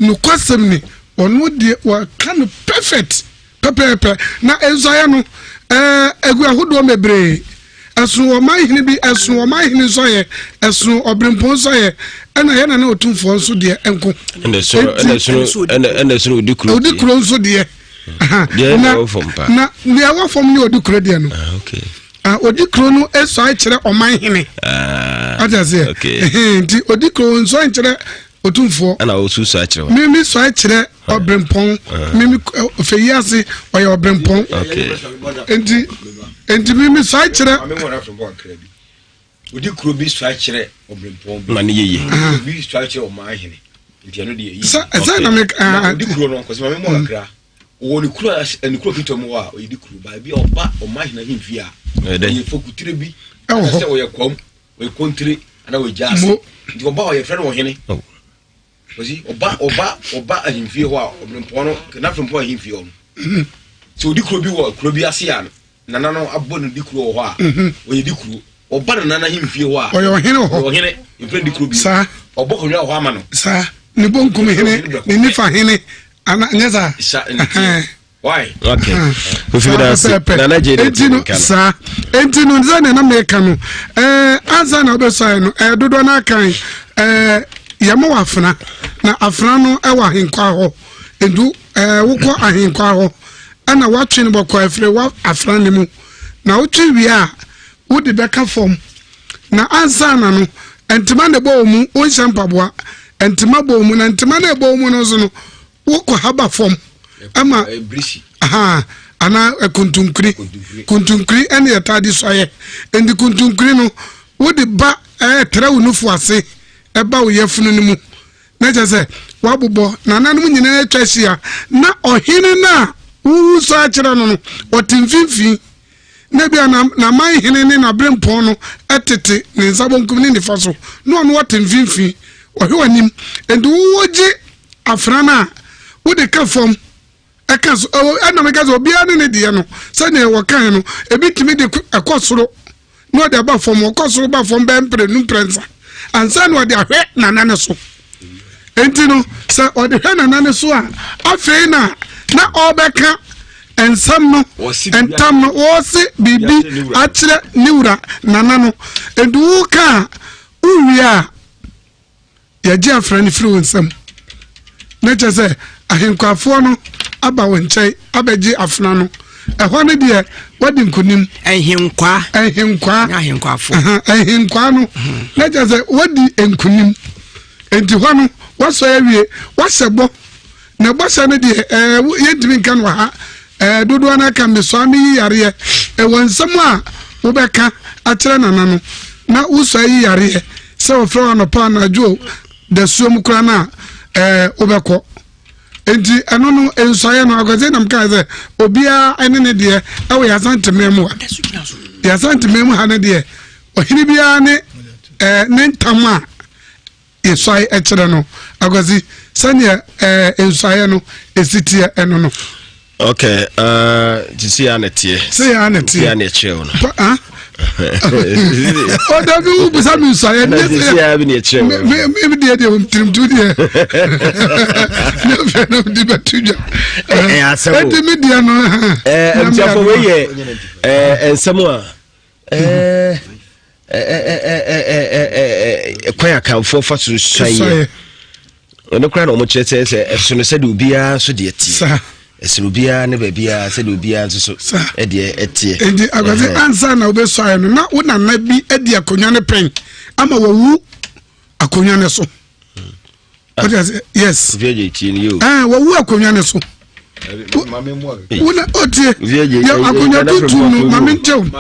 [SPEAKER 1] nokwasɛm ni ɔno deɛ wɔka no perfect pɛpɛɛpɛ na nsuaeɛ no eh, agu ahodoɔ bebree ɛsono ɔman hene bi ɛsono ɔman hene nsuaeɛ ɛsono ɔberempɔn nsuaeɛ ɛna yɛn nana otumfoɔ nso deɛ nko
[SPEAKER 17] ɛna ɛsono odi kuro
[SPEAKER 1] odi kuro nso deɛ
[SPEAKER 17] deɛ na ɛwɔ fam pa
[SPEAKER 1] na deɛ ɛwɔ fam ne odi kuro deɛ no
[SPEAKER 17] ah,
[SPEAKER 1] ah, odi kuro no esuae kyerɛ ɔman hene
[SPEAKER 17] ah,
[SPEAKER 1] ɔte aseɛ nti odi kuro nsuae kyerɛ otumfoɔ
[SPEAKER 17] ɛna ɔsu suae kyerɛ
[SPEAKER 1] mímí suae kyerɛ ɔbrempɔn mímí fɛyi ase ɔyɛ ɔbrempɔn nti nti mímí suae kyerɛ.
[SPEAKER 4] Odi kuro bi sua kyerɛ ɔbrempɔn bi.
[SPEAKER 17] Ma ne yeye.
[SPEAKER 4] Obi sua kyerɛ ɔman hene. Nti ɛno deɛ
[SPEAKER 1] yi. Sɛ ɛsɛ na me.
[SPEAKER 4] Na odi kuro no kɔsɛ maame mu kakra. Wɔ ne kuro ne kuro ketewa mu hɔ a ɔyɛ di kuro baabi a ɔba ɔman hene ahemfie a. Ɔyɛ fokutire bi.
[SPEAKER 1] Ɛwɔ hɔ.
[SPEAKER 4] Sɛ ɔyɛ kwam ɔyɛ kontire anaa ɔyɛ gyaase. Nti ɔba ɔyɛ fɛ no ɔhene. Ɔsi ɔba ɔba ɔba ahemfie hɔ a ɔbrempɔn no n'afrempɔn ahemfie hɔ no. Sɛ odi kuro bi wɔ kuro bi ase a nana no abɔ no di kuro wɔ hɔ a mhm. ɔyɛ di kuro ɔba nana no ahemfie hɔ a
[SPEAKER 1] ɔyɛ ɔhene wɔ hɔ
[SPEAKER 4] ɔyɛ ɔhene mfrɛ di kuro bi
[SPEAKER 1] saa
[SPEAKER 4] ɔbɔ konwa wɔ hɔ ama no
[SPEAKER 1] saa ne bonkum hene ne nifa hene ana nyɛ saa
[SPEAKER 4] sa nti why
[SPEAKER 17] okay kofi bi dansi nana gye de ti nka no
[SPEAKER 1] saa enti no sɛ nana meka no ɛɛ ansa na ɔbɛsɔɛ no ɛɛ dodoɔ no akan ɛɛ yɛma wɔ afena na afena no ɛwɔ ahenkwa hɔ nti ɛɛ wokɔ ahenkwa hɔ ɛna woatwe no bɔkɔɔ afiri w'afra no mu, na wotwe wie a, wode bɛka fam. Na ansa na no, ntoma na ɛbɔ wo mu, wonhyɛ mpaboa, ntoma bɔ wo mu, na ntoma na ɛbɔ wo mu no nso no, wokɔ ha ba fam ɛma aha anaa kuntunkuri kuntunkuri ɛne yɛtaa de suayɛ nti kuntunkuri no wode ba ɛɛtrɛ wo nufu ase ɛba wo yafunu no mu Na kyerɛ sɛ, wɔabobɔ nananom nyinaa atwa ahyia, na ɔhene no a wowu so akyerɛ no no, ɔte mfimfini. Na ebia na n'aman hene ne n'aberempɔn no tete ne nsa bonkum ne nifa so, na ɔno ɔte mfimfini, ɔhwɛ w'anim. Enti wogye afena no a, wode ka fam. Ɛka so, ɛna meka sɛ obiara ne ne deɛ no, sɛdeɛ wɔkae no, ebi tumi de ɛkɔ soro na ɔde aba fam, ɔkɔ soro ba fam bɛyɛ mprenu mprɛnsa ansa na ɔde ahwɛ nana no so. Enti no, sɛ ɔde hwɛ nana no so a, afei na na ɔrebɛka nsɛm no, ntam no, wɔrese biribi akyerɛ ne wura nana no. Enti woka a, wowie a, Yɛgye afra no firi wo nsam, na kyerɛ sɛ ahenkwafoɔ no aba wo nkyɛn abɛgye afena no. Ɛhɔ no deɛ wadi nkonim.
[SPEAKER 19] Nhenkwaa.
[SPEAKER 1] Nhenkwaa.
[SPEAKER 19] Nyɛ ahenkwafoɔ.
[SPEAKER 1] Nhenkwaa no, hmm. na kyerɛ sɛ wadi nkonim. Nti hɔ no, wasɔ awie, wahyɛ bɔ. Na bɔhyɛ no deɛ, ɛɛ yɛntumi nka no wɔ ha. Ɛɛ dodoɔ no aka mesɔa meyi yareɛ. Ɛwɔ nsɛm a wobɛka akyerɛ nana no, na wosɔa yi yareɛ. Sɛ wɔfrɛ wo anɔpa anadwo dasuo mu koraa no a ɛɛ wobɛkɔ. Nti ɛno no nsuaeɛ no akwasi nam kaa sɛ obiara ɛne ne deɛ ɛwɔ yɛasanteman mu ha. Yɛasanteman mu ha no deɛ ɔhene biara ne ɛɛ ne ntam a yɛsuae kyerɛ no akwasi sɛdeɛ ɛɛ nsuaeɛ no esi teɛ ɛno no.
[SPEAKER 17] okay uh, ti si ya na teɛ
[SPEAKER 1] si ya na teɛ
[SPEAKER 17] si ya na ɛkyerɛ wo no
[SPEAKER 1] ah o dabi wo bisa mi nsuaeɛ
[SPEAKER 17] ne si ya bi na ɛkyerɛ wo
[SPEAKER 1] mi mi deɛ deɛ tirimtu deɛ ne fɛ na di bɛ tu dwa
[SPEAKER 17] ɛyɛ asɛm o
[SPEAKER 1] ɛdi mi deɛ no
[SPEAKER 17] ɛɛ ntiafo wei yɛ ɛɛ nsɛm a ɛɛ kwan akanfoɔ fa so suaeɛ ɛno koraa na wɔkyerɛ sɛ sɛ ɛsono sɛdeɛ obiara nso deɛ teɛ ɛsono obiara ne baabiara sɛdeɛ obiara nso so ɛdeɛ ɛteɛ
[SPEAKER 1] nti akwasi ansa na wobɛsuaeɛ no na wo nana bi adi akonnwa no pɛn ama wawu akonnwa no so What is it? Yes.
[SPEAKER 17] Eh,
[SPEAKER 1] wawu akonnwa ne so. Wona otie. Yɛ akonnwa tuntum no maame nkyɛw.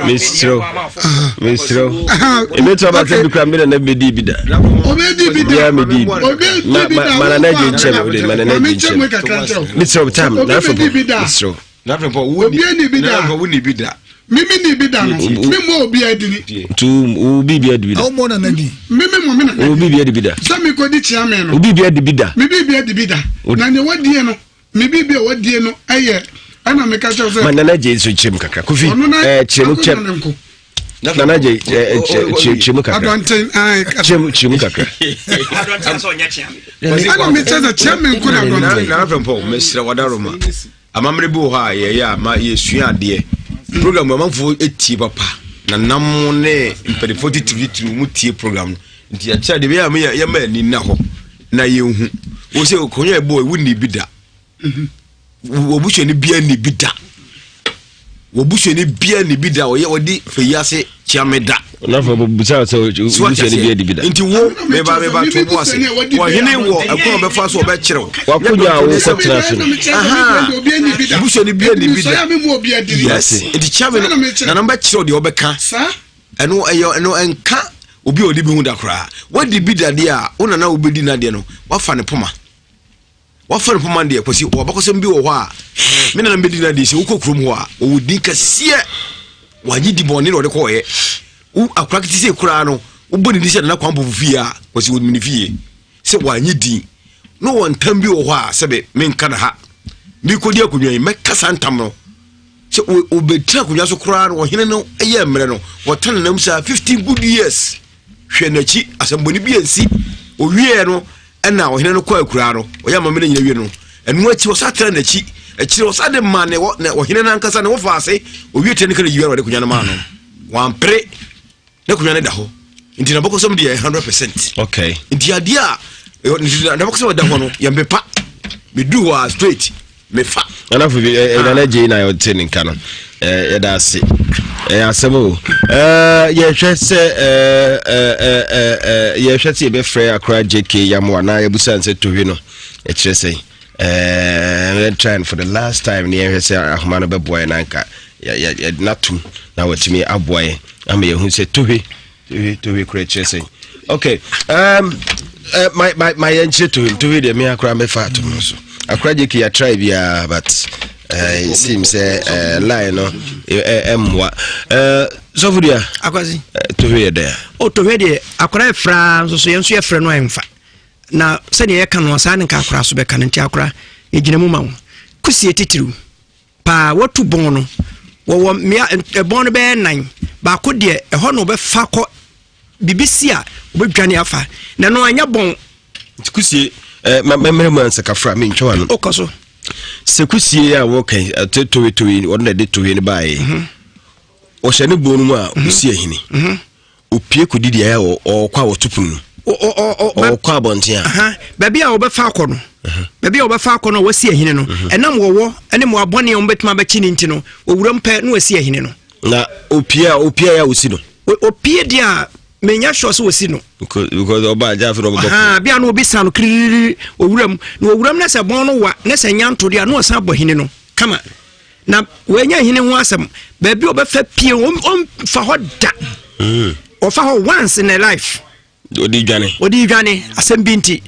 [SPEAKER 17] Mesrɛ mesrɛ. Ebi to aba sɛ bi kura mi na na bi di bi da.
[SPEAKER 1] Obi di bi da.
[SPEAKER 17] Bia mi di bi.
[SPEAKER 1] Obi di bi da.
[SPEAKER 17] Mana na gye nkyɛn o de mana na gye nkyɛn. Mesrɛ tam na afɔ mesrɛ.
[SPEAKER 1] Obi ni bi da.
[SPEAKER 4] Wo ni bi da.
[SPEAKER 1] Mimi ni bi da no. Mi mɔ obi adini.
[SPEAKER 17] Nti wo bi bi adi bi da.
[SPEAKER 1] Awo mɔ nana di. Mimi mɔ mi nana.
[SPEAKER 17] Wo bi bi adi bi da.
[SPEAKER 1] Sɛ mi kɔ di kyia mi no.
[SPEAKER 17] Wo bi bi adi bi da.
[SPEAKER 1] Mi bi bi adi bi da. Na nea wadie no mi bi bi a wadie no ɛyɛ ɛna mi ka kyerɛ sɛ.
[SPEAKER 17] Ma nana gye nso kyerɛ mu kakra kofi ɛɛ kyerɛ mu kyɛm. Nana gye ɛɛ kyerɛ mu kakra.
[SPEAKER 1] Adɔnten ɛɛ.
[SPEAKER 17] Kyerɛ mu kyerɛ mu kakra.
[SPEAKER 19] Adɔnten sɛ ɔnyɛ kyea mi.
[SPEAKER 1] Ɛna mi kyerɛ sɛ kyerɛ mi nko na adɔnten.
[SPEAKER 4] Nana fɛn pɔ mɛsirɛ wadaroma. Amammerɛ bi wɔ hɔ a yɛyɛ a ma yɛsua adeɛ. Program amanfoɔ tie papa. Nanam ne mpanimfoɔ titiriw titiriw mu tie program no. Nti yɛkyerɛ deɛ bɛyɛ a yɛma ani nna hɔ na yɛnhu. Wo sɛ akonnwa ɛbɔ ɛwo nni bi da. Wɔbusuani bia nni bi da. Wɔbusuani bia nni bi da. Ɔyɛ ɔde fɛ yi ase kyeame da.
[SPEAKER 17] Nafɔ bisa sɛ wobusuani bi adi bi da.
[SPEAKER 4] Nti wo meba meba to bo ase. Wɔhene wɔ ɛkwan a ɔbɛfa so ɔbɛkyerɛw.
[SPEAKER 17] Wakonya a wokɔtena so no.
[SPEAKER 4] Busuani bi ani bi da. Yes. Nti kyeame no nanam bɛkyerɛw deɛ ɔbɛka. Ɛno ɛyɛ ɛno ɛnka obi a ɔde bi ho da koraa. Wadi bi da deɛ a wo nana wobɛdi n'adeɛ no wafa ne poma. Wafa ne poma deɛ kwasi wɔ abakɔsɛm bi wɔ hɔ a me nana bɛdi no adeɛ sɛ wokɔ kurom hɔ a wɔwɔ din kɛseɛ wagye di bɔne na ɔde kɔɔyɛ wo akora kete sɛ koraa no wobɔ ne din sɛ nana kwan pɔfo fie a kwasi wɔnim ne fie sɛ wanye din na wɔ ntam bi wɔ hɔ a sɛbe menka no ha mekɔdi akonnwa yi mɛka saa ntam no sɛ wɔbɛtena akonnwa so koraa no ɔhene no yɛ mmerɛ no wɔtena nam saa 15 good years hwɛ n'akyi asɛmbɔne bi ansi owieɛ no ɛna ɔhene no kɔ akuraa no ɔyɛ amammerɛ nyina wie no ɛno akyi ɔsa tena n'akyi akyire ɔsa de ma ne ne ɔhene no ankasa ne wɔfa ase owie tena ne kana yiwa na ɔde akonnwa no maa no wampere ne akonnwa no da hɔ nti nabɔkɔsɛm deɛ 100 percent
[SPEAKER 17] okay
[SPEAKER 4] nti adeɛ a nabɔkɔsɛm da hɔ no yɛmpepa medu hɔ a straight
[SPEAKER 17] mefa. Nana Fufi ɛ ɛ Nana Jay na ɔte ne nka no ɛ yɛda ase ɛyɛ asɛm o ɛɛ yɛhwɛ sɛ ɛɛ ɛɛ ɛɛ yɛhwɛ sɛ yɛbɛfrɛ akora JK Yamoa na yɛbusa nsɛ tohwe no ɛkyerɛ sɛ ɛɛ yɛn try for the last time ne yɛhwɛ sɛ ahoma no bɛboa yɛn nanka yɛ yɛ yɛde n'atum na watumi aboa yɛn ama yɛhu sɛ tohwe Tohwe tohwe kura kyerɛ sɛn okay um, uh, my my my yɛn kyerɛ tohwe tohwe deɛ me akora mɛfa ato no so akora gye ki yɛatry biara but uh, it seems sɛ uh, line no ɛmmoa uh, uh, sɔfo dua
[SPEAKER 19] akwasi
[SPEAKER 17] uh, tohwe yɛ dɛn
[SPEAKER 19] o tohwe deɛ akora yɛ fraa nso so yɛn nso yɛfrɛ no ɛmfa na sɛdeɛ yɛka no saa ne nka akora so bɛka no nti akora yɛgyina mu ma wo kusie titiriw Paa watu bɔn no wɔwɔ mmea ɛbɔn no bɛyɛ nan baako deɛ ɛhɔ na wɔbɛfa kɔ biribi si a wɔbɛdwane afa na ɛno anyɛ bɔn.
[SPEAKER 17] Nti kusie eh, mɛmmerɛ mu ansa kafra mentwa wa no.
[SPEAKER 19] Wokɔ so.
[SPEAKER 17] Sɛ kusie a wɔka ɛte towetowe wɔn na ɛde towe no baeɛ mhm. ɔhyɛ ne bɔn no mu a mhm. ɔsi ahini mhm. Opue kɔdidi a ɔkɔ a wɔto pono no. Ɔkɔ abɔnten
[SPEAKER 19] a. Baabi a wɔbɛfa akɔ no. Baabi a wɔbɛfa akɔ no a wɔasi ahene no. Mhm. Ɛnam wɔwɔ ne mmoa bɔne a wɔbɛtumi abɛkye ne nti no, owuram pɛ na wɔasi ahene no.
[SPEAKER 17] Na opue a opue a wɔsi no.
[SPEAKER 19] Opue deɛ a menya sure sɛ wɔsi no.
[SPEAKER 17] Because ɔba agya afei na ɔbɛbɔ.
[SPEAKER 19] Ahaa bia na obi sa no kiriri owuram na owuram na sɛ bɔn no wa na sɛ nya nto deɛ a na ɔsan bɔ hene no kama. Na wɔanya hene ho asɛm baabi a ɔbɛfa pie ɔmfa hɔ da mm. ɔfa hɔ once in a life.
[SPEAKER 17] Ɔde dwane.
[SPEAKER 19] Ɔde dwane asɛm bi nti.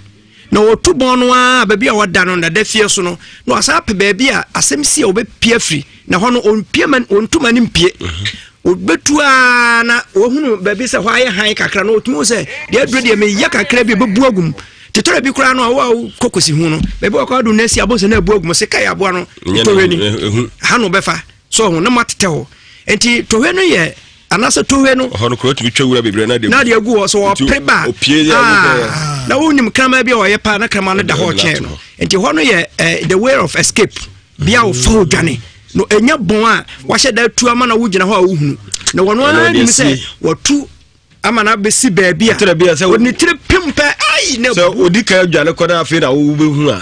[SPEAKER 19] Na ɔtu bɔn no ara baabi a ɔda no dada fie so no na ɔsan apɛ baabi a asɛm si a ɔbɛpie afiri na hɔ no ɔmpie ma ɔntu ma no mpie. Ɔbɛtu ara na wɔhunu baabi sɛ hɔ ayɛ hann kakra na ɔtumi hu sɛ deɛ aduro deɛ meyɛ kakra bi ɛbɛbu agu mu. Tetɔrɔ bi koraa no a wo a wokɔ kɔsi ho no baabi wɔkɔ ado no asi abɔ sɛ na abu agu mu sɛ kae aboa no tɔhwɛ ni ha na ɔbɛfa so ho na moatetɛ hɔ nti tɔhwɛ no yɛ anaasɛ tɔhwɛ no
[SPEAKER 17] ɔhɔ no kura tumi twa wura bebree na de
[SPEAKER 19] na de agu hɔ so ɔpere ba ah, na wonim kraman bi a ɔyɛ paa na kraman no da hɔ ɔkyɛn no nti hɔ no yɛ eh, the way of escape bia ɔfa odwane no ɛnya bɔn a wahyɛ da atu ama na wogyina hɔ a wohunu na wɔn ara nim sɛ wɔtu ama no abɛsi baabi a ɔne tiri pem pɛ ai na
[SPEAKER 17] sɛ ɔdi kan adwane kɔ no afei na wobɛhu a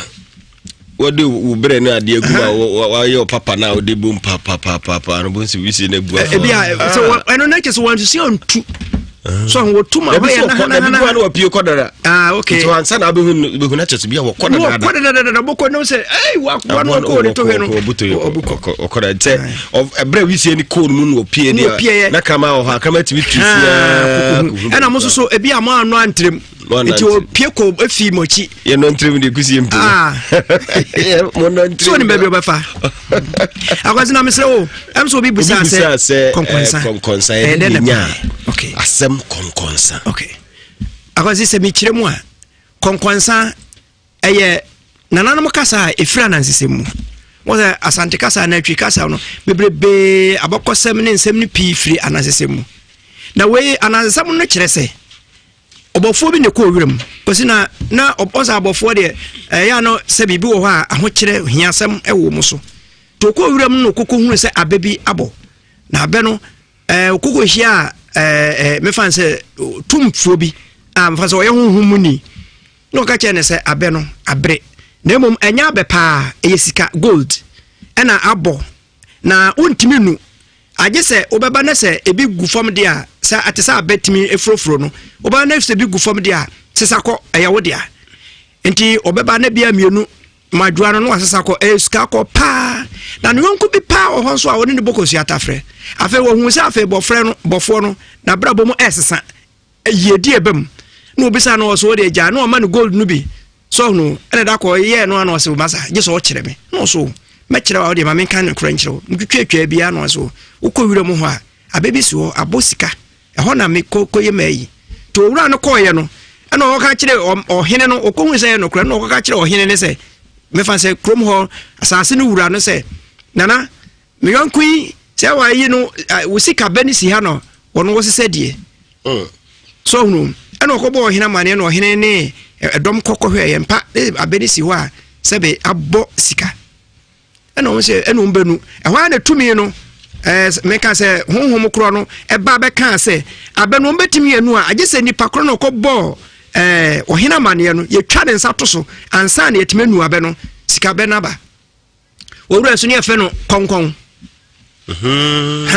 [SPEAKER 17] wɔde wo berɛ ne adeɛ agu a wayɛ ɔpapa no a wode bom papapapapa no bɛhu sɛ wisie no abu afa
[SPEAKER 19] ebi a sɛ ɛno na kyɛ sɛ wɔnsusu antu so ho wɔtu ma hɔ yɛ
[SPEAKER 17] nahanahana na wapue kɔ dada
[SPEAKER 19] ah okay
[SPEAKER 17] nti wansa na abɛhu bɛhu no kyɛ sɛ bi a wɔkɔ dada
[SPEAKER 19] wɔkɔ dada bɔkɔ no sɛ ei wakoa no ɔkɔ ne tohwɛ no
[SPEAKER 17] ɔkɔ dada sɛ ɛberɛ a wisie ne kɔɔ no mu na ɔpie deɛ na kraman wɔ hɔ a kraman tumi tu fiaa
[SPEAKER 19] ɛna mo nso so ebi a mo ano antrem nti ɔpie kɔ efi mo akyi
[SPEAKER 17] yɛnɔ ntrem deɛ kusie mpo
[SPEAKER 19] ah. so ne baabi ɔbɛfa akwasi na mesrɛ wo ɛm sɛ obi busaa sɛ
[SPEAKER 17] kɔnkɔnsa kɔnkɔnsa yɛde nya asɛm kɔnkɔnsa
[SPEAKER 19] okay akwasi sɛ mekyerɛ mu a kɔnkɔnsa Ɛyɛ nananom kasa a ɛfiri anansesɛm mu. Wọ́n sɛ Asante kasa anaa Twi kasa no bebrebe abɔkɔsɛm ne nsɛm no pii firi anansesɛm mu. Na wei anansesɛm no kyerɛ sɛ ɔbɔfoɔ bi na ɛkɔɔ wuram kɔsi na na ɔsɛ abɔfoɔ deɛ ɛyɛ ano sɛ biribi wɔ hɔ a ahokyerɛ hiasɛm wɔ mu so. Nti ɔkɔɔ wuram no ɔkɔkɔ hunu sɛ abɛ bi abɔ na abɛ no ɛɛ ɔkɔkɔ hyia ɛɛ ɛɛ mefa sɛ tumfoɔ bi a mefa sɛ ɔyɛ honhom mu ni. Na ɔka kyerɛɛ no sɛ, Abɛ no abere, na mmom ɛnyɛ abɛ paa, ɛyɛ sika, gold, ɛna abɔ, na wontumi nnu, agye sɛ wobɛba na sɛ ebi gu fam deɛ a, sɛ ɛte sɛ abɛ tumi furofuro no, wobɛba na sɛ ebi gu fam deɛ a, sesa kɔ, ɛyɛ wo dea. Nti ɔbɛba na bia mmienu madwoa no na wasesa kɔ, ɛyɛ sika kɔ paa. Na ne yɔnko bi paa wɔ hɔ nso a ɔne ne bɔ kosua tafrɛ. Afei wɔhuu sɛ afei bɔfrɛ no, bɔfoɔ no, n'abrabɔ mu ɛresesa. yiedie ɛba mu na obisa no ɔsɛ ɔde agya na ɔma no gold no bi so ɔno ɛna da kɔ yɛɛ no ano ɔsɛ masa gye sɛ ɔkyerɛ me na ɔso mɛkyerɛ wa ɔde ma menka no korɛ nkyerɛ wo ntwitwatwaa biara na ɔsɛ wokɔ wura mu hɔ a abɛ bi si hɔ abɔ sika ɛhɔ na mekɔ kɔyɛ ma ayi nti owura no kɔɔyɛ no ɛna ɔka kyerɛ ɔhene no ɔkɔhu sɛ ɛyɛ nokorɛ na ɔkɔka kyerɛ ɔhene no sɛ mefa sɛ kurom hɔ asase no wura no sɛ nana Me yɔnko yi sɛ wayi no wo sika bɛ ne si ha no wɔn wɔ sisɛ deɛ mm. so hunu ɛna ɔkɔbɔ ɔhene amaneɛ na ɔhene ne ɛdɔm kɔkɔhwɛ yɛn mpa abɛ ne si hɔ a sɛbe abɔ sika ɛna wɔn sɛ ɛna wɔn bɛnu ɛhɔ ara na tumi no ɛɛ meka sɛ honhom korɔ no ɛba bɛka sɛ abɛ no wɔn bɛtumi anu a agye sɛ nipa korɔ no ɔkɔbɔ ɛɛ ɔhene amaneɛ no yɛtwa ne nsa to so ansa na yɛtumi anu abɛ no sika bɛ no aba. Owura nso ne yɛfrɛ no kɔnkɔn.
[SPEAKER 17] Mhm.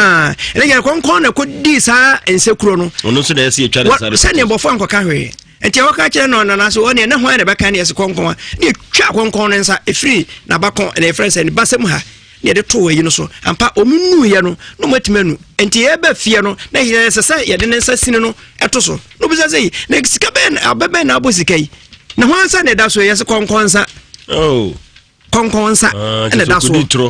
[SPEAKER 19] ɛnɛ yɛ kɔnkɔn na kɔdii saa nsekuro no.
[SPEAKER 17] Ɔno nso na ɛsɛ yɛtwa ne nsa
[SPEAKER 19] sɛdeɛ bɔfo ankɔka hwee nti ɛwɔka kyerɛ no nana so ɔneɛ ne hwan na ɛbɛka ne ɛsɛ kɔnkɔn a ne yɛtwa kɔnkɔn no nsa ɛfiri n'abakɔn na yɛfrɛ sɛ ne basam ha ne yɛde too ayi no so ampa ɔmu nuiɛ no na ɔmu atumi anu nti yɛba fie no na yɛ sɛ sɛ yɛde ne nsa sini no ɛto so na obisa sɛ yi na sika bɛn abɛ bɛn na abɔ sika yi na hwan nsa na ɛda so yɛ sɛ kɔnkɔn nsa
[SPEAKER 17] oh.
[SPEAKER 19] kɔnkɔn nsa
[SPEAKER 17] ah,
[SPEAKER 19] ɛna ɛda soɔ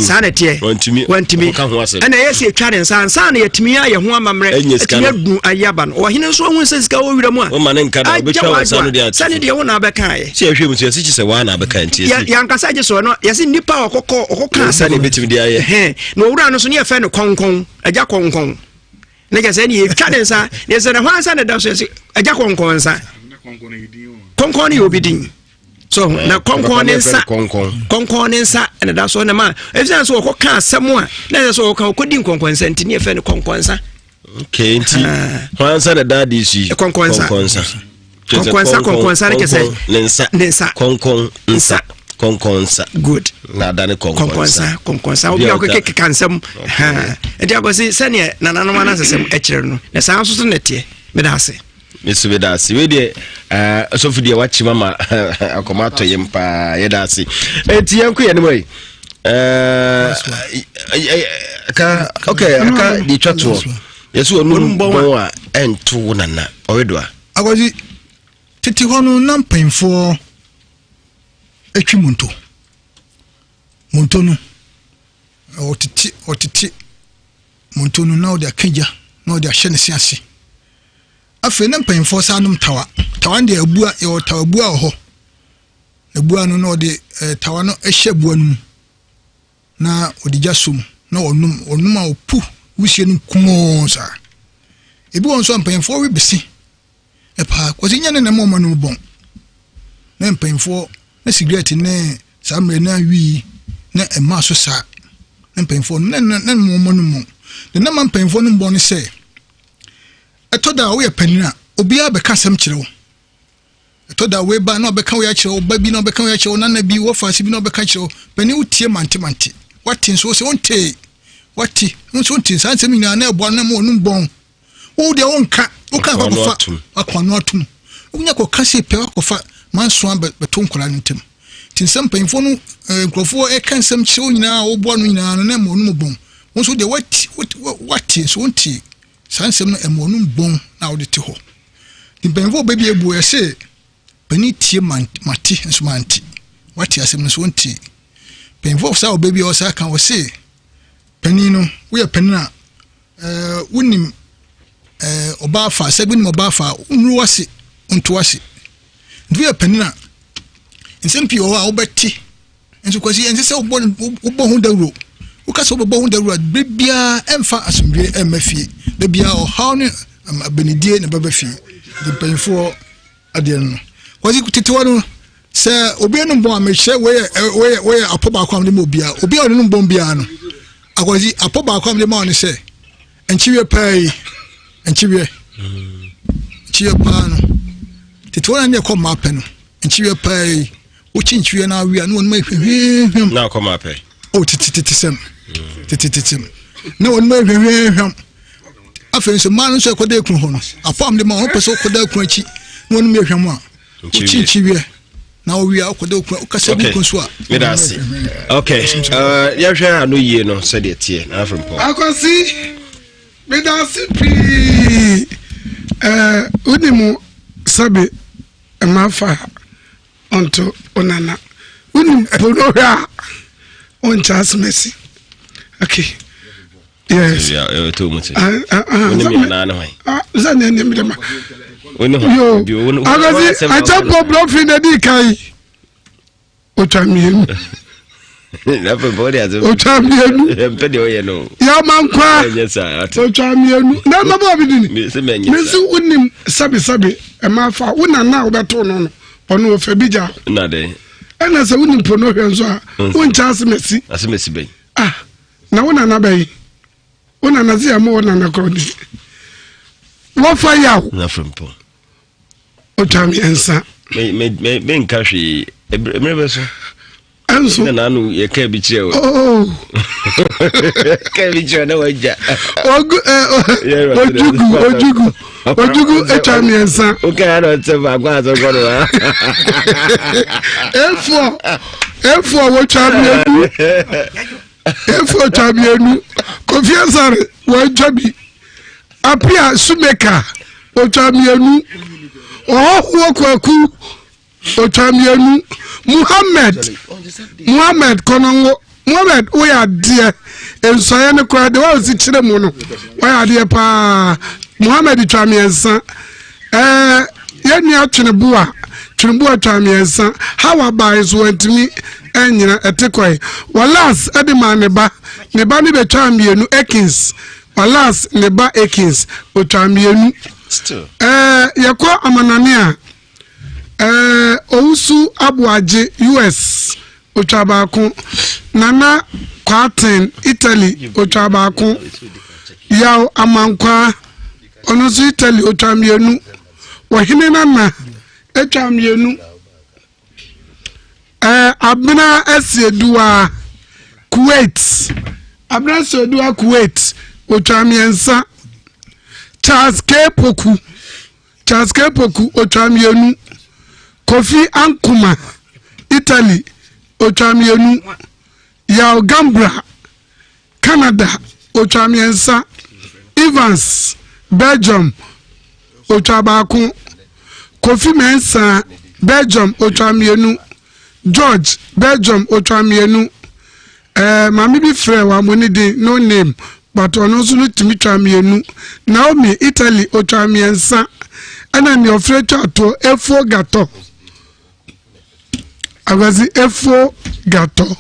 [SPEAKER 19] saa na ɛteɛ wantumi ɛna ɛyɛ sɛ ɛtwa ne nsa ansa na yɛtumi ayɛ ho amammerɛ ɛtumi adu ayɛ aba no ɔhene nso ahu sɛ sika wɔ wira mu a agya wadwoa sɛne deɛ wo na abɛkaeɛ yɛankasa gye soɔ no yɛse nnipa a ɔkɔkɔ ɔkɔka asɛm na owura no so ne yɛfɛ no kɔnkɔn agya kɔnkɔn ne kyɛ sɛ ne yɛtwa ne nsa ne sɛ ne hɔ ansa ne da so yɛse agya kɔnkɔn nsa kɔnkɔn no yɛ obi din so na kɔnkɔn ne nsa kɔnkɔn ne nsa ɛna da so na ma efisɛ sɛ wɔkɔ ka asɛm a na ɛsɛ sɛ wɔka wɔkɔ di nkɔnkɔn nsa nti ne yɛfɛ no kɔnkɔn nsa.
[SPEAKER 17] okay nti hwan nsa na daa de si
[SPEAKER 19] kɔnkɔn nsa
[SPEAKER 17] kɔnkɔn nsa
[SPEAKER 19] kɔnkɔn nsa kɔnkɔn nsa ne kyɛ sɛ
[SPEAKER 17] ne nsa
[SPEAKER 19] ne nsa
[SPEAKER 17] kɔnkɔn nsa kɔnkɔn nsa
[SPEAKER 19] good
[SPEAKER 17] na ada ne kɔnkɔn
[SPEAKER 19] nsa kɔnkɔn nsa obi a ɔkeke keka nsɛm nti akɔsi sɛdeɛ nananom anasɛsɛm ɛkyerɛ no na saa nso so na ɛteɛ meda ase.
[SPEAKER 17] Me nso meda ase. Wei deɛ eh, ɔsɔfo deɛ wakye ma ma akɔma atɔ yam paa. Yɛda ase. Eti yɛn ko yɛn mu yi. Eh, ka okay, aka deɛ twa toɔ. Yɛsɛ wɔnum bɔn a ɛnto wo nana ɔwedoa.
[SPEAKER 5] Akwasi, tete hɔ no na mpanyinfoɔ atwi monto. Monto no, ɔtete ɔtete monto no na ɔde aka gya na ɔde ahyɛ ne se ase. Afei na mpanyinfoɔ saa nom tawa. Tawa no deɛ abua, yɛwɔ tawa bua wɔ hɔ. Abua no na ɔde eh, tawa no hyɛ abua no mu. na ɔde gya sɔ mu na ɔnom, ɔnom a ɔpu wusie no kumoo saa. Ebi wɔ nso a mpanyinfoɔ we bese paa, kɔsi nyɛ ne na ɛma ɔma no bɔn. Na mpanyinfoɔ na sigaret ne saa mmerɛ na wii na ɛma so saa. Na mpanyinfoɔ no na na na ɔma no bɔn. Na na ma mpanyinfoɔ no bɔn ne sɛ ɛtɔ da a woyɛ panin a obiara bɛka asɛm kyerɛ wo. Ɛtɔ da a wei ba na ɔbɛka wei akyerɛ wo, ba bi na ɔbɛka wei akyerɛ wo, nana bi, wɔfaase bi na ɔbɛka akyerɛ wo. Panin wotie mantemante. Wate nso wose wontee. Wate nso wontee. Saa nsɛm nyinaa na ɛboa no na ɛma wɔnom bɔn. Wo deɛ wonka, woka akɔ akɔfa wakɔ ano atom. Wonya kɔka sei pɛ wakɔfa manso abɛto nkwadaa no ntam. Nti nsɛm mpanyinfoɔ no eh, nkurɔfoɔ ɛka nsɛm kyerɛ wo nyinaa a woboa no nyinaa no na ɛma wɔnom bɔn. Wo nso deɛ wate, wate nso wontee. Saa nsɛm no ɛma wɔnom bɔn na wode te hɔ. Mpanyinfoɔ bɛ bi ebu ɛse panin tie mate nso mante wate asɛm no nso wonte. Mpanyinfoɔ saa ɔbɛ bi a ɔsaa ka ɔse panin no woyɛ panin a ɛɛ wonim ɛɛ ɔbaa fa sɛ wonim ɔbaa fa wonuru wase nto wase nti woyɛ panin a nsɛm pii wɔ hɔ a wobɛte. Nso Kwasi, ɛnsɛ sɛ wobɔ wobɔ ho dawuro. Woka sɛ wobɛbɔ ho dawuro a, bere biara ɛmfa asomdwoe ɛmma fie. Da biara ɔhaw ne abenedie na ɛbɛba fie. Nti mpanyinfoɔ adeɛ no no. Kwasi, tete hɔ no, sɛ obi anom bɔn a, mehyɛ wei yɛ wei yɛ wei yɛ apɔ baako a mede ma obiara. Obi a ɔde nom bɔn biara no, Akwasi, apɔ baako a mede ma wo ne sɛ, nkyeweɛ paa yi, nkyeweɛ, nkyeweɛ paa no, tete hɔ na ne ɛkɔ mmaa pɛ no, nkyeweɛ paa yi, wokyi nkyeweɛ no awe a na wɔnom ahwehwehwam
[SPEAKER 17] na akɔ ma pɛ
[SPEAKER 5] o tete tete sɛm tete tete sɛm na wɔnom ahwehwehwam afei nso mmaa no nso ɛkɔda ekunu hɔ no apam de ma wɔn pɛ sɛ ɔkɔda ekunu akyi na wɔnom ahwam a wokyi nkyeweɛ na wɔwe a ɔkɔda ekunu ɔkasa bi ekunu so a.
[SPEAKER 17] meda ase ok uh, yɛhwɛ ano yie no sɛdeɛ teɛ na afei mpɔ.
[SPEAKER 1] akwasi meda ase pii ɛɛ wonim sɛbe mmafa Ɔnto wo nana. Wonim po no hwɛ a wonkyɛ asɛm asi. Okay. Yes. Sɛ ne ɛne mede ma. Yo, akɔsi akyɛmpɔ brɔfi na di kan. Otwa mmienu. Otwa mmienu. Yɛma nkwa. Otwa mmienu. Na ɛma bɔ bi di ni. Mesi wonim sɛbesɛbe ɛma fa wo nana a wobɛto no no. Ɔno ɔfɛ bi gya.
[SPEAKER 17] Na dɛn?
[SPEAKER 1] Ɛna sɛ wonim po no hwɛ nso a, mm. wonkyɛ asemasi.
[SPEAKER 17] Asemasi bɛn?
[SPEAKER 1] Ah, na wo nana bɛyi. Wo nana sɛ yɛma wo nana korɔ de. Wɔfa yaw.
[SPEAKER 17] Na frimpɔn.
[SPEAKER 1] Otwa mmiɛnsa.
[SPEAKER 17] Me me me menka hwee. Mmerɛ bɛ so.
[SPEAKER 1] Ɛnso.
[SPEAKER 17] Na n'ano yɛ kaa bi kyerɛ o.
[SPEAKER 1] Oh.
[SPEAKER 17] Kaa bi kyerɛ na wagya.
[SPEAKER 1] Ogu ɛ ojugu ojugu ojugu atwa mmiɛnsa.
[SPEAKER 17] O kaa na ɔte baako asɔ kɔ no wa.
[SPEAKER 1] Efoɔ efoɔ wotwa mmienu efoɔ twa mmienu Kofi Asare wɔatwa bi Apia Sumeka otwa mmienu Ɔhɔhoɔ Kwaku. Otwa mmienu. Muhammed, Muhammed Kɔnɔngo, Muhammed woyɛ adeɛ. Nsɔeɛ no koraa deɛ wɔsi kyerɛ mu no, wɔyɛ adeɛ paa. Muhammed twa mmiɛnsa. Ɛɛ yɛn nua Tweneboa, Tweneboa twa mmiɛnsa. Hawa baa nso wɔntumi ɛnyina ɛte kɔe. Wallace ɛde maa ne ba, ne ba no bɛtwa mmienu. Akins, Wallace ne ba Akins, otwa mmienu. Ɛɛ yɛkɔ amanane a. Ɛɛ Owusu Aboagye, US, otwa baako. Nana Kwarteng, Italy, otwa baako. Yaw Amankwaa, ɔno nso Italy, otwa mmienu. Ɔhene Nana atwa mmienu. Ɛɛ Abena Asieduwa, Kuwait. Abena Asieduwa, Kuwait, otwa mmiɛnsa. Charles K. Poku. Charles K. Poku, otwa mmienu. Kofi Ankoma, Italy, otwa mmienu. Yaw Gambra, Canada, otwa mmiɛnsa. Evans, Belgium, otwa baako. Kofi Mensah, Belgium, otwa mmienu. George, Belgium, otwa mmienu. Ɛɛ maame bi frɛ wammɔ ne din, no name, but ɔno nso no tumi twa mmienu. Naomi, Italy, otwa mmiɛnsa. Ɛna nea ɔfrɛ twa toɔ, Efuo Gatɔ. Akwasi Efuo Gatɔ,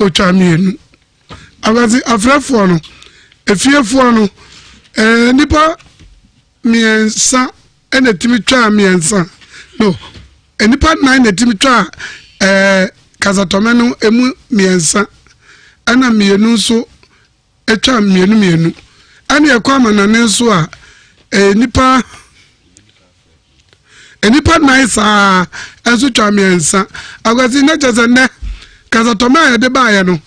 [SPEAKER 1] otwa mmienu. Akwasi afrɛfoɔ no, efiefoɔ no, ɛɛ nipa mmiɛnsa ɛna etumi twaa mmiɛnsa no nnipa nnan na etumi twaa ɛɛ kasatɔmɛ no emu mmiɛnsa ɛna mmienu nso atwa mmienu mmienu ɛna ɛkɔ amanane nso a ɛɛ nnipa nnipa nnan saa nso twa mmiɛnsa akwasi ne kyɛ sɛ nnɛ kasatɔmɛ a yɛde baayɛ no.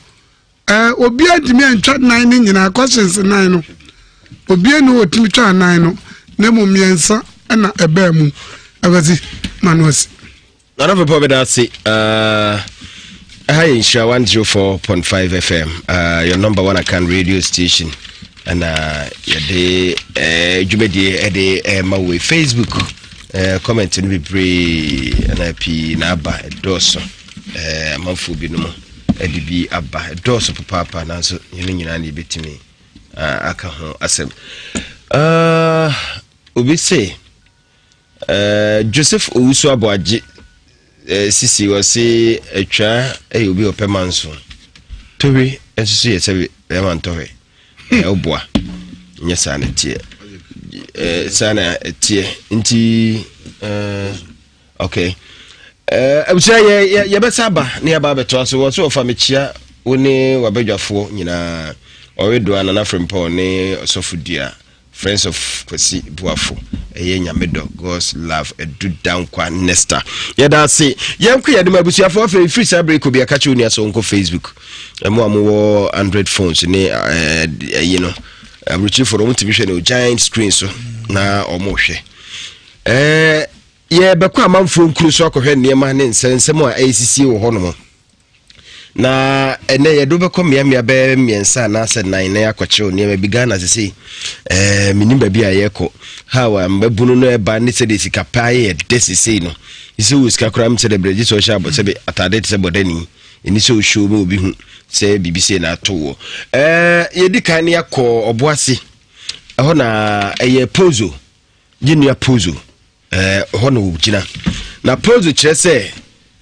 [SPEAKER 1] Eh, obiara ntumi antwa nan no nyinaa questions nan no obiara ni ɔtumi twa nan no na mmom mmiɛnsa na ɛbaa mu awurade ma no asi.
[SPEAKER 17] Nana Papa bɛda ase ɛha yɛ nhyira 104.5 fm uh, your number one akan radio station ɛna yɛde eh, dwumadie ɛde ɛma wei facebook eh, comment no bebree ɛna pii na aba ɛdɔɔso eh, amanfoɔ binom de bi aba ɛdɔɔso papaapa nanso yɛn nyinaa na yɛbɛtumi aka ho asɛm obi se joseph owusu aboagye sisi ɔse atwa ɛyɛ obi ɔpɛ ma nso tohwe nso so yɛ sɛ bɛrima ntɔhwe ɔboa nyɛ saa na ɛteɛ saa na ɛteɛ nti Okay. Eh, abusua yɛ yɛ yɛbɛsa aba ne yɛaba abɛtoa so wɔ so wɔfa mekyia wo ne wabadwafoɔ nyinaa ɔredoa nana frempɔn ne ɔsɔfo dua friends of kwasi buafo ɛyɛ nyamedɔ god's love ɛdu dankwa nesta yɛda ase yɛnko yɛde ma abusuafoɔ afei firi saa bere kɔ bi aka kyerɛ wo nua sɛ ɔnkɔ facebook ɛmo a mowɔ android phones ne ɛyi no aburokyirifoɔ no wɔtumi hwɛ no giant screen so na wɔhwɛ Ɛɛ, yɛbɛkɔ amanfoɔ nkuro so akɔhwɛ nneɛma ne nsɛnsɛm a ɛresisie wɔ hɔnom. Na ɛnɛ yɛde wobɛkɔ mmeammea bɛyɛ mmiɛnsa anaasɛ nan na yɛakɔkyerɛw nneɛma bi Ghana sesei. Ɛɛ, menim baabi a yɛrekɔ. How a mmabunu no ɛba ne sɛdeɛ sika paa yɛ dɛ sesei no. Sɛ wɔ sika koraa m sɛ dɛ berɛ gye sɛ ɔhyɛ abɔ sɛbe atade te sɛ bɔdani. Ɛni sɛ ɔhyɛ mu obi hu sɛ biribi sei na ato wɔ. Ɛɛ, yɛdi kan ne yɛakɔ ɔboase. Ɛhɔ na ɛyɛ pozo. Yɛn nua Pozo, ɛɛ hɔ na ɔgyina. Na Pozo kyerɛ sɛ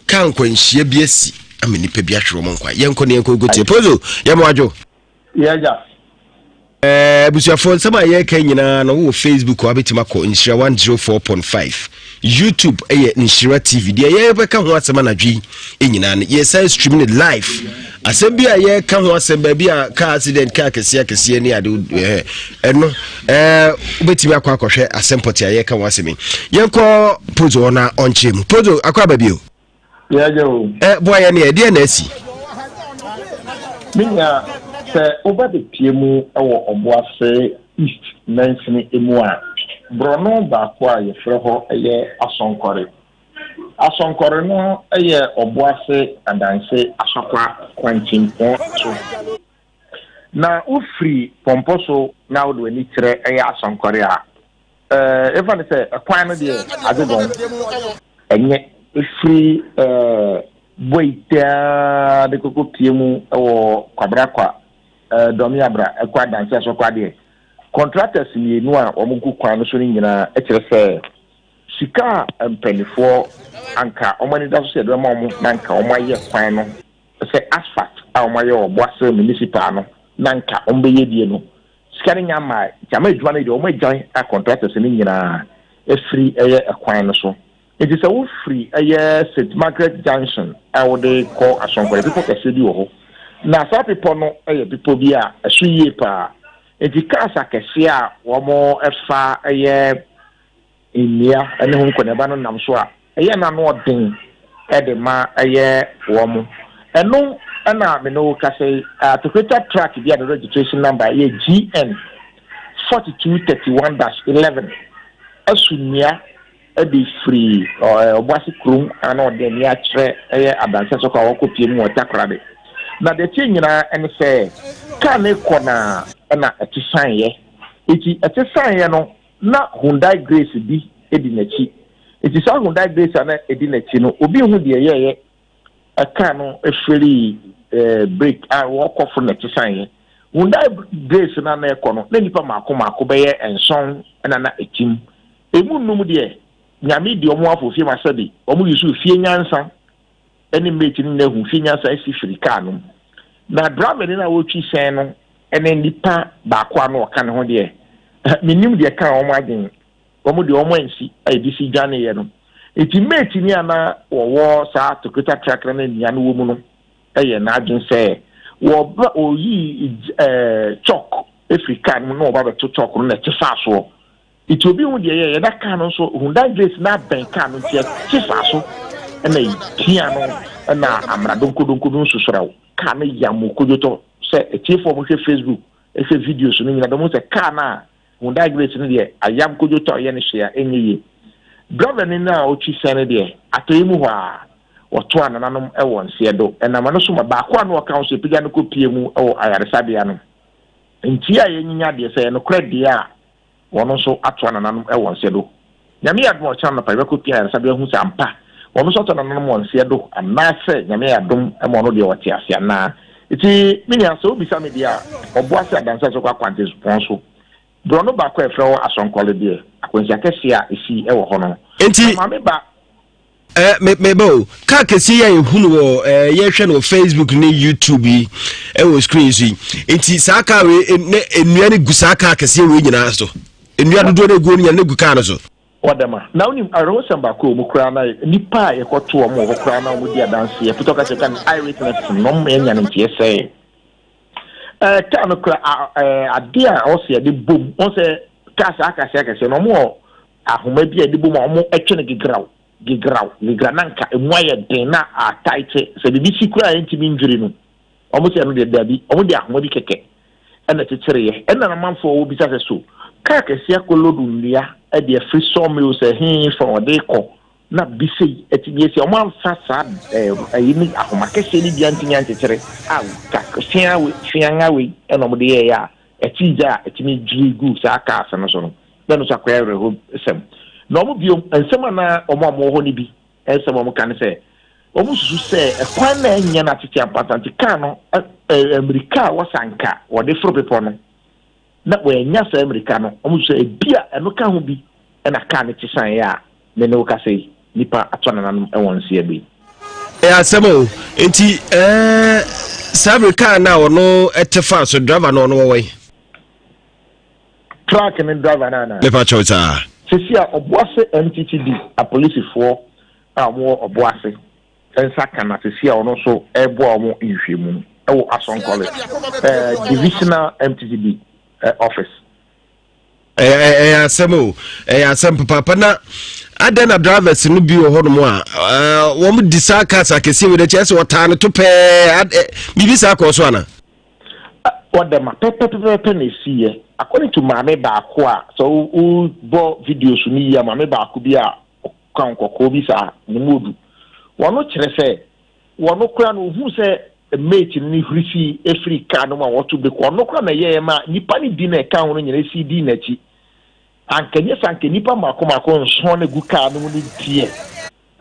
[SPEAKER 17] kaa nkwanhyia bi asi ama nnipa bi ahwere wɔn nkwa. Yɛnkɔ ne yɛnkɔ nkotie. Pozo, yɛ mo adwo.
[SPEAKER 6] Yɛagya.
[SPEAKER 17] Ɛɛ abusuafoɔ nsɛm a yɛreka nyinaa no wowɔ Facebook a wobɛtumi akɔ Nhyira 104.5 YouTube ɛyɛ Nhyira TV deɛ yɛbɛka ho asɛm anadwo yi nyinaa no yɛsan stream ne live asɛm bi a yɛka ho asɛm baabi a car accident car akɛseɛ akɛseɛ ne ade ɛno ɛɛ wobɛtumi akɔ akɔhwɛ asɛm pɔte a yɛka ho asɛm yi yɛnkɔ pozo hɔ na ɔnkyerɛ mu pozo akɔ aba bio
[SPEAKER 6] yɛagya o
[SPEAKER 17] ɛ boa yɛ ne ɛdeɛ na asi
[SPEAKER 6] me nua sɛ woba bɛpie mu wɔ ɔboase east mansini mu a borɔno baako a yɛfrɛ hɔ yɛ asɔnkɔre Asɔnkɔre no yɛ Ɔboase Adanse Asɔkwa kwantimpɔn so. Na wofiri Pɔmpɔ so na wode w'ani kyerɛ yɛ Asɔnkɔre a, yɛmfa no sɛ ɛkwan no deɛ Adwodɔn ɛnyɛ. Ɛfiri Boite ara de kɔkɔ pie mu wɔ Kwabrakwa, Dɔmeabra kɔ Adanse Asɔkwa deɛ, contractors mmienu a wɔgu kwan no so no nyinaa kyerɛ sɛ Sika a mpaninfoɔ anka wɔn ani da so sɛ yɛde bɛma wɔn na anka wɔn ayɛ kwan no sɛ asphalt a wɔn ayɛ wɔ Boase municipal no na anka wɔn bɛyɛ die no, sika no nya mmae nti ama adwuma no deɛ wɔn agyae a contractors no nyinaa afiri ɛyɛ ɛkwan no so. Nti sɛ wo firi ɛyɛ St. Margaret Junction a wode kɔ Asɔnkɔre bepɔ kɛseɛ bi wɔ hɔ na saa bepɔ no yɛ bepɔ bi a ɛso yie paa nti cars akɛseɛ a wɔn fa ɛyɛ nnua ne ho nkɔneaba no nam so a, ɛyɛ na ano ɔden de ma ɛyɛ wɔn. Ɛno na me ne wo kasa yi, Toyota truck bi a ne registration number yɛ GN 4231-11 asu nnua de firi Ɔboase kurom a na ɔde ani akyerɛ ɛyɛ Adansi Asɔkɔ a wɔkɔpie mu wɔ Takoradi. Na deɛ ɛteɛ nyinaa ne sɛ, kaa no rekɔ na ɛna ɛte saneeɛ. Enti ɛtesaeɛ no, na Hyundai Grace bi di n'akyi. Enti saa Hyundai Grace a na ɛdi n'akyi no, obi nhu deɛ ɛyɛeɛ, kaa no firii brake a wɔkɔ foro na ɛtesaeɛ. Hyundai Grace no a na ɛkɔ no, na nnipa mmaako mmaako bɛyɛ nson na na ɛte mu. Ɛmu nnum deɛ, Nyame di wɔn afɔ fie ma sɛbe wɔn use fie nyansa ne mate no nyinaa hu fie nyansa si firi kaa no mu. Na driver ni no a ɔretwi hyɛn no ne nipa baako a na ɔka ne ho deɛ, mennim deɛ ɛkaa wɔn adwene, wɔn deɛ wɔn ansi a ebi si dwaneeɛ no. Nti mate ni a na wɔwɔ saa Toyota truck no na nua no wɔ mu no yɛ n'adwene sɛ wɔba ɔyii ɛɛ chalk firi kaa no mu na wɔba bɛto chalk no na ɛte faa soɔ. Nti obi hu deɛ ɛyɛeɛ na kaa no nso Hyundai Grace no abɛn kaa no nti ɛte faa so na ɛpia no na amena donkodonko bi nsosorɛw kaa no yam kodwotɔ sɛ atiefoɔ a wɔhwɛ Facebook hwɛ videos no nyina bɛhu sɛ kaa no a Hyundai Grace no deɛ ayam kodwotɔ a ɔyɛ no hwee a ɛnyɛ yie. Driver ni no a ɔtwi sɛn no deɛ atɔeɛ mu hɔ a wɔtoa nananom wɔ nseɛ do ɛnam ɛno so ma baako a na ɔka ho so ɛpagya no kɔ pie mu wɔ ayaresabea no. Nti a yɛnyinya deɛ sɛ ɛyɛ nokorɛ deɛ a Wɔn nso atoa nananom wɔ nseɛ do. Nyame yɛ adom a ɔkyena anɔpa yɛbɛkɔ pia ayaresabea ahu sɛ ampa wɔn nso atoa nananom wɔ nseɛ do anaasɛ Nyame ayɛ adom ma ɔno deɛ ɔte ase anaa. Nti me nua sɛ wobisa me deɛ a, ɔboa sɛ adanse a ɛsɛ kɔ akwantempɔn so. Borɔno baako a yɛfrɛ hɔ Asɔnkɔle deɛ, akwanhyia kɛseɛ a ɛsii wɔ hɔ no,
[SPEAKER 17] Nti.
[SPEAKER 6] na maame ba.
[SPEAKER 17] Eh, me me ba o kaa kɛseɛ yi a yɛhu no wɔ eh, yɛhwɛ no wɔ facebook ne youtube yi ɛwɔ eh, screen so yi nti saa kaa wei eh, ne nnua no gu saa kaa kɛseɛ wei nyinaa so nnua dodoɔ no ɛguo no nyinaa no gu kaa no so.
[SPEAKER 6] Ɔdɛma na wonim awerɛhosɛm baako a wɔn koraa na nnipa a yɛkɔto wɔn wɔ hɔ koraa na wɔn di adanseɛ putɔ ka kyerɛ ka no eyewitness no wɔn yɛnya no nteɛ sɛ ɛɛ kaa no kora ɛɛ adeɛ a ɔsɛ yɛde bom wɔn sɛ kaa saa akɛseɛ akɛseɛ no wɔn wɔ ahoma bi a yɛde bom a wɔtwe no gegraw, gegraw, gegraw na nka emu ayɛ den na ataete sɛ biribi si koraa a ɛntumi ndwiri no. Wɔn sɛ ɛno deɛ dabi, wɔn de ahoma bi kɛkɛ ɛna ɛkyekyereeɛ. Ɛna amanfoɔ a wɔbisa sɛ so kaa kɛseɛ akɔlodu nnua de afiri sawmill sɛ he fa wɔde rekɔ na bi sei atumi asi a wɔn amfa saa ɛyi ne ahoma kɛseɛ no bi antumi ankyekyere a ka fea wei feanga wei ɛna wɔde yɛeɛ a ɛte gya a ɛtumi dwiri gu saa cars no so no. Na ɛno nso akɔyɛ awerɛhosɛm. Na wɔn bio, nsɛm a na wɔn a wɔwɔ hɔ no bi nsɛm a wɔka ne sɛ, wɔsusu sɛ ɛkwan na ɛnyɛ no atete ampata nti kaa no mmirika a wɔsa nka wɔde foro bepɔ no na wɔannya saa mmirika no. Wɔsusu sɛ ebia ɛno ka ho bi na kaa no kyesaeɛ a me ne wo kasa yi, nnipa ato anananom wɔ nseɛ do yi.
[SPEAKER 17] Ɛyɛ asɛm o. Nti ɛɛ saa bere kaa no a ɔno te faa so driver no ɔno wɔwɔ yi.
[SPEAKER 6] Truck ne driver no anaa?
[SPEAKER 17] Mepa kyɛw saa.
[SPEAKER 6] Sisi a Ɔboase MTTD apolisifoɔ a wɔwɔ Ɔboase nsa ka na sisi a ɔno nso reboa wɔn nhwehwɛmu wɔ Asonkɔle Divisional MTTD office.
[SPEAKER 17] Ɛyɛ asɛm o, ɛyɛ asɛm papaapa na adɛn na drivers no bi wɔ hɔnom a wɔn di saa cars akɛseɛ wei n'akyi ɛsɛ wɔtaa no to pɛɛ biribi saa kɔɔ so ana?
[SPEAKER 6] Wɔda ma pɛpɛpɛpɛ na ɛsiiɛ. According to maame baako a sɛ wobɔ videos no yie a maame baako bi a ɔka nkɔkɔɔ bi saa ne mu odu. Wɔno kyerɛ sɛ wɔno koraa no ohuu sɛ mate no ne hurisi firi kaa no mu a wɔto brake. Ɔno koraa na ɛyɛɛ ma nnipa no bi na ɛka ho no nyinaa si dii n'akyi. Anka nyɛ sɛ anka nnipa mmaako mmaako nson na egu kaa no mu no deɛ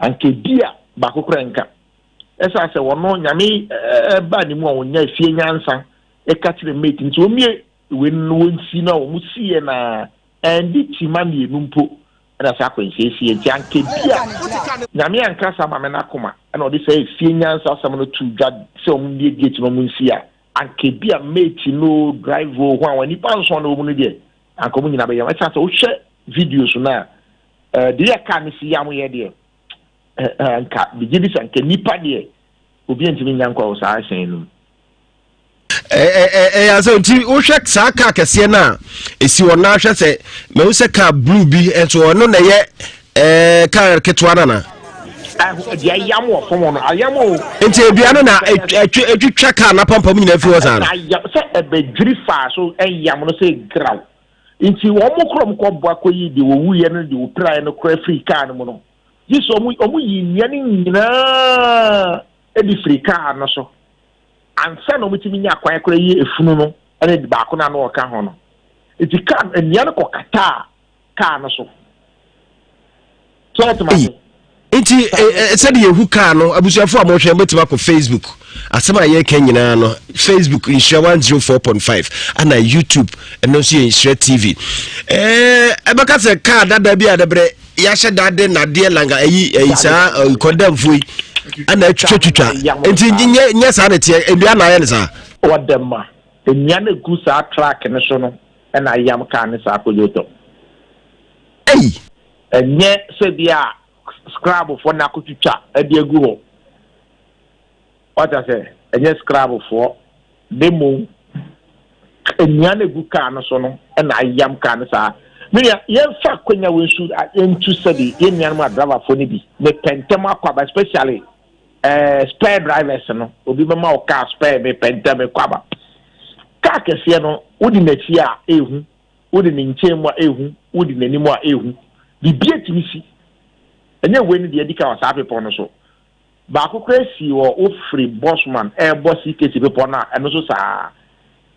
[SPEAKER 6] anka ebia baako koraa nka. Ɛsan sɛ ɔno Nyame baa ne mu a ɔnya efie nyansa ɛka kyerɛ mate no sɛ ɔmmie wei no na wɔnsi no a wɔn siiɛ na ɛndi kyima mmienu mpo ɛna saa akwanhyia siiɛ nti anka bi a Nyame anka saa maame no akoma ɛna ɔde saa efie nyansa asɛm no too dwa sɛ wɔn mmie gate no wɔn nsi a anka bi a mate no drive o ho a wɔn nipa nson na wɔn mu no deɛ anka wɔn nyinaa bɛyɛ ɛsan sɛ wohwɛ videos no a ɛɛ deɛ kaa no si yam yɛ deɛ nka megye di sɛ nka nipa deɛ obi ntumi nya nkwa wɔ saa hyɛn no mu.
[SPEAKER 17] ɛyɛ asɛ nti wohwɛ saa kaa kɛseɛ no a ɛsi hɔ na ahwɛ sɛ mahu sɛ kaa blue bi nso ɔno na ɛyɛ ɛɛ kaa ketewa no ana
[SPEAKER 6] deɛ ayam wɔ fam no ayam o.
[SPEAKER 17] nti edua no na etwitwa kaa n'apampam nyinaa fi hɔ saa no.
[SPEAKER 6] ayam sɛ ɛbɛdwiri faa so ɛyam no sɛ graw nti wɔn mo korɔ mo kɔ boa kɔ yi deɛ wɔwuiɛ no deɛ wɔpiraeɛ no korɔ afiri kaa no mu no Gye sɛ wɔyii nnua no nyinaa de firii kaa no so ansa na wɔtumi nya kwan koraa yi efunu no ne baako no a na ɔka ho no. Nti kaa nnua no kɔ kataa kaa no so. So ɔtema ase.
[SPEAKER 17] Nti sɛde yɛhu kaa no, abusuafo a mohwɛ mobɛtumi akɔ Facebook, asɛm a yɛreka nyinaa no, Facebook Nhyira 104.5 ana YouTube ɛno nso yɛ Nhyira TV. Ɛbɛka sɛ kaa dada bi a dabrɛ yɛahyɛ da de nadeɛ langa ayi ayi saa kɔndamfoɔ yi ana atwitwatwitwa, nti nyɛ saa na ɛteɛ, nnua na ayɛ no saa.
[SPEAKER 6] Wɔde ma nnua no gu saa truck no so no ɛna ayam kaa ne saa kodwotɔ.
[SPEAKER 17] Ei!
[SPEAKER 6] Ɛnyɛ sɛ bi a scrabfoɔ na akɔtwitwa de agu hɔ. Wate aseɛ? Ɛnyɛ scrabfoɔ, na mmom nnua no egu kaa no so no na ayam kaa no saa. Me nua, yɛmfa akwanya wei nso ntu sɛbi yɛn nuanom adravafoɔ no bi. Mepɛ ntɛm akɔ aba, especially eh, spare drivers no. Obi bɛma wo kaa spare, mepɛ ntɛm mekɔ aba. Kaa kɛseɛ no, wodi n'akyi a, ehu. Wode ne nkyɛn mu a, ehu, wode n'anim a, ehu. Biribi atumi si. Ɛnyɛ wei ne deɛ adi kan wɔ saa bepɔ no so. Baako koraa sii wɔ wofiri Bosman ɛrebɔ CKC bepɔ no a, ɛno nso saa.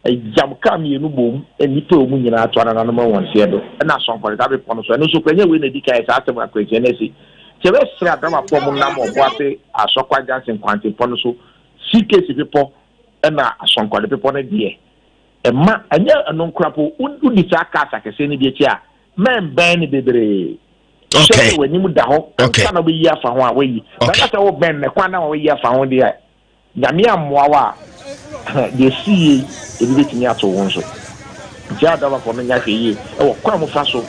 [SPEAKER 6] Ɛyam kaa mmienu boom, nnipa a ɛwɔ mu nyinaa to anananom nwonseɛ do. Ɛna Asɔnkɔre saa bepɔ no so, ɛno nso koraa ɛnyɛ wei na adi kan yɛ saa asɛm akwanhyia no asi. Nti yɛbɛsrɛ adramafoɔ a wɔnam Ɔboase Asɔkwa Junction kwantempɔn no so, CKC bepɔ ɛna Asɔnkɔre bepɔ no deɛ, Mma, ɛnyɛ ɛno nko ara mpo, wodi saa cars akɛseɛ no bi akyi a, mɛnbɛn no bebree. Hwɛ sɛ w'anim da hɔ ansa na wobɛyi afa ho a, woayi. Na ka sɛ wobɛn no kwan na woayi afa ho deɛ a, Nyame ammoa wo a, deɛ ɛsi yie ebi bɛtumi ato wo nso. Nti a driverfoɔ no nyɛ ahwɛyie wɔ kwan a wɔfa so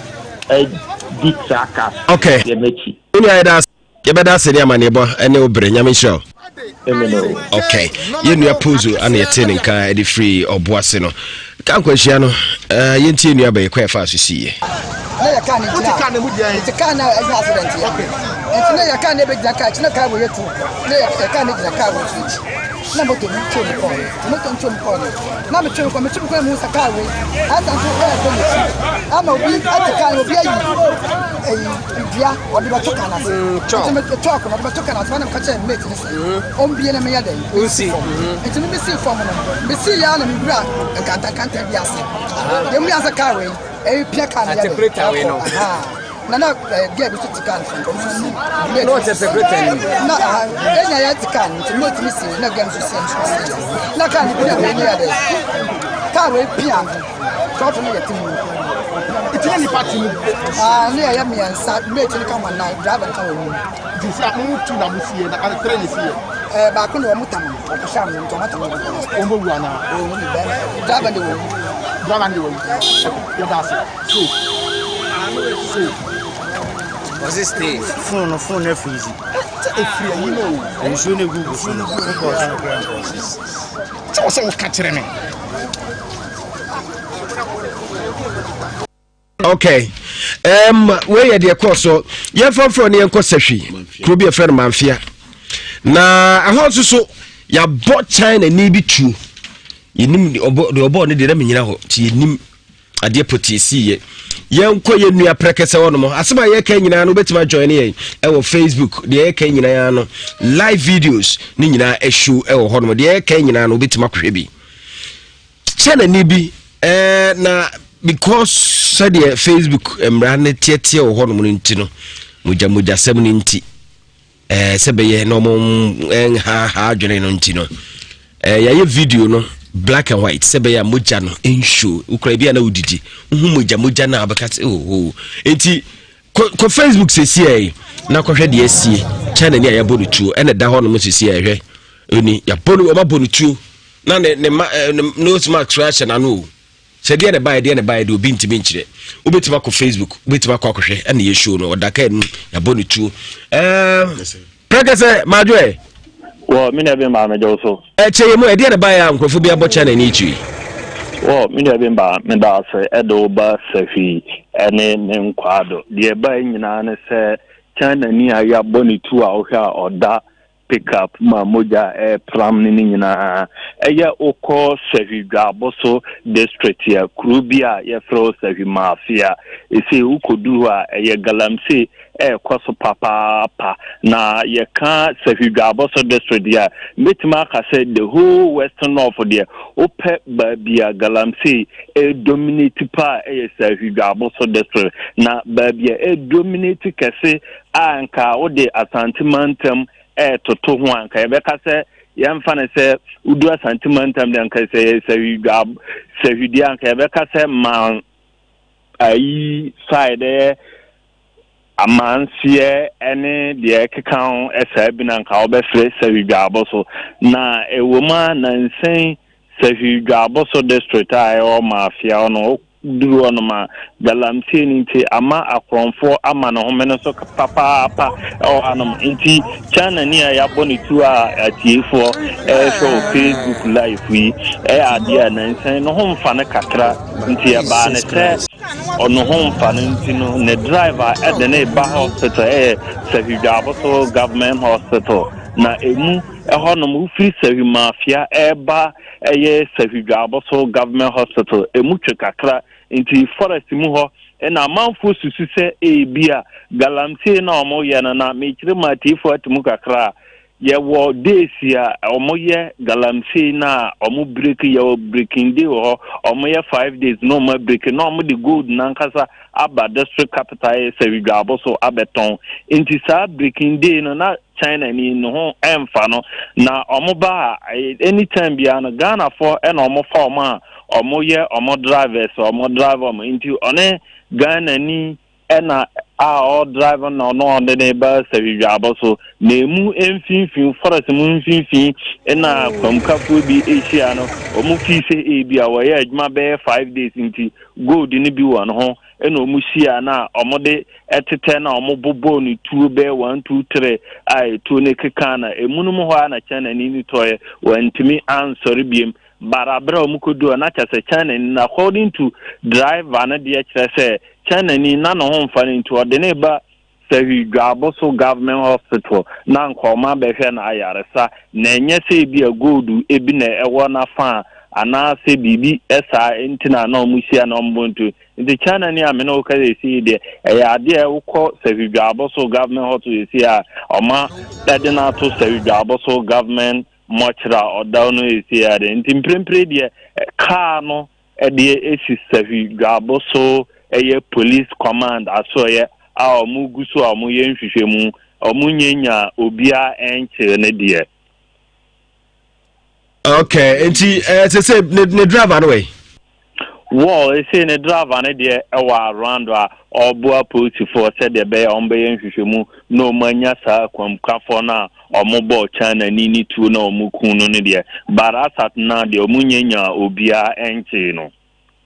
[SPEAKER 6] di saa cars akɛseɛ no akyi.
[SPEAKER 17] Yɛbɛda ase ne amanneɛbɔ ne wo bere. Nyame nhyira wo.
[SPEAKER 6] Amen o.
[SPEAKER 17] Okay. Yɛn nua Pozo ana yɛte ne nka de firi ɔbo ase no. Ka nkwanhyia no, uh, yɛntie nua bɛyɛ kwan ɛfa so siiɛ.
[SPEAKER 7] Na yɛ kaa ne gyina. Wote kaa ne mu deɛ? Nti kaa na ɛyɛ accident yɛ. Okay. Nti na yɛ kaa ne bɛgyina kaa akyi na kaa wɔ yɛ tu. Na yɛ kaa ne gyina kaa wɔ akyi akyi. Na moto bi twɛ mu kɔɔ. Nti moto ntwe mu kɔɔ no. Na metwe mu kɔ metwe mu kɔ mu sɛ kaa wei. Ɛsa nso ɛyɛ bɛ n'akyi. Ama obi ɛte kaa no obi ayi ɛyi dua ɔde bɛto kaa no ase. Nti me chalk no ɔde bɛto kaa no ase ɛna meka kyerɛ mate no sɛ ɔmbie na menyɛ dɛn mesi fam. Nti me mesii fam no mesii yɛ na mewura nkantankanta bi ase. Deɛ mu yɛ sɛ kaa wei ɛrepia kaa no yɛ dɛn ɛkɔ. Na na girl bi nso te kaa no so nti ɔno nso si.
[SPEAKER 9] Na ɔte secretary no.
[SPEAKER 7] Na ɛnya yɛ te kaa no nti mate no si na girl no nso si nso si. Na kaa no pia wei ne yɛ dɛn kaa wei pia trɔtrɔ no yɛ te mu.
[SPEAKER 9] Nti na nipa te mu.
[SPEAKER 7] Ah, ne yɛyɛ mmiɛnsa, mate no ka ho nan, driver no ka ho num.
[SPEAKER 9] Nti sɛ mo mu tu na mo sie na ane tere ne sie.
[SPEAKER 7] Eh, baako na wɔn tam no, ɔkɔhyɛ ano nti wɔn atam no.
[SPEAKER 9] Wɔn bɛ wu anaa?
[SPEAKER 7] Wɔn wu bɛn. Driver de wɔn wu.
[SPEAKER 9] Driver de wɔn wu. Yɛ da ase. Stay. Stay.
[SPEAKER 21] Ɔsi stay. Phone no phone no afirizi.
[SPEAKER 9] Sɛ efiri ayi no o.
[SPEAKER 21] Nsuo no egu gu so no. Wokɔ ɔso no kura nkɔsi.
[SPEAKER 9] Sɛ wɔ sɛ woka kyerɛ me.
[SPEAKER 17] Okay. Um, wei yɛ deɛ kɔɔ so. Yɛmfa mfrɛ no yɛnkɔ sahwi. Kuro bi yɛfrɛ no Manfia. Na ɛhɔ nso so yɛabɔ China ni bi tuo. Yɛnim deɛ ɔbɔɔ no deɛ na menyina hɔ. Nti yɛnim adeɛ pɔtee siiɛ. Yɛnkɔ yɛn nua prɛkɛsɛ hɔ nom. Asɛm a yɛka nyinaa no wobɛtumi ajoin yɛn ɛwɔ Facebook. Deɛ yɛka nyinaa no live videos ne nyinaa ɛhyew ɛwɔ hɔ nom. Deɛ yɛka nyinaa no wobɛtumi akɔhwɛ bi. China ni bi ɛɛ na because sɛdeɛ Facebook mmara no teɛteɛ wɔ hɔ nom no nti no mogya mogyasɛm no nti ɛɛ sɛ bɛyɛ na wɔn nhaha adwene no nti no ɛɛ yɛayɛ video no black and white sɛ bɛyɛ a mogya no nsuo wokura bi a na wodidi wohu mogya mogya no a wobɛka sɛ oho oh, nti kɔ facebook sɛsiɛ yi na kɔhwɛ deɛ asie china ni a yɛabɔ no tuo ɛna ɛda hɔ nom sɛsiɛ ɛhwɛ ɛni yɛabɔ no wɔabɔ no tuo na ne ne ma eh, ne nose mask so ahyɛ n'ano o sɛ deɛ na ɛbaeɛ deɛ na ɛbaeɛ deɛ obi ntumi nkyerɛ wobɛtumi akɔ facebook wobɛtumi akɔ akɔhwɛ ɛna yɛ show no ɔda kaa mu yɛabɔ no tuo ɛɛ prɛkɛ sɛ madwo ɛ
[SPEAKER 22] wɔ me nua bi mbaa megye wo so
[SPEAKER 17] ɛkyɛ yɛ mu ɛdeɛ na ɛbaeɛ a nkurɔfoɔ bi abɔ china ne akyiri
[SPEAKER 22] wɔ me nua bi mbaa meda ase ɛde wo ba sahwi ɛne ne nkwaa do deɛ ɛbaeɛ nyinaa ne sɛ china ni a yɛabɔ ne tuo a wohwɛ a ɔda. pickup ma mogya ɛrepram ne ne nyinaa. Ɛyɛ wokɔ Sahwi Dwaboso district a kuro bi a yɛfrɛ hɔ Sahwi Mafia. Ɛsei wokɔduru hɔ a ɛyɛ galamsey ɛrekɔ so papaapa. Na yɛka Sahwi Dwaboso district deɛ a, mɛtumi aka sɛ the whole western north deɛ wopɛ baabi a galamsey ɛredominate paa ɛyɛ Sahwi Dwaboso district. Na baabi a ɛredominate kɛse a nka wode Asante mantam retoto ho a, nka yɛbɛka sɛ yɛmfa no sɛ wodu Asante mantam deɛ nka sɛ yɛ sahwidwa sahwidie a nka yɛbɛka sɛ man ayi side ɛyɛ amanseɛ ne deɛ ɛkeka ho saa bi na nka wobɛfrɛ sahwidwaabo so na ɛwɔ mu a nansan Sahwi Dwaboso District a ɛwɔ Mafia no, woduru hɔnom a, galamsey no nti ama akorɔmfoɔ ama ne home no so papaapa wɔ hanom. Nti Chinani a yɛabɔ ne tuo a atiefoɔ ɛrehwɛ wɔ Facebook live yi ɛyɛ adeɛ a nansa yi ne ho mfa no kakra. Nti ɛbaa ne sɛ ɔno ho mfa no nti no ne driver ɛde ne ba hospital ɛyɛ Sahwi Dwaboso Government Hospital na emu Ɛhɔnom, wofiri Sahwi Mafia reba ɛyɛ Sahwi Dwaboso Government Hospital, ɛmu twe kakra, nti forest mu hɔ na amanfoɔ susu sɛ ebia galamsey no a wɔyɛ no, na mekyerɛ mu atiefoɔ ate mu kakra a, yɛwɔ days a wɔyɛ galamsey no a wɔn break, yɛwɔ breaking day wɔ hɔ, wɔyɛ 5 days na wɔn break na wɔde gold nankasa aba district capital ɛyɛ Sahwi Dwaboso abɛtɔn, nti saa breaking day no na China ni ne ho ɛnfa no na ɔmo ba a anytime biara no Ghana foɔ ɛna ɔmo fa ɔmo a ɔmo yɛ ɔmo drivers ɔmo drive ɔmo nti ɔne Ghana ni ɛna a ɔ drive na ɔno ɔde ne ba sɛhwidwaabɔ so na emu mfinfin forest mu mfinfin ɛna kwamkafoɔ bi ehyia no ɔmo fi sɛ ebi a wɔyɛ adwuma bɛyɛ 5 days nti gold no bi wɔ ne ho ɛna ɔmo hyia na ɔmo de ɛtetɛ na ɔmo bobɔɔ no tuo bɛyɛ 1, 2, 3 a etuo no keka na emu no mu hɔ a na China ni no tɔɔyɛ wɔntumi ansɔre biem bara abere a ɔmo kɔdu hɔ na kyerɛ sɛ China ni no according to driver no deɛ kyerɛ sɛ China ni na ne ho mfa no nti ɔde ne ba Sahwi Dwaboso Government Hospital na nka ɔmo abɛhwɛ no ayaresa na ɛnyɛ sɛ ebi a gold ebi na ɛwɔ n'afa a anaasɛ biribi saa nti na na ɔmo hyia na ɔmo bɔ ntu. Nti China ni a me ne wo kasa esi yi deɛ, ɛyɛ adeɛ a wokɔ Sahwi Dwaboso Government Hospital esi a, ɔma ɛde no ato Sahwi Dwaboso Government Mortuary a ɔda no esi a deɛ. Nti mprempren deɛ, kaa no ɛdeɛ esi Sahwi Dwaboso ɛyɛ Police Command asoɛeɛ a ɔmo gu so a ɔmo yɛ nhwehwɛmu. Ɔmo nyɛ nya obiara ɛnkyere no deɛ.
[SPEAKER 17] Okay, nti eh, sɛ sɛ ne, ne driver no wɛ?
[SPEAKER 22] Wɔ ese ne driver no deɛ ɛwɔ around a ɔboa polisifoɔ sɛdeɛ ɛbɛyɛ a wɔbɛyɛ nhwehwɛmu na wɔn anya saa kwamkafoɔ no a wɔn bɔɔ China ni ne tuo na wɔn kun no no deɛ, but as at now deɛ wɔn nyɛ nyaa obiara ɛnkyee no.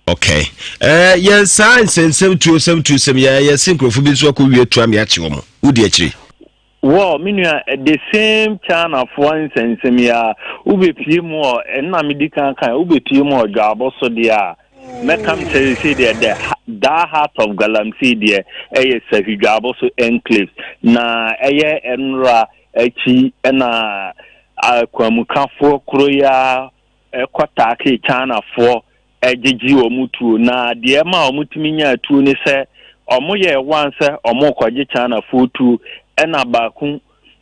[SPEAKER 17] Okay. Eh, yɛn saa nsɛnsɛm tuo sɛm tuo sɛm yɛ yɛse nkurɔfoɔ bi nso akɔ wie tua me akye wɔn. Wodi akyire?
[SPEAKER 22] Well, me nua, the same Chinafoɔ nsɛnsɛm yi ara, wobɛpie mu wɔ, ɛno na medi kan kan, wobɛpie mu wɔ Dwaabo so deɛ a, mɛka m sɛ seesei deɛ the that heart of Galamsey deɛ ɛyɛ Sahwi Dwaabo so enclaves. Na ɛyɛ nnora akyi ɛna akwamukafoɔ koro yi ara kɔtaakee Chinafoɔ gyegyee wɔn tuo. Na deɛ ɛma wɔtumi nyaa tuo ne sɛ, wɔyɛɛ one sɛ wɔrekɔgye Chinafoɔ tuo, ɛna baako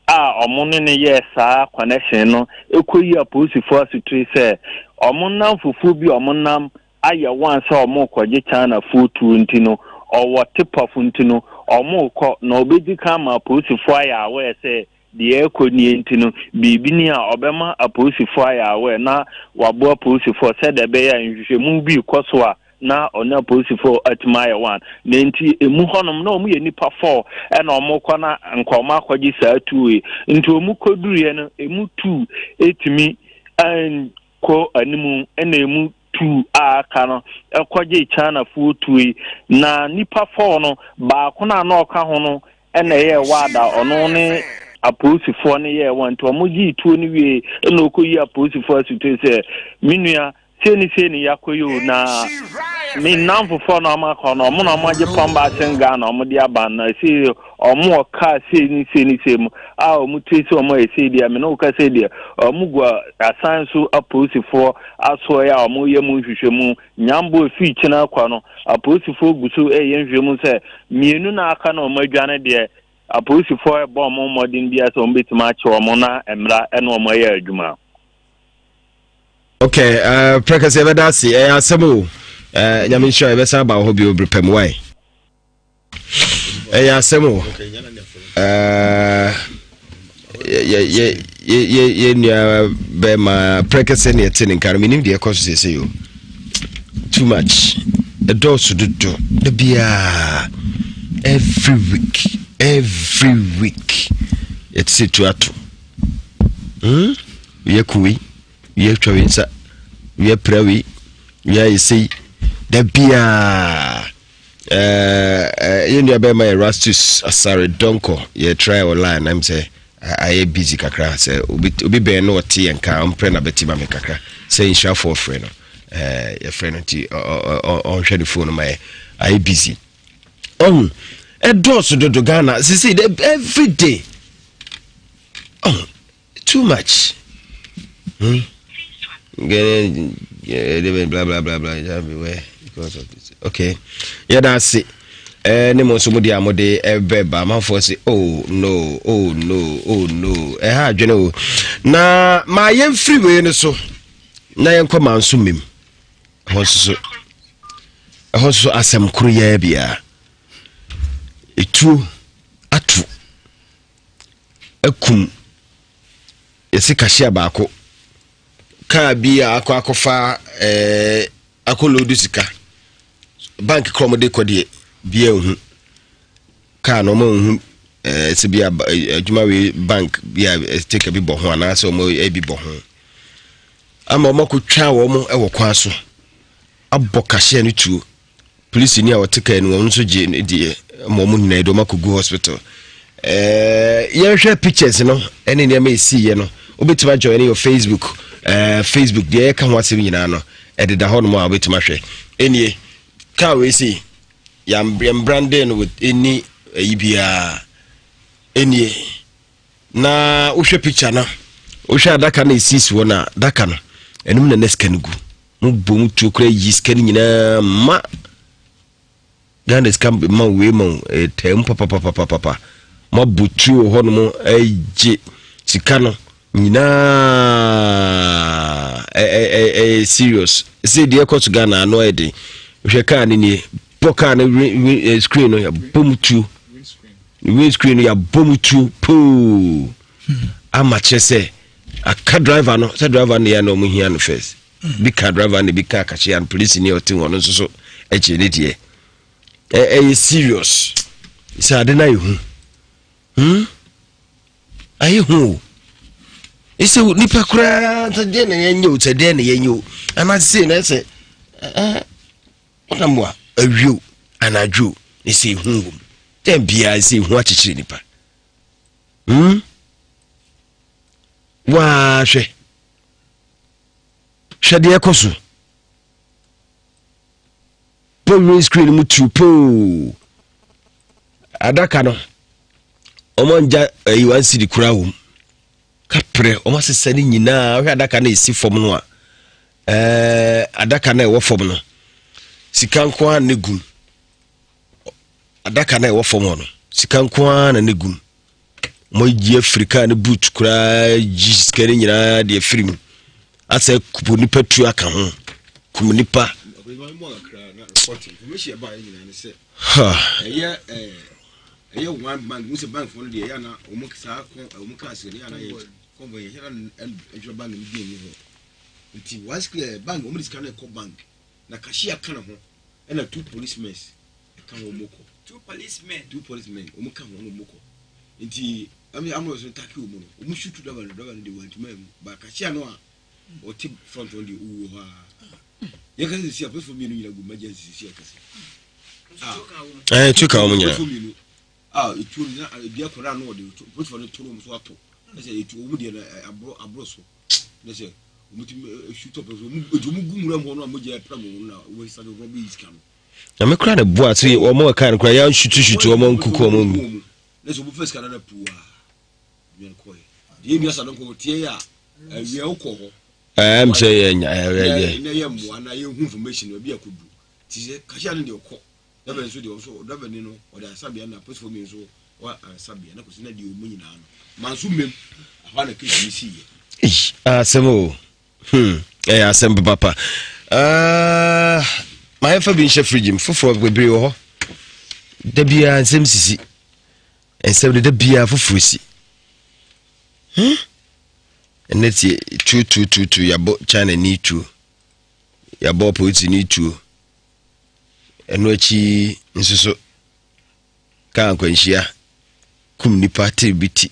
[SPEAKER 22] a wɔn ne no yɛɛ saa connection no kɔyi apolisifoɔ asotire sɛ wɔn nnamfofoɔ bi a wɔnam ayɛ one sɛ wɔrekɔgye Chinafoɔ tuo nti no, ɔwɔ tip-off nti no, wɔrekɔ na ɔbɛdi kan ama apolisifoɔ ayɛ aware sɛ Deɛ ɛrekɔ nie nti no, biribi ni a ɔbɛma apolisifoɔ ayɛ aware na waboa apolisifoɔ sɛdeɛ ɛbɛyɛ a nhwehwɛmu bi rekɔ so a na ɔne apolisifoɔ atumi ayɛ one. Na nti emu hɔnom na wɔyɛ nnipa four ɛna wɔrekɔ na nka wɔn akɔgye saa tuo yi. Nti wɔn kɔduruiɛ no, emu two ɛtumi ankɔ anim ɛna emu two a aka no ɛkɔgye Chinafoɔ tuo yi. Na nnipa four no, baako no a na ɔka ho no ɛna ɛyɛɛ ward a ɔno ne apolisifoɔ no yɛɛ wɔn nti wɔn gyee tuo no wie ɛna ɔkɔyi apolisifoɔ asutire sɛ me nua sei ne sei ne yɛakɔyɛ o na Me nnamfofoɔ na wɔn akɔ no, wɔn na wɔn agye pɔn baakye Ghana wɔn de aba na sei wɔn wɔ kaa sei ne sei ne sei mu a wɔn tiri sɛ wɔn ayɛ sei deɛ me ne wo ka sei deɛ wɔn gu asan so apolisifoɔ asoɔeɛ a wɔn yɛ mu nhwehwɛmu nyambo efiri kyena akɔ no apolisifoɔ gu so ɛyɛ nhwehwɛmu sɛ mmienu na aka na wɔn adwane deɛ apolisifoɔ ɛbɔ wɔn mmɔden biara sɛ wɔn bɛtumi akye wɔn na mmara ɛne wɔn ayɛ adwuma.
[SPEAKER 17] Ok, uh, prɛkɛsɛ yɛbɛda ase ɛyɛ asɛm o uh, nyame nhyira yɛbɛsan aba wɔ hɔ bio berɛ pɛ mu wae ɛyɛ asɛm o uh, yɛ nua bɛma prɛkɛsɛ ne ɛte ne nka no menim deɛ ɛkɔ so sɛsɛ o too much ɛdɔɔso dodo da biaa every week every week yɛte sɛ tu ato hmm? Wia ku wei, wia twa wei nsa, wia pira wei, wia ayɛ sei. Da biara eh, yɛn nua bɛrima yɛ Rastus Asare Donkor yɛ try wɔ line nam sɛ ayɛ busy kakra sɛ obi obi bɛn no ɔte yɛn ka ɔmprɛ na bɛti ma me kakra sɛ nhyirafoɔ frɛ no eh, yɛfrɛ no nti ɔnhwɛ ne phone ma yɛ ayɛ busy ɔhu ɛdɔɔso dodo Ghana sisi every day ɔhu Too much. Hmm? Blah blah blah blah. Everywhere because of this. Okay. Yeah, that's it. Eh, ne mo nso mo de a mo de ɛbɛ ba amanfoɔ se oh no oh no oh no ɛha adwene o na maa yɛn firi wei no so na yɛn kɔ maa nso mim ɛhɔ nso so ɛhɔ nso so asɛm koro yɛ bia etuo ato akum yɛsi kahyia baako kaa bi a akɔ akɔfa ɛɛ eh, akɔ loodu sika bank korɔ wɔde kɔ deɛ bia nhu kaa no wɔn nhu ɛɛ eh, sɛ bi a eh, adwuma wei bank bi a stika bi bɔ ho anaasɛ wɔn ebi bɔ ho ama wɔn akɔtwa wɔn wɔ kwan so abɔ kahyia no tuo. Polisini a ɔte kaa no wɔn nso gye ne deɛ ma wɔn nyinaa de wɔn akɔgu hospital. Ɛɛ yɛnhwɛ pictures no ɛne nneɛma ɛsiiɛ no wobɛtumi ajoin yɛ Facebook ɛɛ Facebook deɛ yɛka ho asɛm nyinaa no ɛdeda hɔ nom a wobɛtumi ahwɛ. Ɛnie kaa wei sei yɛn branding no with ɛni ɛyi biara ɛnie na wohwɛ picture no wohwɛ adaka no ɛsisi hɔ no a adaka no ɛnum na na sika no gu. Mo bɔ mu tuo kura yi sika no nyinaa ma Ghana sika ma wei ma ɛtaa mu papapapapapa mo abɔ tuo wɔ hɔ nom ɛgye sika no nyinaa ɛyɛ serious sɛ deɛ ɛkɔ so Ghana ano ayɛ den hwɛ kaa no nie bɔ kaa no screen no yɛbɔ mu tuo wind screen no yɛabɔ mu tuo poo ama kyerɛ sɛ aka driver no sɛ driver no yɛ na ɔmo hia no first bi ka driver no bi ka akakyea no polisi ni ɔte hɔ no nso so ɛkyɛ ne deɛ ɛyɛ serious sɛ ade no ayɛ hu hmm ayɛ hu o ɛsɛ nipa koraa sɛ deɛ na yɛnyɛ o sɛ deɛ na yɛnyɛ o anaasɛ na ɛsɛ ɛɛ wonam a awio anadwo ɛsɛ ehu wɔ mu dɛn biara ɛsɛ ehu akyekyere nipa hmm waa hwɛ hwɛ deɛ ɛkɔ so po wind screen mu tu poo adaka no wɔn angya ɛyi wɔn asiri kura wɔm kaprɛ wɔn asesa ne nyinaa hwɛ adaka no esi fam no a ɛɛ adaka no ɛwɔ fam no sika nko ara ne gum adaka no ɛwɔ fam hɔ no sika nko ara na ne gum. Wɔayi afiri kaa no boot koraa yi sika no nyinaa de afiri mu asɛ kupo nipa tu aka ho kum nipa.
[SPEAKER 4] ɛyɛ one bank mo sɛ bank fo no deɛ ɛyɛ ana wɔn saa kɔn wɔn kaa sɛ ɛyɛ ana yɛ kɔnvɔn yɛ ɛyɛ ana ɛdwuma bank no di ɛni hɔ nti one square bank wɔn de sika no ɛkɔ bank na cashier ka ne ho ɛna two policemen ɛka ho wɔn kɔ.
[SPEAKER 19] Two policemen.
[SPEAKER 4] Two policemen wɔn ka ho wɔn kɔ nti ɛmi amulɔs no taki wɔn no wɔn shoot driver no driver no de wɔn ntoma mu ba kahyia no a ɔte front wɔn de owu wɔ hɔ a yɛ kasa sisi a polisifoɔ mmienu nyina gu emergency sisi a kasa.
[SPEAKER 17] Ɛɛ tu ka wɔn nyina.
[SPEAKER 4] Polisifoɔ mmienu a etuo no na ebi akɔda ano ɔde polisifoɔ no to no wɔn so ato ɛsɛ etuo wɔn deɛ no aboro aboro so ɛsɛ.
[SPEAKER 17] Na me kora ne boa so wɔn a kan no kora yɛn sutu sutu wɔn nkuku wɔn mu. Ɛm sɛ yɛ nya ɛyɛ yɛ. Asɛm o. Hmm, ɛyɛ asɛm papapa. Uh, ma yɛmfa bi nhyɛ fridge mu foforɔ bebree wɔ hɔ. Da biara nsɛm sisi. Nsɛm de da biara foforɔ si. Hmm? Ɛnɛ tie tuo tuo tuo tuo yɛabɔ China ni tuo. Yɛabɔ polisi ni tuo. Ɛno akyi nso so kaa nkwanhyia kum nipa tiri bi ti.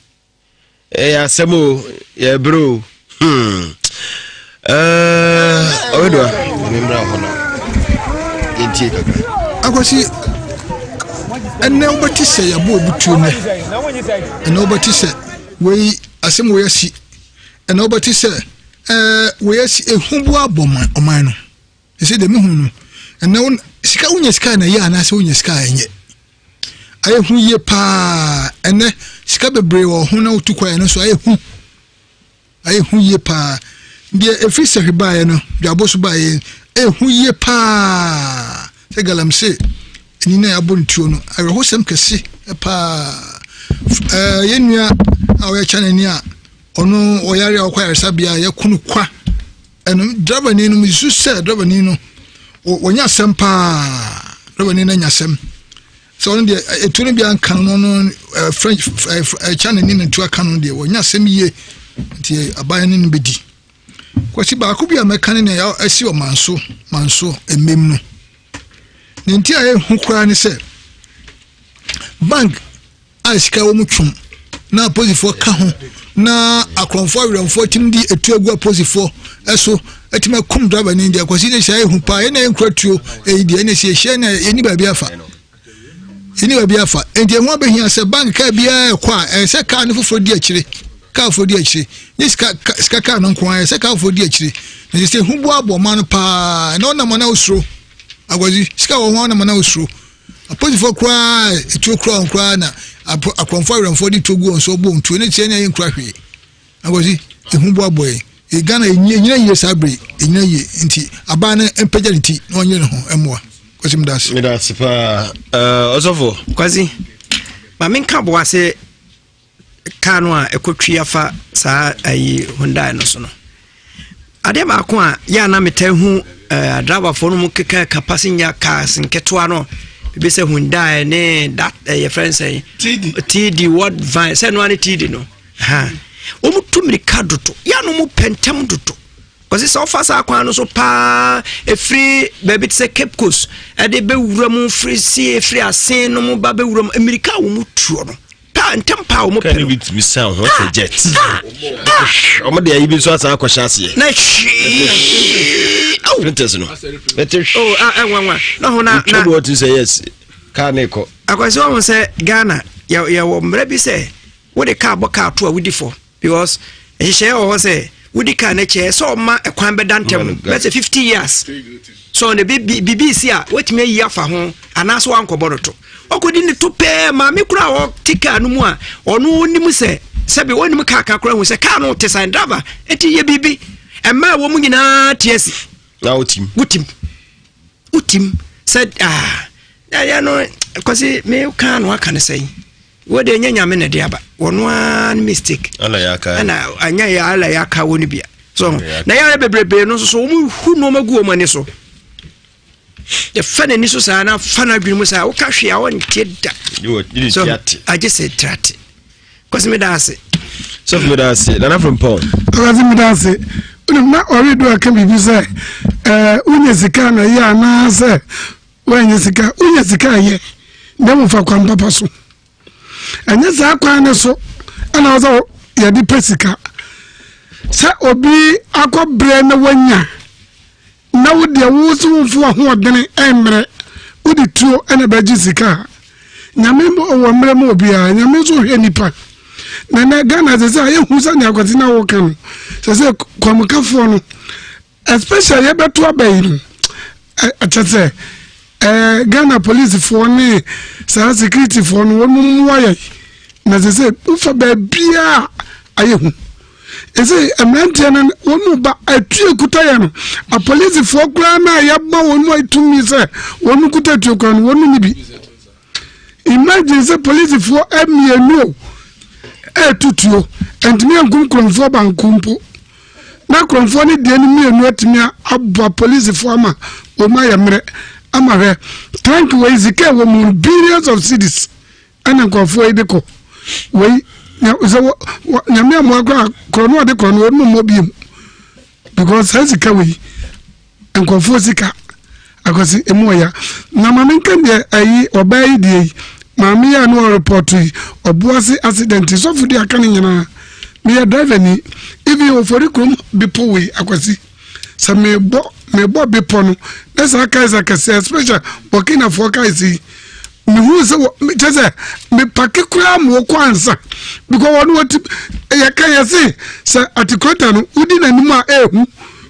[SPEAKER 17] Ɛyɛ asɛm o, yɛbrɛ o. Hmm. Eh, ɔwedoa, memmra hɔ na yɛntie kakra.
[SPEAKER 5] Akwasi, ɛnɛ wobɛte sɛ yɛabɔ obi tuo nnɛ. Ɛnɛ wobɛte sɛ wei asɛm wei asi. Ɛnɛ wobɛte sɛ ɛɛ wei asi ehu bu abɔ ɔman no. Ɛsɛ deɛ mehu no, ɛnɛ wo sika wonya sika na ɛyɛ anaasɛ wonya sika a ɛnyɛ. Ayɛ hu yie paa ɛnɛ sika bebree wɔ ho na wotu kwan ɛno nso ayɛ hu ayɛ hu yie paa deɛ ɛfiri sɛhwe baeɛ no dwabo so baeɛ ɛyɛ hu yie paa sɛ galamsey ɛni na yɛabɔ ne tuo no awerɛhosɛm kɛse paa ɛɛ yɛn nua a ɔyɛ kyanani a ɔno ɔyare a ɔkɔ ayaresabea a yɛko no kwa Ɛno driverni no mesusu sɛ driverni no wɔnya asɛm paa driverni no anya asɛm sɛ ɔno deɛ etuo no bi anka no no French China ni na tuo aka no deɛ wɔnya asɛm yie nti aban no no bɛdi kwasi baako bi a mɛka ne nea asi wɔ manso manso mmem no ne nti a ɛhu koraa ne sɛ bank a sika wɔ mu twom na apolisifoɔ ka ho na akorɔmfoɔ awerɛmfoɔ tumi de etu agu apolisifoɔ ɛso ɛtumi akum driver ni deɛ kwasi ne hyɛ ehu paa yɛn na yɛn kura tuo eyi deɛ ɛna esi ehyɛ na yɛn ni baabi afa yɛn ni baabi afa nti ɛho abɛhia sɛ bank kaa biara ɛkɔ a ɛsɛ sɛ kaa no foforɔ di akyire kaa foforɔ di akyire nye sika sika kaa no nko ara ɛsɛ kaa foforɔ di akyire na sɛ ehu bu abɔ ɔman no paa ɛna ɔnam ɔna osuro agwazi sika wɔ ho ɔnam ɔna osuro. Apolisifoɔ koraa etuo kura wɔn koraa na akorɔmfoɔ awɛmfoɔ de tuo gu wɔn so bɔ wɔn tuo ne kyerɛ ne ayɛ nkura hwee. Akwasi ehu boaboa yɛn. E Ghana enyina yie saa bere enyina yie nti abaa no mpagya ne ti na ɔnyere ne ho mmoa. Kwasi meda ase.
[SPEAKER 17] Meda ase paa. Ɔsɔfo.
[SPEAKER 19] Kwasi, ma menka boa se kaa no a ɛkɔtwi afa saa ayi Hyundai no so no adeɛ baako a yɛ a na metaa hu eh, adrabafoɔ no mu keka ka passenger cars nketewa no ebi sɛ Hyundai ne that eh, yɛfrɛ no sɛ TD what van sɛ no ane TD no ha wɔn tu mirika dodo yɛ a no wɔn pɛ ntɛm dodo Ɔse sɛ ɔfa saa kwan no so paa ɛfiri baabi te sɛ Cape Coast ɛde bɛwura mu firi sie firi asen no mu ba bɛwura mu mmirika a wɔn tuo no paa ntɛm paa wɔn pɛ no.
[SPEAKER 17] bi tumi san ho sɛ jet. Wɔn de ayi bi nso asan akɔhyɛ aseɛ.
[SPEAKER 19] Na hwii.
[SPEAKER 17] Printers no. Ɛte
[SPEAKER 19] hwii. Oh ɛnwanwa na ho na na.
[SPEAKER 17] Otwa mu ɔte sɛ yes kaa ne kɔ.
[SPEAKER 19] Akwasi wɔn sɛ Ghana yɛ yɛ wɔ mmerɛ bi sɛ wode kaa bɔ kaa to a wodi fɔ. Because nhyehyɛeɛ wɔ hɔ sɛ wodi kaa no akyi sɛ ɔma ɛkwan bɛda ntɛm bɛsɛ 50 years so ɔno biribi si a watumi ayi afa ho anaasɛ wankɔbɔ no to ɔkɔdi ne to pɛɛ maame kora a ɔte kaa no mu a ɔno ɔnim sɛ sɛbi ɔnim kaa ka kora hu sɛ kaa no te san driver ɛti yɛ biribi ɛmaa wɔ mu nyinaa te asi
[SPEAKER 17] na wotim
[SPEAKER 19] wotim wotim sɛ ah ɛyɛ no kɔsi me kaa no aka no sɛn Wo deɛ nyɛ nyame na ɛde aba wɔno ara ne mistake ɛna anyɛ yɛ ala yɛ aka wɔ no bia so na yɛayɛ bebrebe no nso so wɔn hu nneɛma gu wɔn ani so yɛfa n'ani so saa na fa n'adwene mu saa woka hwee a wɔnte da so agye sɛ trate kwasi meda ase
[SPEAKER 17] sɔfo meda ase nana frimpɔn
[SPEAKER 1] kwasi meda ase wonim na ɔredo aka biribi sɛ ɛɛ wonya sika na yɛ anaasɛ Woanyɛ sika, wonya sika a yɛ na mmom fa kwan papa so. Ɛnyɛ saa kwan no so ɛna wɔ sɛ yɛde pɛ sika. Sɛ obi akɔ brɛ na wanya na wo deɛ wo so womfo w'ahoɔdene mmerɛ wode tuo ɛna bɛgye sika a nyame wɔ mmerɛ mu obiara nyame nso hwɛ nipa na nɛ Ghana sɛ sɛ ayɛ hu sɛ nea akwasi na woka no. Sɛ sɛ kwamukafoɔ no especially yɛbɛto aba yi no ɛkyɛ sɛ ɛɛ Ghana polisifoɔ ne saa securityfoɔ no wɔn mmoa yɛ na sɛ sɛ wofa baabiara ayɛ hu. Ɛsɛ mmeranteɛ no wɔn mu ba atue kuta yɛ no apolisifoɔ koraa no a yɛaba wɔn mu atumi sɛ wɔn mu kuta atuo koraa no wɔn mu ni bi. Imagine sɛ polisifoɔ mmienu o ɛreto tuo ntumi ankum kurɔmfoɔ baako mpo na kurɔmfoɔ no deɛ no mmienu atumi aboa polisifoɔ ama wɔn ayɛ mmerɛ ama hwɛ tank wei sika ɛwɔ mu billions of cedis ɛna nkurɔfoɔ yi de kɔ wei sɛ nyame amoa koraa korɔ no ɔde korɔ no wɔn mmɔ biem because saa sika wei Nkurɔfoɔ sika akwasi emu ɔya na maame nka deɛ ayi ɔbaa yi deɛ yi maame yi a ne ɔrepɔto yi ɔboase accident sɔfo di aka ne nyinaa meyɛ driver ni even ofori kurom bepɔ wei akwasi sɛ mebɔ mebɔ bepɔ no na saa kaisa kɛseɛ special burkinafoɔ kaisa yi mehu sɛ wɔ kyɛ sɛ mepake koraa ma wɔkɔ ansa because wɔn wɔti yɛka yɛ se sɛ atikurota no wodi n'anim a ehu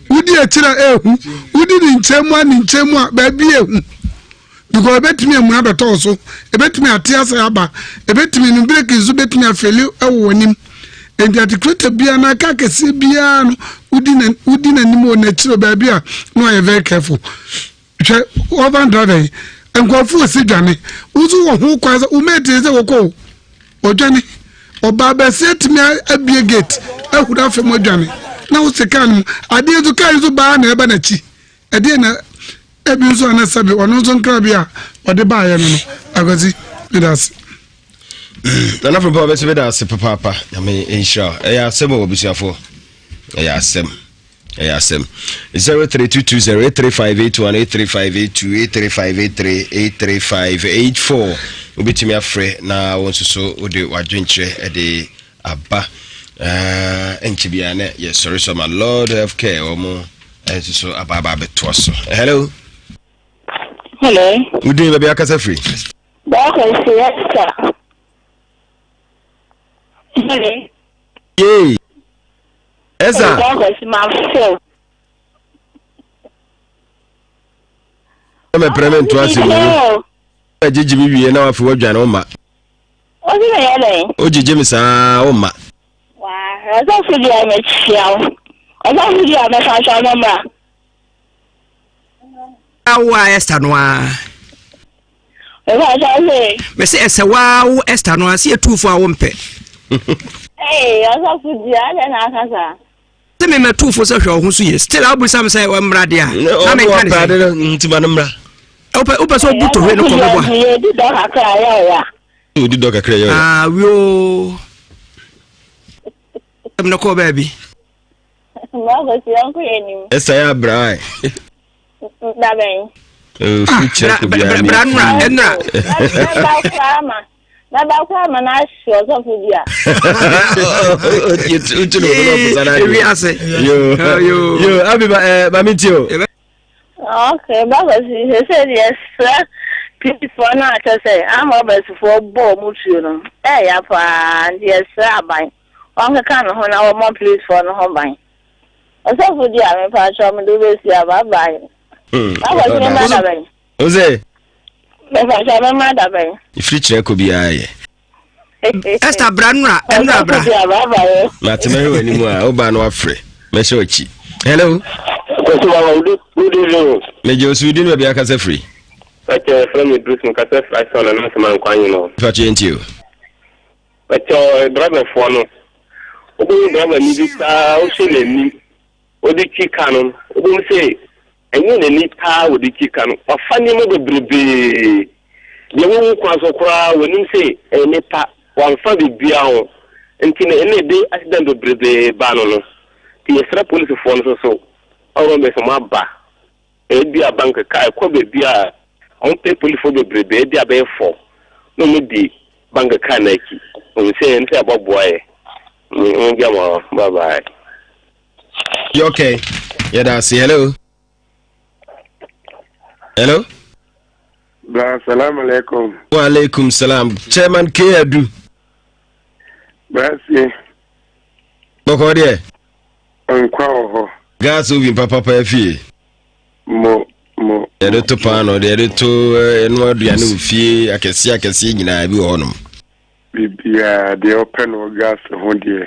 [SPEAKER 1] wodi akyire a ehu wodi ne nkyɛn mu a ne nkyɛn mu a baabi ehu because ebetumi emu abɛtɔ so ebetumi ate ase aba ebetumi no breki nso betumi afeli ɛwɔ wɔn anim nti atikurota biara na aka kɛseɛ biara no wodi na wodi n'anim wɔ n'akyire baabi a no ayɛ very careful. Hwɛ urban driver yi nkurɔfo resi dwane wo nso wɔ ho kwan sɛ wo mate sɛ wɔkɔ o ɔdwane ɔbaa bɛsi atumi abie gate ahuru afɛ mu adwane na wo se kaa no mu adeɛ nso kaa yi nso baa na ɛba n'akyi ɛdeɛ na ebi nso ana sɛbi ɔno nso nkra bi a ɔde baayɛ no no akwasi meda ase.
[SPEAKER 17] Nana Frimpong bɛsɛ meda ase papaapa nyame nhyira ɛyɛ asɛm wɔ abusuafoɔ ɛyɛ asɛm. Ɛyɛ asɛm. 03220 83581 83582 83583 83584 wobɛtumi afrɛ na wo nso so wode w'adwenkyerɛ de aba ɛnkyɛ biara na yɛsɔre so ama Lord Health Care wɔn nso so aba aba abɛtoa so. Hello.
[SPEAKER 12] Hello.
[SPEAKER 17] Wodin baabi akasa firi?
[SPEAKER 12] Bɔkɔ si ɛsa. Hello.
[SPEAKER 17] Yay. Ɛsa. Mɛpɛrɛ me nto ase mu. Gyegye me wie na wafei wadwane wo ma. Wogyegye me saa wo ma.
[SPEAKER 12] Ɔsɔfo bi a mekyia wo. Ɔsɔfo bi a mɛfa nso ɔno mmra.
[SPEAKER 19] Awo a Esther no a. Mɛsɛ ɛsɛ waa wo Esther no a sɛ yɛtuufo a wompɛ.
[SPEAKER 12] Ee, ɔsɔfo di adɛn na aka saa?
[SPEAKER 19] Sɛ mema tuufo sɛ hwɛ wo ho so yie still a wobisa me sɛ mmra deɛ a na menka ne sɛ
[SPEAKER 17] nti ma no mmra.
[SPEAKER 19] Wopɛ sɛ wobu tohwe no kɔ mɛboa.
[SPEAKER 12] Yɛdi dɔ kakra yɛ ɔya.
[SPEAKER 17] Wodi dɔ kakra yɛ ɔya.
[SPEAKER 19] Ah, wio. No kɔ baabi.
[SPEAKER 17] Ɛsɛ yɛ abira ɛ.
[SPEAKER 12] Dabɛn.
[SPEAKER 17] Ofi kyerɛ ko biara mi.
[SPEAKER 19] Bra nura ɛnura.
[SPEAKER 12] Mɛba koraa ma mɛba koraa ma n'ahye ɔsɔfo bi a.
[SPEAKER 17] Utu no no kusa na.
[SPEAKER 19] Ewi ase.
[SPEAKER 17] Yo yo abi ba eh maame ti o.
[SPEAKER 12] Okay, baba si sɛ deɛ srɛ pisifoɔ no akyɛ sɛ ama ɔbɛsifoɔ bɔ ɔmo tuo no ɛɛya paa nti yɛsrɛ aban. Ɔnkeka ne ho na wɔmmɔ policefoɔ no ho ban. Ɔsɔfo di a mepakyɛw mede wo bɛsi a bye bye. Baba si memmra da bɛn?
[SPEAKER 17] O sɛ?
[SPEAKER 12] Mepakyɛw memmra da bɛn?
[SPEAKER 17] Ɛfiri kyerɛ kɔ biara yɛ.
[SPEAKER 19] Esther bra nnura nnura bra.
[SPEAKER 17] Mate mɛhwɛ w'anim a wobaa no wafrɛ mɛhyɛ w'akyi. Hello.
[SPEAKER 13] Kwasi Baba, good evening.
[SPEAKER 17] Megye osu di no baabi akasa firi.
[SPEAKER 13] Pakyɛ yɛfrɛ me Bruce mekasa firi Asɔn na nasɛm ankwa anyi no.
[SPEAKER 17] Pakyɛ yɛntie o.
[SPEAKER 13] Pakyɛw driver foɔ no wobɛhu driver ni bi paa wohwɛ n'anim ɔde twi ka no wobɛhu sɛ ɛnyɛ n'ani paa wɔde twi ka no wafa nneɛma bebrebee deɛ wɔwu kwan so koraa wɔnim sɛ ɛyɛ nipa wamfa biribiara ho nti na ɛna ɛde accident bebrebee ba no no nti yɛsrɛ polisifoɔ no so so ɔrɔ bɛ sɛ mo aba Ebia bank ka ɛkɔ baabi a wɔn pɛ polifo bebrebe ebia bɛyɛ fɔ na wɔn di bank car no akyi wɔn sɛ ɛn sɛ ɛbɔ boa yɛ wɔn gya mo bye bye.
[SPEAKER 17] You okay? Yeah, that's it. Hello. Hello.
[SPEAKER 14] Bra, salam alaikum.
[SPEAKER 17] Wa alaikum salam. Chairman K Adu.
[SPEAKER 14] Bra, sie.
[SPEAKER 17] Bɔkɔ deɛ.
[SPEAKER 14] Nkwa wɔ hɔ.
[SPEAKER 17] Gas oven papapa afie.
[SPEAKER 14] Mo mo.
[SPEAKER 17] Yɛde to paano, deɛ yɛde to ɛno aduane wɔ fie akɛseɛ akɛseɛ nyinaa bi wɔ hɔnom.
[SPEAKER 14] Biribiara deɛ ɔpɛ no wɔ gas ho deɛ.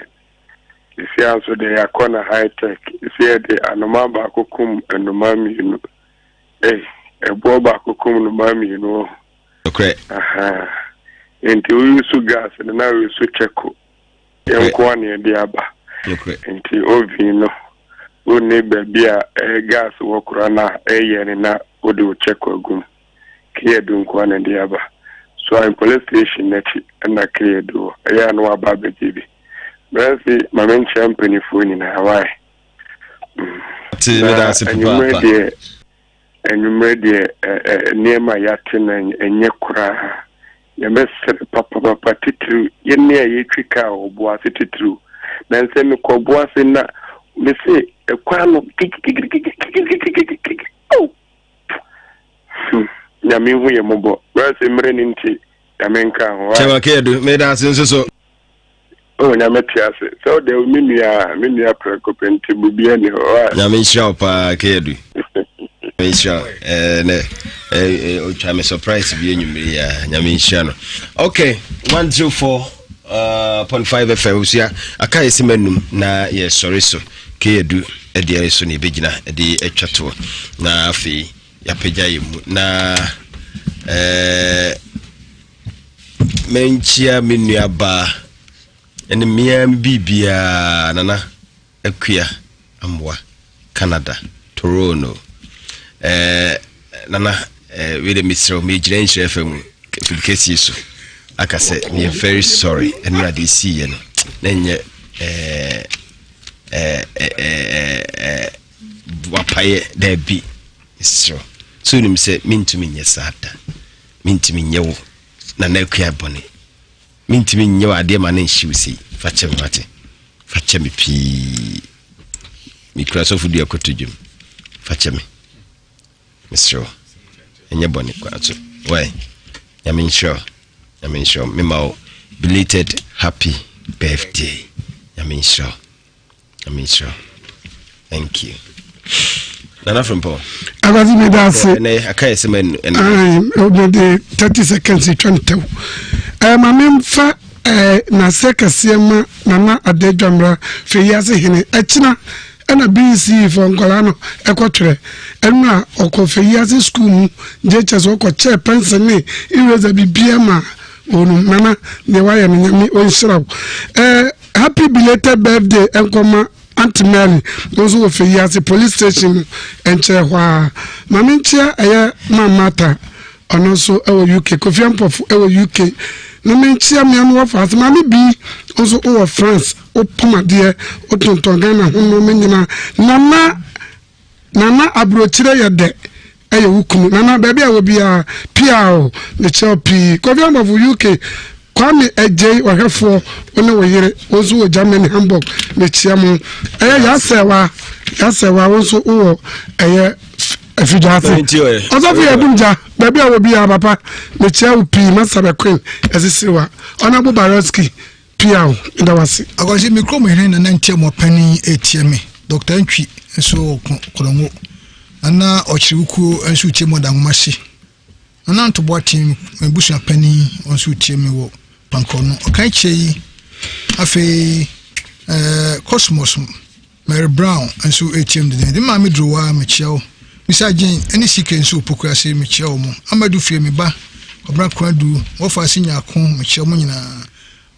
[SPEAKER 14] Seesei ara nso deɛ yɛakɔ no high tech. Seesei yɛde anomaa baako kum nnomaa mmienu. Ei, ɛboɔ baako kum nnomaa mmienu wɔ ho.
[SPEAKER 17] Nokorɛ.
[SPEAKER 14] Ahaa. Nti wo use gas no na wo use charcoal. Yɛn nko ara na yɛde aba.
[SPEAKER 17] Nokorɛ.
[SPEAKER 14] Nti oven no, wonni baabi a ɛyɛ gas wɔ koraa no a, ɛyɛ no na wode wo charcoal agu mu. Keyadu nko ara na ɛde aba. Suan police station no akyi na Keyadu wɔ. Ɛyɛ a na waba abɛgye bi. Bransi, ma menkyia mpanimfoɔ nyinaa, why? Mm.
[SPEAKER 17] Te,
[SPEAKER 14] Na
[SPEAKER 17] meda ase
[SPEAKER 14] anwummerɛ
[SPEAKER 17] papaapa.
[SPEAKER 14] deɛ, anwummerɛ deɛ, ɛ, ɛ, nneɛma a yɛate no ɛnyɛ koraa. Yɛbɛsrɛ papapapa titiriw, yɛne a yɛtwi kaa wɔ Boase titiriw. Na nsɛ mekɔ Boase na mese ɛkwan no kikikikikikikikikikiki. Oh! Hmm, Nyame hu yɛ mmɔbɔ. Bransi, mmerɛ no nti, Nyame nka ho, why?
[SPEAKER 17] Kyɛma Keyadu, meda ase nso so.
[SPEAKER 14] Oh, Nyame te ase. Sɛ wo deɛ me nua, me nua prɛko pɛ nti biribiara ni hɔ. Why?
[SPEAKER 17] Nyame nhyira wo paa Keyadu. Nyame nhyira wo. Eh, nɛ, eh, eh, otwa me surprise bi anwummere yi a. Nyame nhyira no. Okay, 104 uh, .5 FM usua aka yɛ sima num na yɛsɔre so. Keyadu ɛdeɛ so na yɛbɛgyina de atwa toɔ. Na afei yɛapagya yɛ mu na eh, Menkyia me nua baa ɛne mmea me biribiara Nana Akua Amoa Canada Toronto eh, Nana eh, wei de mesrɛ wo megyina nhyira fa mu firi kɛsie so aka sɛ meyɛ very sorry ɛno na de ɛsiiɛ no na ɛnyɛ eh, eh, eh, eh, eh, wapayɛ daabi mesrɛ wo sɛ wonim sɛ mentumi nyɛ saa da Mentumi nyɛ wo Nana Akua bɔne. Mentumi nyɛ wo adeɛ ma no nhye wo sei. Fa kyɛ me wate. Fa kyɛ me pii. Mekura sɔfo dua kɔto dwom. Fa kyɛ me. Mesrɛ wo. Ɛnyɛ bɔne kwa so. Why? Nyame nhyira wo. Nyame nhyira wo. Mema wo belated happy birthday. Nyame nhyira wo. Nyame nhyira wo. Thank you. Nana Frimpong.
[SPEAKER 1] Awurade mi da ase.
[SPEAKER 17] Ɛnɛ aka yɛ sɛ ma ɛnɛ.
[SPEAKER 1] Mede 30 seconds twa ntɛw. Ɛɛ ma memfa ɛɛ n'ase kɛseɛ ma Nana Adedwamra Fɛyi ase hene ɛkyina ɛna BECE fɔ nkwadaa no ɛkɔtwerɛ ɛno a ɔkɔ Fɛyi ase school mu JHS ɔkɔ kyɛɛ pɛnsɛn ne eraser biribiara ma wɔn Nana deɛ wayɛ no Nyame ɔnhyira wo. Ɛɛ Happy belated birthday nkɔma Aunt Mary no nso wɔ fɛ ase police station no nkyɛn hɔ ara. Maame nkyia ɛyɛ ma Martha ɔno nso ɛwɔ UK Kofi Ampɔfo ɛwɔ UK na menkyia mmea no wɔfa ase maame bi nso wɔ France wopam adeɛ wotontɔn Ghana ho nneɛma nyinaa nana Nana aburokyire yɛ dɛ ɛyɛ wo kunu nana baabi a wɔ biara pia o mekyerɛ wo pii Kofi Ampofo UK Kwame Agyei ɔhwɛfoɔ wo ne wo yere wo nso wɔ Germany Hamburg mekyia mo ɛyɛ Yasɛwa Yasɛwa wo nso wowɔ ɛyɛ afidwa ase ɔsɔfo yɛ dum gya baabi a wɔ biara papa mekyia wo pii Masa Bɛkwen ɛsisiriwa Ɔnabo Baroski Piaw, meda wo ase.
[SPEAKER 5] Akwasi, me kurom hene Nana Ntiamoa panin retie me. Dɔkta Antwi nso wɔ Konongo. Nana Ɔkyerewukuo nso retie me wɔ Dangomase. Nana Nto Boateng, m'abusua panin, ɔno nso retie me wɔ Pankrono. Ɔka akyire yi, afei eh, Cosmos Mary Brown nso retie me dendenden. Me maame Durowa, mekyia wo. Misa Jane ne CK nso wɔ Pokuase, mekyia wɔn. Amadu fie, me ba, Kwabena Konadu, wɔfa ase Nyarko, mekyia wɔn nyinaa.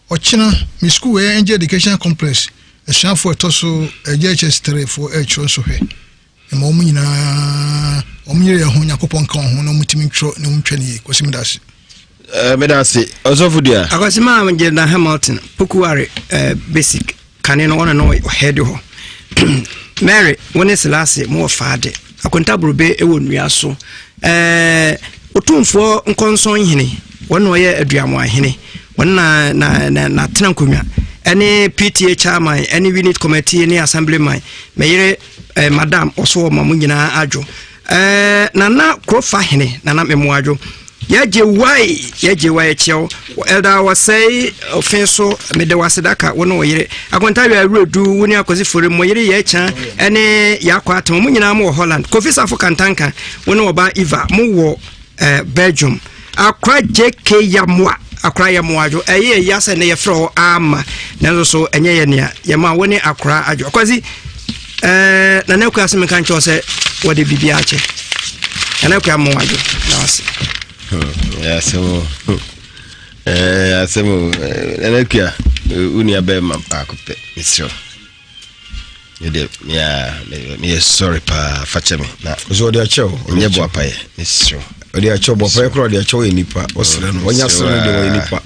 [SPEAKER 5] Ɔkyena, me sukuu ɛyɛ Angel Educational Complex, asuafoɔ a ɛtɔ so JHS 3 foɔ ɛretwerɛ nsɔhwɛ. Mema wɔn nyinaa, wɔn nyere yɛn ho, Nyankopɔn nka wɔn ho na wɔn tumi ntwerɛ na wɔn ntwa ne yie. Kwasi meda ase.
[SPEAKER 17] Eh, meda ase. Ɔsɔfo dua.
[SPEAKER 19] Akwasi maa gyina Hamilton, Pokuware eh, basic. Kane no ɔno na ɔhead hɔ. Mary, wo ne Selase mowɔ faade. Akonta-Brobe wɔ nnua so. Ɛɛ Otumfoɔ Nkɔnsɔn hene, wɔn na ɔyɛ Aduamoa hene. Wɔn na na na n'atena nkonnwa ɛne PTA chairman ɛne unit committee ne assemblyman. Me yere eh, madam ɔso ɔma mo nyinaa adwo. Ɛɛ Nana Kurofa hene, Nana Memoadwo. Yɛgye wae, yɛgye wae kyɛw. Elder wɔsɛe ɔfe so mede wase daka wo ne wo yere. Akonta wia awuredu wo ne akwasi fori mo yere yɛ kya ɛne yɛakɔ atem mo nyinaa mo wɔ Holland. Kofi Safo Kantanka wo ne ɔba Eva mo wɔ eh, Belgium. Akora JK Yamoa akora Yamoa adwo ɛyɛ ɛya sɛ ne yɛfrɛ hɔ ama nanso so ɛnyɛ yɛ nea yɛma wo ne akora adwo. Akwasi Eh, Nana Akua se menka nkyerɛ wo sɛ wɔde biribiara akyɛ. Nana Akua mo adwo na wase.
[SPEAKER 17] Hmm, asɛm o. Hmm. Eh, asɛm o. Eh, Nana Akua, wo nua bɛrima baako pɛ, mesrɛ wo. Mede meyɛ sorry paa fakyɛ me na
[SPEAKER 4] so ɔde akyɛ wo
[SPEAKER 17] ɛnyɛ boapayɛ mesrɛ wo
[SPEAKER 4] ɔde akyɛ wo boapayɛ koraa ɔde akyɛ wo yɛ nipa ɔsrɛ no ɔnya srɛ no deɛ ɔyɛ nipa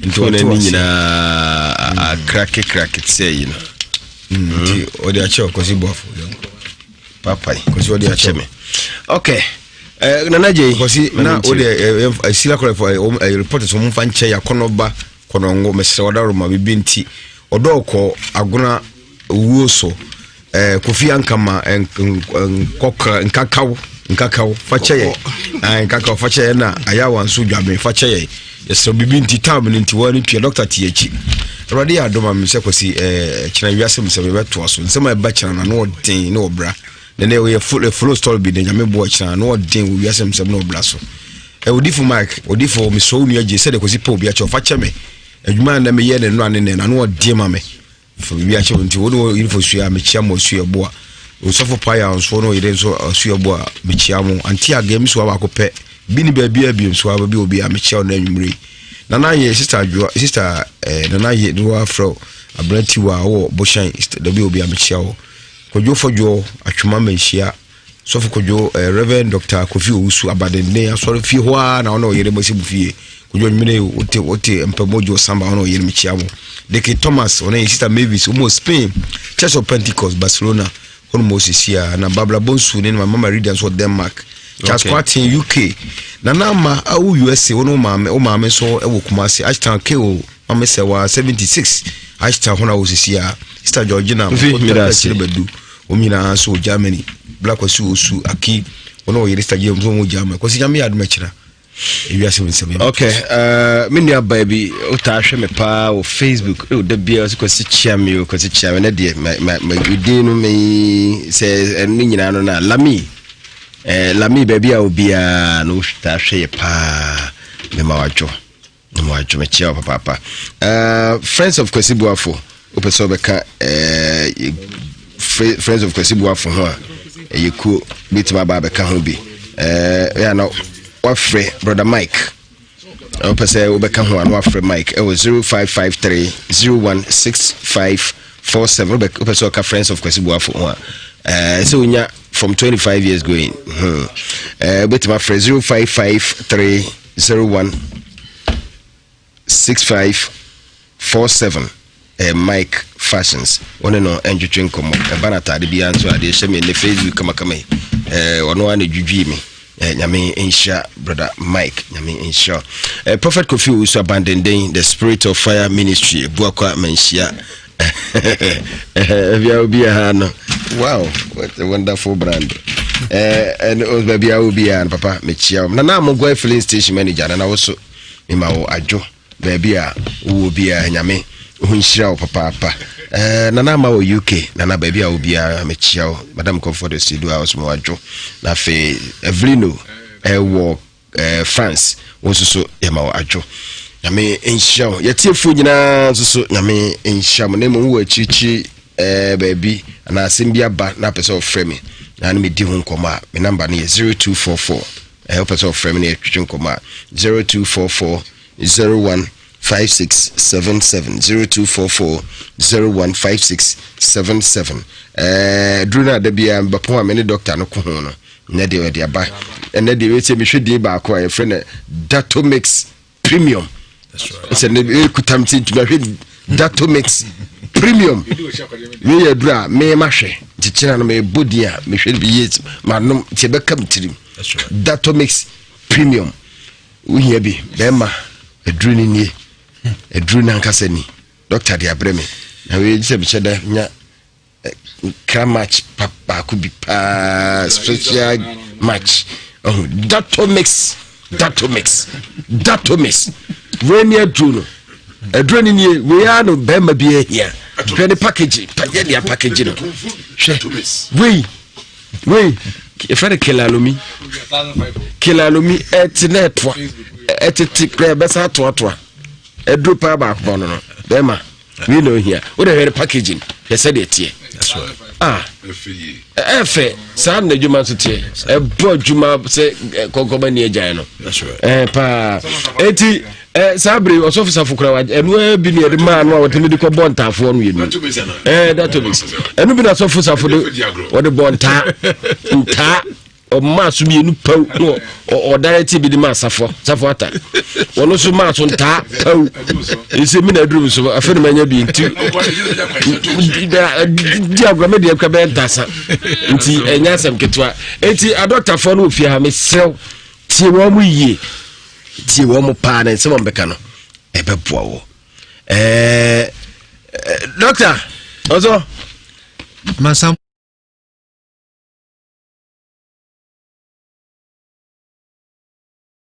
[SPEAKER 17] nti ɔte wase nyinaa akrake krake te sɛ yi no
[SPEAKER 4] Mm, nti ɔde akyɛ ɔkwasi boafo
[SPEAKER 17] papa yi
[SPEAKER 4] kwasi ɔde akyɛ
[SPEAKER 17] me okay eh, nana gye
[SPEAKER 4] kwasi na o de esira kɔrɔ fɔ ɛ reporters wɔn fa nkyɛn akɔnɔba kɔnɔngo mesrɛ ɔda roma bibi nti ɔdɔ kɔ agona owuo so eh, kofi ankama nkɔkra nkakaw nkakaw fakyɛ yɛ nkakaw fakyɛ yɛ na ayawa nso dwaben fakyɛ yɛ Yɛsrɛ biribi nti time no nti wɔn ani tua dɔkta te akyi. Awurade yɛ adom a me sɛ kwasi ɛɛ kyerɛ wiase mu sɛ mebɛtoa so nsɛm a ɛba kyerɛ no ano ɔden ne ɔbra na ne yɛ follow story bi na nyame boa kyerɛ ano ɔden wɔ wiase mu sɛm ne ɔbra so. Ɛ odifo Mike odifo mesɔ wo nua gye sɛdeɛ kwasi pɛ obi akyɛ ɔfa kyɛ me adwuma a na meyɛ ne nnora ne nɛ no ano ɔden ma me. Fa biribi akyɛ wo nti wo ne wo yere sua mekyia mo asu ɛbo a osɔfo paya nso ne ɔyere nso asu ɛbo a mekyia mo ante agɛ me soa baako pɛ bi ne baabi a bi nso aba bi obi a mekyia wo na anwummere yi nana yɛ sister adwoa sister eh, nana yɛ ne wafrɛ aberantiwa wɔ bohyɛn dabi obi a mekyia wo kwadwo fɔdwo atwoma manhyia Sɔfo Kojo, eh, Reverend Dr. Kofi Owusu Abadenden asɔre fie hɔ ara na ɔne ɔyere mo asi mo fie. Kojo nwumere wote wote mpɛmɔdwo samba ɔne ɔyere mekyia mo. Deke Thomas ɔne yɛ sister Mavis ɔmo wɔ Spain Church of Pentecost Barcelona hɔ nom ɔsisi a na Barbara Bonsu ne mama Rida nso wɔ Denmark. Charles okay. Kwaten UK. Nana Ama awo USA wo ne wo maame wo maame nso wɔ Kumasi Ashtown KO maame sɛ wa 76 Ashtown hɔ na wɔsisi a Sister Georgina
[SPEAKER 17] Mfiri
[SPEAKER 4] Badu Wɔn nyinaa nso wɔ Germany. Bla Kwasi Osu Aki, wɔn a wɔyere Star James wɔn wɔ Germany. Kwasi Nyame yɛ adom akyira. Ewiase mu nsɛm yɛ.
[SPEAKER 17] Okay, me nua baa bi wotaa hwɛ me paa wɔ Facebook. Oh, da biara sɛ Kwasi kyia me o, Kwasi kyia me. Ne deɛ ma ma ma din no me sɛ ɛno ne nyinaa no na Lami. Eh, Lami baabi a obiara no wotaa hwɛ yɛ paa. Me ma wadwo. Mo adwo mekyia wo papaapa. Uh, Friends of Kwasi Boafo, wopɛ sɛ wobɛka uh, Friends of Kwasi Boafo ho a, ɛyɛ kuo bɛtumi aba abɛka ho bi. Uh, ɛyɛ na wafrɛ Brother Mike. Wopɛ sɛ wobɛka ho a na wafrɛ Mike ɛwɔ 0553 016547 wopɛ sɛ ɔka Friends of Kwasi Boafo ho a, uh, sɛ wonya from 25 years going. Hmm. Uh, wobɛtumi afrɛ 0553 01 65 47 ɛyɛ Mike Fashions wɔne no ntwetwe nkɔmmɔ ɛba no ataade biara nso adeɛ hyɛ me ne Facebook kamakama yi ɛɛ ɔno ara na dwudwii me ɛɛ nyame nhyira brother Mike nyame nhyira ɛɛ Prophet Kofi Owusu Abandenden the Spirit of Fire Ministry Ebuakwa Manhyia Baabi a obiara no wow what a wonderful brand ɛne eh, baabi a obiara no papa mekyia wo nana amogwa filling station manager nana wo so mema wo adwo baabi a wowɔ biara nyame ho nhyira wo papaapa eh, nana ama wɔ uk nana baabi a obiara mekyia wo madam comfort studio house mo adwo na afei evelino ɛwɔ eh, eh, France wo nso so yɛma wo adwo nyame nhyira wo yɛtiefoɔ nyinaa nso so nyame nhyira mo na mmom wɔ akyirikyiri eh, baabi anaa asɛm bi aba na apɛ sɛ ɔfrɛ me na ne medi ho nkɔmmɔ a me namba no yɛ 0244 eh, wopɛ sɛ ɔfrɛ me na yɛtwetwe nkɔmmɔ a 0244 01 5677 0244 01 5677 eh, duru no a da biara mbɛpɔn a me ne dɔkta no ko ho no Ɛnɛ deɛ wɔde aba. Ɛnɛ deɛ wɔsɛ mehwɛ din baako a yɛfrɛ no Datomix Premium. Sɛ ne ekuta mi ti ntumi ahwɛ Datomix Premium. Wei yɛ aduru a mema hwɛ nti kyerɛ no mebɔ din a mehwɛ bi yie manom nti ɛbɛka me tirim. Datomix Premium. Wohia bi bɛrima aduru no nie. Aduru no ankasa ni. Dɔkta de abrɛ me. Na wei sɛ mehyɛ da nya kra match pa baako bi paa special match ɔho dato mix. Datomix Datomix wei ne aduro no aduro no nie wei ara no bɛrima bi ahia hwɛ ne package yɛ nea package no hwɛ wei wei yɛfrɛ no kelalomi kelalomi ɛte na ɛtoa ɛtete kora ɛbɛsa atoatoa aduro paa baako pa no no bɛrima wei na ohia wode hwɛ no packaging hwɛ sɛdeɛ teɛ ah ɛfɛ saa na adwuma nso teɛ ɛbɔ adwuma sɛ kɔnkɔma ni agyae no ɛɛ paa eti ɛɛ saa bere ɔsɔfo safo kura wa ɛno bi na yɛde maa no a wɔtumi de kɔ bɔ ntaafoɔ no yɛ nu ɛɛ database ɛno bi na ɔsɔfo safo de wɔde bɔ ntaa ntaa. Ɔmaa so mmienu pɛw na ɔdare te bi de maa safo safo ata wɔn nso maa so ntaa pɛw ese mi na aduru mi so afei na manya bi nti di agorɔ mi deɛ kura bɛyɛ ntaasa nti ɛnyɛ asɛm ketewa eti adɔktafoɔ no wɔ fie ha mesrɛw tie wɔn mo yie tie wɔn mo paa na nsɛm wɔn bɛka no ɛbɛboa wɔ ɛɛ dɔkta ɔsɔ.
[SPEAKER 2] Masam.